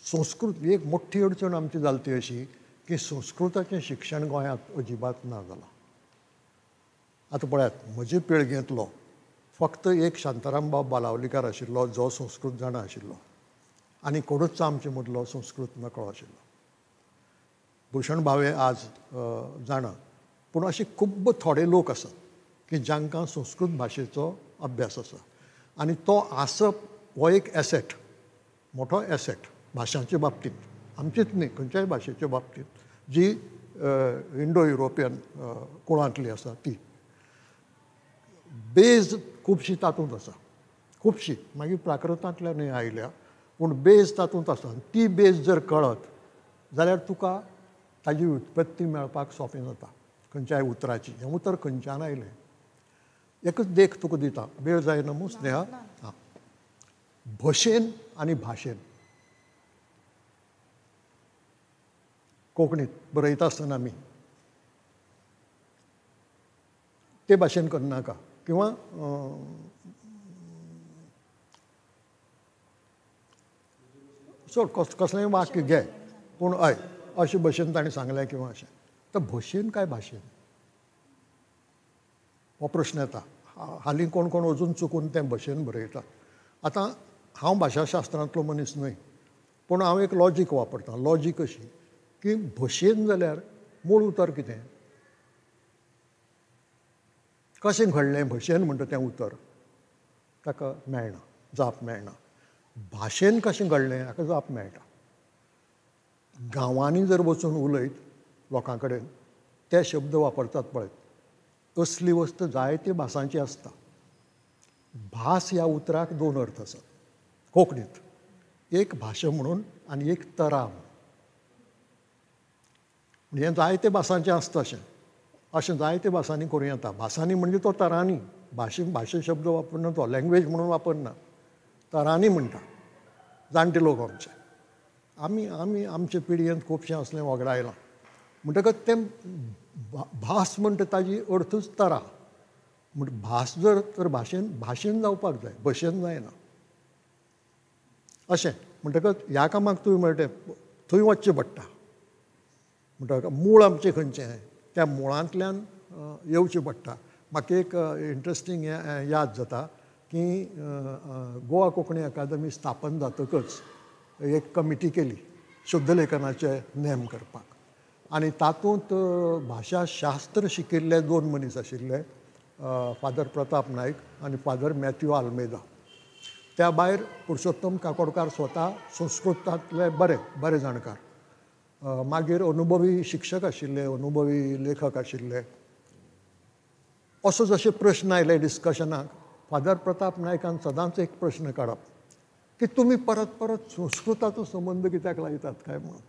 संस्कृत एक मोठी अडचण आमची जाली ती अशी की संस्कृताचें शिक्षण गोंयांत अजिबात ना जालां. आतां पळयात, म्हजे पिळगेंतलो फक्त एक शांताराम बाब बालावलीकार आशिल्लो जो संस्कृत जाणा आशिल्लो, आनी कोणूच आमचे मदलो संस्कृत नकळो आशिल्लो. भूषण भावे आज जाणा, पूण अशे खूब्ब थोडे लोक आसात की जांकां संस्कृत भाशेचो अभ्यास आसा, आनी तो आसप हो एक एसेट, मोठो एसेट भाशांचे बाबतींत, आमचीच न्ही खंयच्याय भाशेच्या बाबतींत जी इंडो युरोपियन कुळांतली आसा ती बेज खुबशी तातूंत आसा, खुबशी मागीर प्राकृतांतल्यानूय आयल्या, पूण बेज तातूंत आसा. ती बेज जर कळत जाल्यार तुका ताजी उत्पत्ती मेळपाक सोंपें जाता खंयच्याय उतराची. हें उतर खंयच्यान आयलें, एकच देख तुका दिता, वेळ जायना मू स्नेहा. हां, भशेन आनी भाशेन कोंकणीत बरयता आसतना आमी ते भाशेन करनाका, किंवा सोड कसलेंय वाक्य घे, पूण हय अशे भशेन ताणें सांगलें किंवा अशें, तर भशेन काय भाशेन हो प्रश्न येता. हालीं कोण कोण अजून चुकून तें भशेन बरयतात. आतां हांव भाशाशास्त्रांतलो मनीस न्हय, पूण हांव एक लॉजीक वापरतां. लॉजीक अशी की भशेन जाल्यार मूळ उतर कितें, कशें घडलें भशेन म्हणटा तें उतर ताका मेळना, जाप मेळना. भाशेन कशें घडलें हाका जाप मेळटा. गांवांनी जर वचून उलयत लोकां कडेन ते शब्द वापरतात पळयत, असली वस्त जायते भासांची आसता. भास ह्या उतराक दोन अर्थ आसात कोंकणींत, एक भाशा म्हणून आनी एक तरा म्हणून. हें जायते भासांचें आसता अशें, अशें जायते भासांनी करूं येता. भासांनी म्हणजे तो तरांनी, भाशे भाशे शब्द वापरना, तो लँग्वेज म्हणून वापरना, तरांनी म्हणटा जाणटे लोक आमचे. आमी आमी आमचे पिळगेंत खुबशें असलें वगडायलां. म्हणटकच तें भास म्हणटा ताजी अर्थूच तरा. म्हण भास जर तर भाशेन भाशेन जावपाक जाय, भशेन जायना अशें. म्हणटकच ह्या कामाक तुवें म्हणलें थंय वचचें पडटा. म्हणटकच मूळ आमचें खंयचें त्या मुळांतल्यान येवचें पडटा. म्हाका एक इंट्रस्टींग याद जाता की गोवा कोंकणी अकादमी स्थापन जातकच एक कमिटी केली शुद्धलेखनाचे नेम करपाक, आनी तातूंत भाशाशास्त्र शिकिल्ले दोन मनीस आशिल्ले, फादर प्रताप नायक आनी फादर मॅथ्यू आल्मेदा. त्या भायर पुरुषोत्तम काकोडकार स्वता संस्कृतांतले बरे बरे जाणकार, मागीर अनुभवी शिक्षक आशिल्ले, अनुभवी लेखक आशिल्ले. असो जशे प्रश्न आयले डिस्कशनाक, फादर प्रताप नायकान सदांच एक प्रश्न काडप की तुमी परत परत संस्कृताचो संबंद कित्याक लायतात काय म्हणून.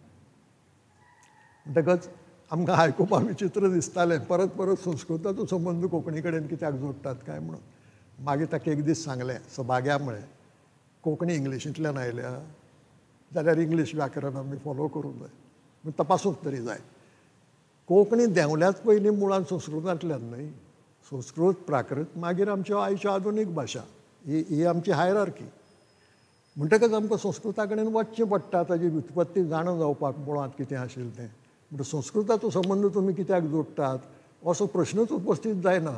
म्हणटकच आमकां आयकुपाक विचित्र दिसतालें, परत परत संस्कृताचो संबंद कोंकणी कडेन कित्याक जोडटात काय म्हणून. मागीर ताका एक दीस सांगलें, सभाग्या म्हळें, कोंकणी इंग्लिशींतल्यान आयल्या जाल्यार इंग्लीश व्याकरण आमी फॉलो करूंक जाय, तपासूंक तरी जाय. कोंकणी देंवल्याच पयलीं मुळान संस्कृतांतल्यान न्हय, संस्कृत प्राकृत मागीर आमच्यो आयच्यो आधुनीक भाशा, ही ही आमची हायरार्की. म्हणटकच आमकां संस्कृता कडेन वचचें पडटा, ताजी व्युत्पत्ती जाणा जावपाक मुळांत कितें आशिल्लें तें. म्हणटा संस्कृताचो संबंद तुमी कित्याक जोडटात असो प्रश्नूच उपस्थीत जायना.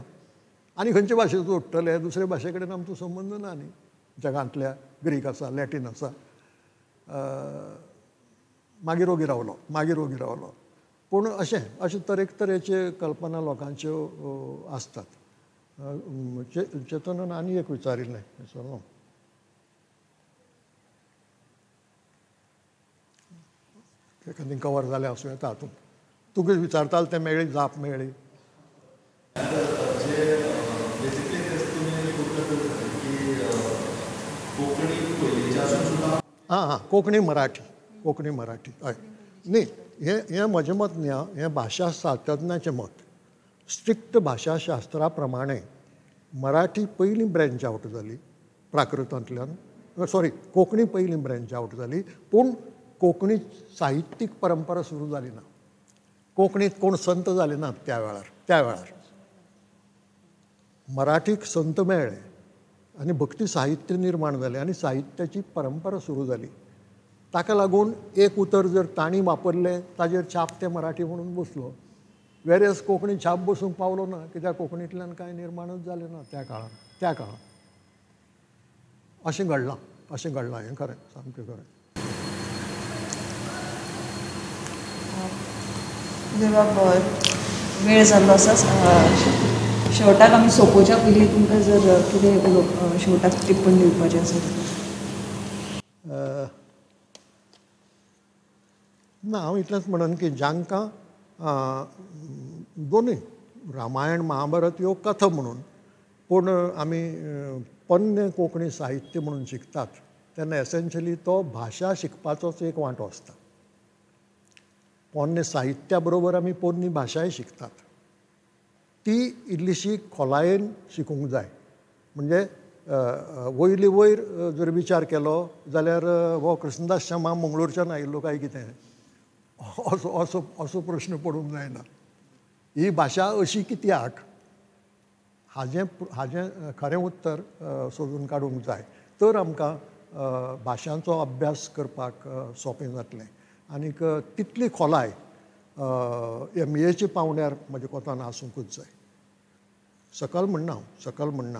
आनी खंयचे भाशेचो जोडटले, दुसरे भाशे कडेन आमचो संबंद ना न्ही. जगांतल्या ग्रीक आसा, लॅटीन आसा. मागीर ओगी रावलो, मागीर ओगी रावलो. पूण अशें अशें तरेकतरेचे कल्पना लोकांच्यो आसतात. चेतनान आनी एक विचारिल्लें, विसरलो. एखादें कवर जालें आसूं येता हातूंत. तुका विचारताले तें मेळ्ळी, जाप मेळ्ळी. आं हां, कोंकणी मराठी, कोंकणी मराठी हय न्ही. हें हें म्हजें मत न्ही आं, हें भाशा शास्त्रज्ञाचें मत. स्ट्रिक्ट भाशाशास्त्रा प्रमाणे मराठी पयलीं ब्रँच आवट जाली प्राकृतांतल्यान, सॉरी कोंकणी पयलीं ब्रँच आवट जाली, पूण कोंकणी साहित्यीक परंपरा सुरू जाली ना. कोंकणीत कोण संत जाले नात त्या वेळार. त्या वेळार मराठीक संत मेळ्ळे आनी भक्ती साहित्य निर्माण जालें आनी साहित्याची परंपरा सुरू जाली. ताका लागून एक उतर जर तांणी वापरलें ताजेर छाप तें मराठी म्हणून बसलो. वेरेस कोंकणी छाप बसूंक पावलो ना, कित्याक कोंकणींतल्यान कांय निर्माणच जालें ना त्या काळांत. त्या काळांत अशें घडलां, अशें घडलां, हें खरें, सामकें खरें. वेळ जाल्लो आसा, शेवटाक आमी सोंपोवच्या पयलीं तुमकां जर कितें उलोवप शेवटाक टिप्पण दिवपाचें आसा. ना, हांव इतलेंच म्हणन की जांकां दोनूय रामायण महाभारत ह्यो कथा म्हणून, पूण आमी पोन्नें कोंकणी साहित्य म्हणून शिकतात तेन्ना एसेन्शली तो भाशा शिकपाचोच एक वांटो आसता. पोन्नें साहित्या बरोबर आमी पोन्नी भाशाय शिकतात, ती इल्लीशी खोलायेन शिकूंक जाय. म्हणजे वयले वयर जर विचार केलो जाल्यार हो कृष्णदास शर्मा मंगळूरच्यान आयिल्लो काय कितें असो असो असो प्रश्न पडूंक जायना. ही भाशा अशी कित्याक हाजें हाजें खरें उत्तर सोदून काडूंक जाय, तर आमकां भाशांचो अभ्यास करपाक सोंपें जातलें. आनीक तितली खोलाय एम एच्या पावंड्यार म्हज्या कोतान आसूंकूच जाय. सकल म्हणना हांव, सकल म्हणना,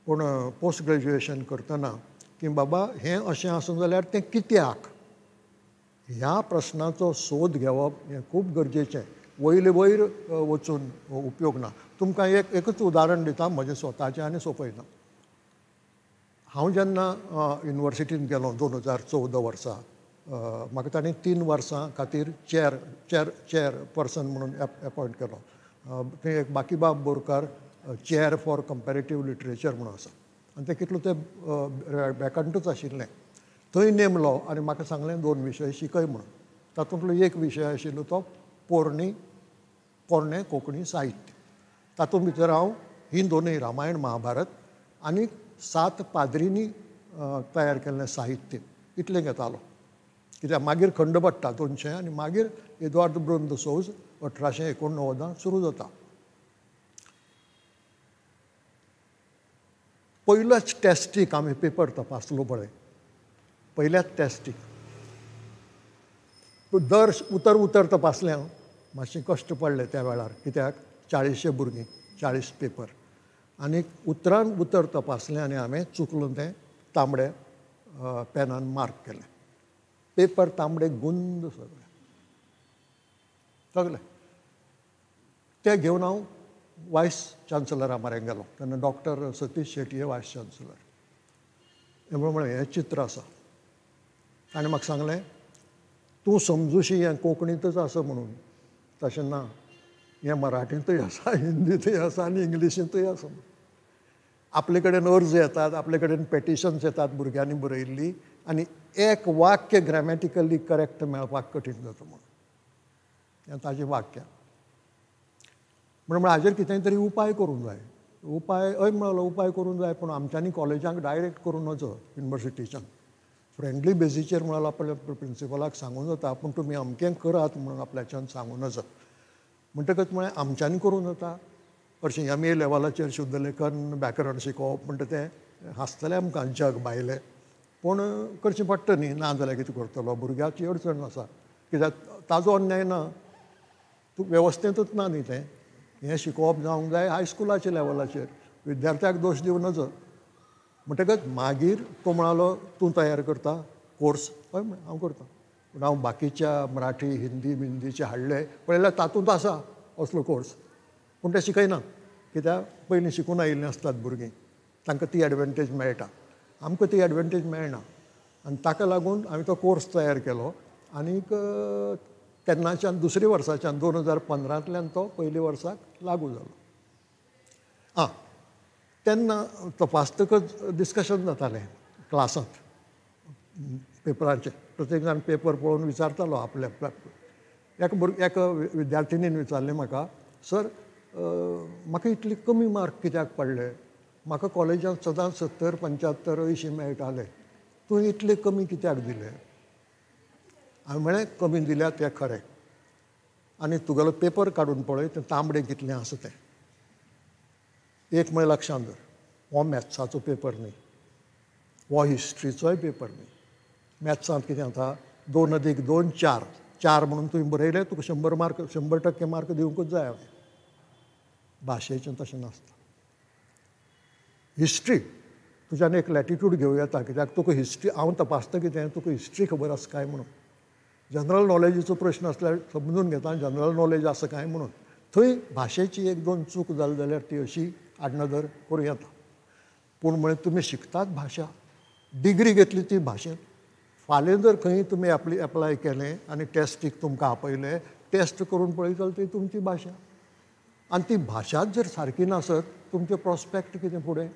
पूण पोस्ट ग्रेज्युएशन करतना की बाबा हें अशें आसूं जाल्यार तें कित्याक ह्या प्रश्नाचो सोद घेवप हें खूब गरजेचें. वयले वयर वचून उपयोग ना. तुमकां एक एकूच उदाहरण दिता म्हजें स्वताचें आनी सोंपयता. हांव जेन्ना युनिवर्सिटींत गेलो 2014 वर्सा, म्हाका तांणी 3 वर्सां खातीर चेअर चेअर चेअर पर्सन म्हणून एपॉयंट केलो. थंय एक Bakibab Borkar chair for comparative literature म्हणून आसा आनी तें कितलो तें वेकंटूच आशिल्लें. थंय नेमलो आनी म्हाका सांगलें 2 विशय शिकय म्हणून. तातूंतलो एक विशय आशिल्लो तो पोरणी पोरणें कोंकणी साहित्य. तातूंत भितर हांव ही दोनूय रामायण महाभारत आनी 7 पाद्रींनी तयार केल्लें साहित्य इतलें घेतालो. कित्याक मागीर खंड पडटा 200 आनी मागीर एदुआर्द ब्रून the सोज 1889 सुरू जाता. पयल्याच टॅस्टीक आमी पेपर तपासलो पळय, पयल्याच टॅस्टीक दर उतर उतर तपासलें. हांव मातशें कश्ट पडले त्या वेळार, कित्याक 40 भुरगीं 40 पेपर आनी उतरान उतर तपासलें आनी हांवें चुकलो तें तांबडे पेनान मार्क केलें. पेपर तांबडे गुंद सगळे सगळे ते घेवन हांव वायस चान्सलरा म्हऱ्यान गेलो. तेन्ना doctor Satish Shetye vice chancellor. हें म्हळें हें चित्र आसा. ताणें म्हाका सांगलें तूं समजुशी हें कोंकणींतच आसा म्हणून, तशें ना, हें मराठींतूय आसा, हिंदींतूय आसा आनी इंग्लिशींतूय आसा. आपले कडेन अर्ज येतात, आपले कडेन पेटिशन्स येतात भुरग्यांनी बरयल्ली आनी एक वाक्य ग्रॅमॅटिकली करेक्ट मेळपाक कठीण जाता म्हणून हें ताजें वाक्य. म्हणून हाजेर कितेंय तरी उपाय करूंक जाय. उपाय हय म्हणलो उपाय करूंक जाय, पूण आमच्यांनी कॉलेजांक डायरेक्ट करूं नजो. युनिवर्सिटीच्यान फ्रेंडली बेजीचेर म्हळ्यार आपल्या प्रिंसिपलाक सांगूं जाता, पूण तुमी अमकें करात म्हणून आपल्याच्यान सांगूं नजो. म्हणटकच म्हळें आमच्यांनी करूं जाता. हरशीं एम ए लेवलाचेर शुद्धलेखन व्याकरण शिकोवप म्हणटा तें हांसतलें आमकां जग भायलें, पूण करचें पडटा न्ही, ना जाल्यार कितें करतलो. भुरग्याची अडचण आसा, कित्याक ताजो अन्याय ना, तूं वेवस्थेंतूच ना न्ही तें. हें शिकोवप जावंक जाय हायस्कुलाच्या लेवलाचेर, विद्यार्थ्याक दोश दिवं नजो. म्हणटकच मागीर तो म्हणालो तूं तयार करता कोर्स? हय म्हळें हांव करता, पूण हांव बाकीच्या मराठी हिंदी बिंदीचे हाडले पळयल्यार तातूंत आसा असलो कोर्स, पूण ते शिकयना, कित्याक पयलीं शिकून आयिल्लीं आसतात भुरगीं, तांकां ती एडवांटेज मेळटा, आमकां ती एडवांटेज मेळना. आनी ताका लागून हांवें तो कोर्स तयार केलो आनीक तेन्नाच्यान दुसऱ्या वर्साच्यान 2015 तो पयल्या वर्साक लागू जालो. आं, तेन्ना तपासतकच डिस्कशन जातालें क्लासांत पेपरांचें. प्रत्येक जाण पेपर पळोवन विचारतालो आपल्या. एका विद्यार्थिनीन विचारलें म्हाका, सर म्हाका इतले कमी मार्क कित्याक पडले? म्हाका कॉलेजांत सदांच 70, 75, 80 मेळटाले, तुवें इतले कमी कित्याक दिले? हांवें म्हळें कमी दिल्या तें खरें, आनी तुगेलो पेपर काडून पळय तें तांबडें कितलें आसा तें. एक म्हळें लक्षांत दवर, हो मॅथ्साचो पेपर न्ही, हो हिस्ट्रीचोय पेपर न्ही. मॅथ्सांत कितें जाता, 2 + 2 = 4, 4 म्हणून तुवें बरयलें तुका 100 मार्क, 100% मार्क दिवंकूच जाय हांवें. भाशेचें तशें नासता. हिस्ट्री तुज्यान एक लॅटिट्यूड घेवं येता, कित्याक तुका हिस्ट्री हांव तपासता कितें तुका हिस्ट्री खबर आसा काय म्हणून. जनरल नॉलेजीचो प्रश्न आसल्यार समजून घेता जनरल नॉलेज आसा काय म्हणून. थंय भाशेची 1-2 चूक जाली जाल्यार ती अशी आडनदर करूं येता. पूण म्हळें तुमी शिकतात भाशा, डिग्री घेतली ती भाशेंत, फाल्यां जर खंय तुमी एप्लाय केलें आनी टॅस्टीक तुमकां आपयलें, टॅस्ट करून पळयत जाल्यार ती तुमची भाशा, आनी ती भाशाच जर सारकी नासत तुमचें प्रोस्पेक्ट कितें फुडें.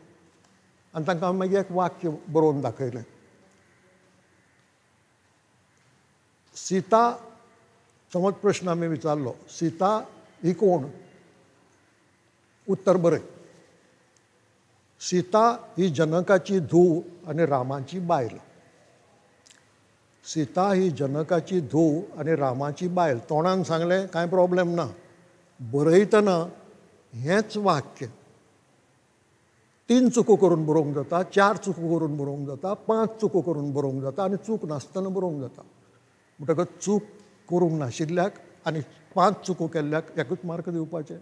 आनी तांकां हांवें मागीर एक वाक्य बरोवन दाखयलें, सीता, समज प्रश्न आमी विचारलो, सीता ही कोण? उत्तर बरय, सीता ही जनकाची धूव आनी रामाची बायल. सीता ही जनकाची धूव आनी रामाची बायल. तोंडान सांगलें कांय प्रॉब्लेम ना, बरयतना हेंच वाक्य 3 चुको करून बरोवंक जाता, 4 चुको करून बरोवंक जाता, 5 चुको करून बरोवंक जाता आनी चूक नासतना बरोवंक जाता. म्हणटकच चूक करूंक नाशिल्ल्याक आनी 5 चुको केल्ल्याक एकूच मार्क दिवपाचे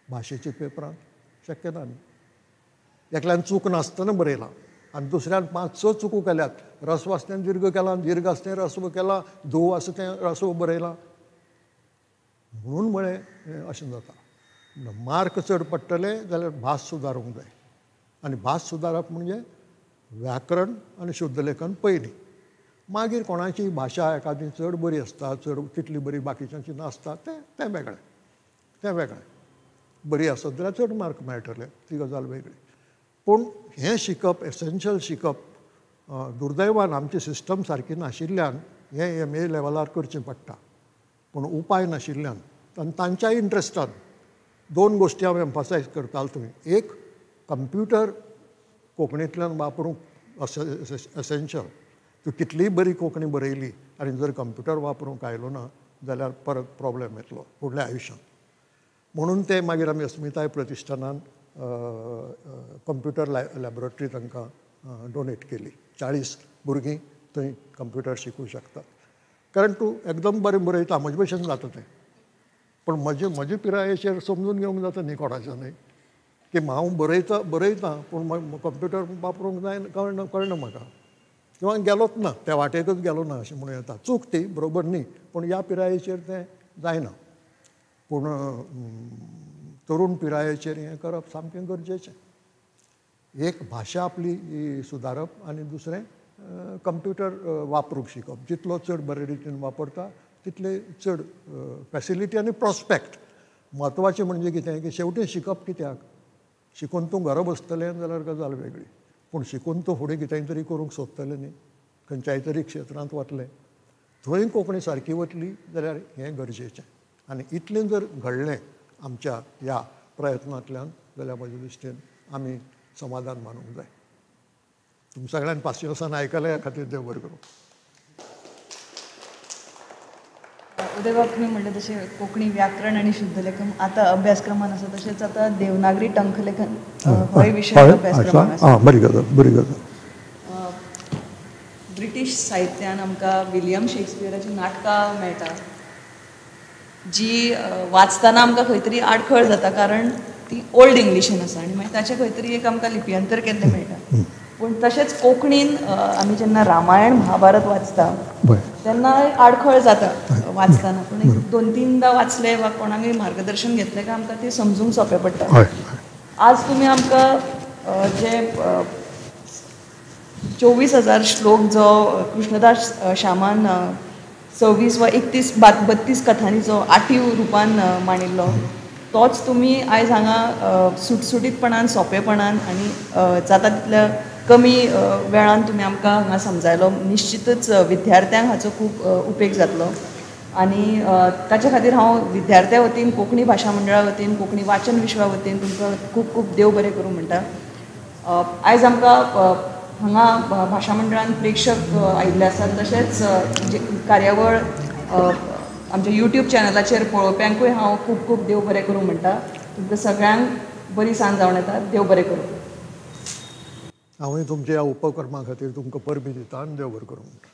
भाशेच्या पेपरांत शक्य ना न्ही. एकल्यान चूक नासतना बरयलां आनी दुसऱ्यान 5-6 चुको केल्यात. रस्व आसा तें दीर्घ केलां, दीर्घ आसा तें रस्व केलां, धूव आसा तें रस्व बरयलां. म्हणून म्हळें अशें जाता. मार्क चड पडटले जाल्यार भास सुदारूंक जाय. आनी भास सुदारप म्हणजे व्याकरण आनी शुद्धलेखन पयलीं. मागीर कोणाची भाशा एखादी चड बरी आसता, चड तितली बरी बाकीच्यांची नासता, तें वेगळें, तें वेगळें. बरी आसत जाल्यार चड मार्क मेळटले, ती गजाल वेगळी. पूण हें शिकप, एसेन्शियल शिकप, दुर्दैवान आमची सिस्टम सारकी नाशिल्ल्यान हें MA लेवलार करचें पडटा. पूण उपाय नाशिल्ल्यान आनी तांच्या इंट्रस्टान 2 गोश्टी हांव एम्फासायज करतालो थंय. एक, कंप्युटर कोंकणींतल्यान वापरूंक एसेन्शियल. तूं कितलीय बरी कोंकणी बरयली आनी जर कंप्युटर वापरूंक आयलो ना जाल्यार परत प्रॉब्लेम येतलो फुडल्या आयुश्यांत. म्हणून ते मागीर आमी अस्मिताय प्रतिश्ठानान कंप्युटर लॅबोरेटरी तांकां डोनेट केली. 40 भुरगीं थंय कंप्युटर शिकूं शकतात. कारण तूं एकदम बरें बरयता, म्हजे भशेन जाता तें, पूण म्हजे पिरायेचेर समजून घेवंक जाता न्ही कोणाचें न्ही की हांव बरयता बरयता पूण कंप्युटर वापरूंक जाय कळना म्हाका, किंवा गेलोच ना त्या वाटेकच गेलो ना अशें म्हणूं येता. चूक ती बरोबर न्ही, पूण ह्या पिरायेचेर तें जायना. पूण तरुण पिरायेचेर हें करप सामकें गरजेचें. एक भाशा आपली सुदारप आनी दुसरें कंप्युटर वापरूंक शिकप. जितलो चड बरे रितीन वापरता तितले चड फॅसिलिटी आनी प्रॉस्पेक्ट. म्हत्वाचें म्हणजे कितें की शेवटी शिकप कित्याक, शिकून तूं घरा बसतलें जाल्यार गजाल वेगळी, पूण शिकून तूं फुडें कितेंय तरी करूंक सोदतलें न्ही, खंयच्याय तरी क्षेत्रांत वतलें, थंय कोंकणी सारकी वतली जाल्यार हें गरजेचें. आनी इतलें जर घडलें आमच्या ह्या प्रयत्नांतल्यान जाल्यार म्हज्या दृश्टीन आमी समाधान मानूंक जाय. तुम सगळ्यांनी पासियेंसान आयकलें ह्या खातीर देव बरें करूं. उदयबाब, तुमी म्हणलें तशें कोंकणी व्याकरण आनी शुद्धलेखन आतां अभ्यासक्रमान आसा, तशेंच आतां देवनागरी टंकलेखन होय विशय अभ्यासक्रमान आसा. बरी गजाल, बरी गजाल. ब्रिटीश साहित्यान आमकां विलियम शेक्सपियराचीं नाटकां मेळटा, जी वाचतना आमकां खंय तरी आडखळ जाता, कारण ती ओल्ड इंग्लिशीन आसा आनी मागीर ताचें खंय तरी एक आमकां लिप्यांतर केल्लें मेळटा. पूण तशेंच कोंकणीन आमी जेन्ना रामायण महाभारत वाचता तेन्ना एक आडखळ जाता वाचतना, पूण एक 2-3दा वाचले वा कोणाकय मार्गदर्शन घेतलें काय आमकां तें समजूंक सोंपें पडटा. आज तुमी आमकां जे 24,000 श्लोक जो कृष्णदास श्यामान 26 वा 31 32 कथांनी जो आठीव रुपान मांडिल्लो तोच तुमी आयज हांगा सुटसुटीतपणान, सोंपेपणान आनी जाता तितल्या कमी वेळान तुमी आमकां हांगा समजायलो. निश्चितच विद्यार्थ्यांक हाचो खूब उपेग जातलो आनी ताचे खातीर हांव विद्यार्थ्यां वतीन, कोंकणी भाशा मंडळा वतीन, कोंकणी वाचन विश्वा वतीन तुमकां खूब खूब देव बरें करूं म्हणटा. आयज आमकां हांगा भाशा मंडळान प्रेक्षक आयिल्ले आसात, तशेंच जे कार्यावळ आमच्या यूट्यूब चॅनलाचेर पळोवप्यांकूय हांव खूब खूब देव बरें करूं म्हणटा. तुमकां सगळ्यांक बरी सांज जावन येता. देव बरें करूं. हांवूय तुमच्या ह्या उपक्रमा खातीर तुमकां परबीं दिता आनी देव बरें करूं म्हणटा.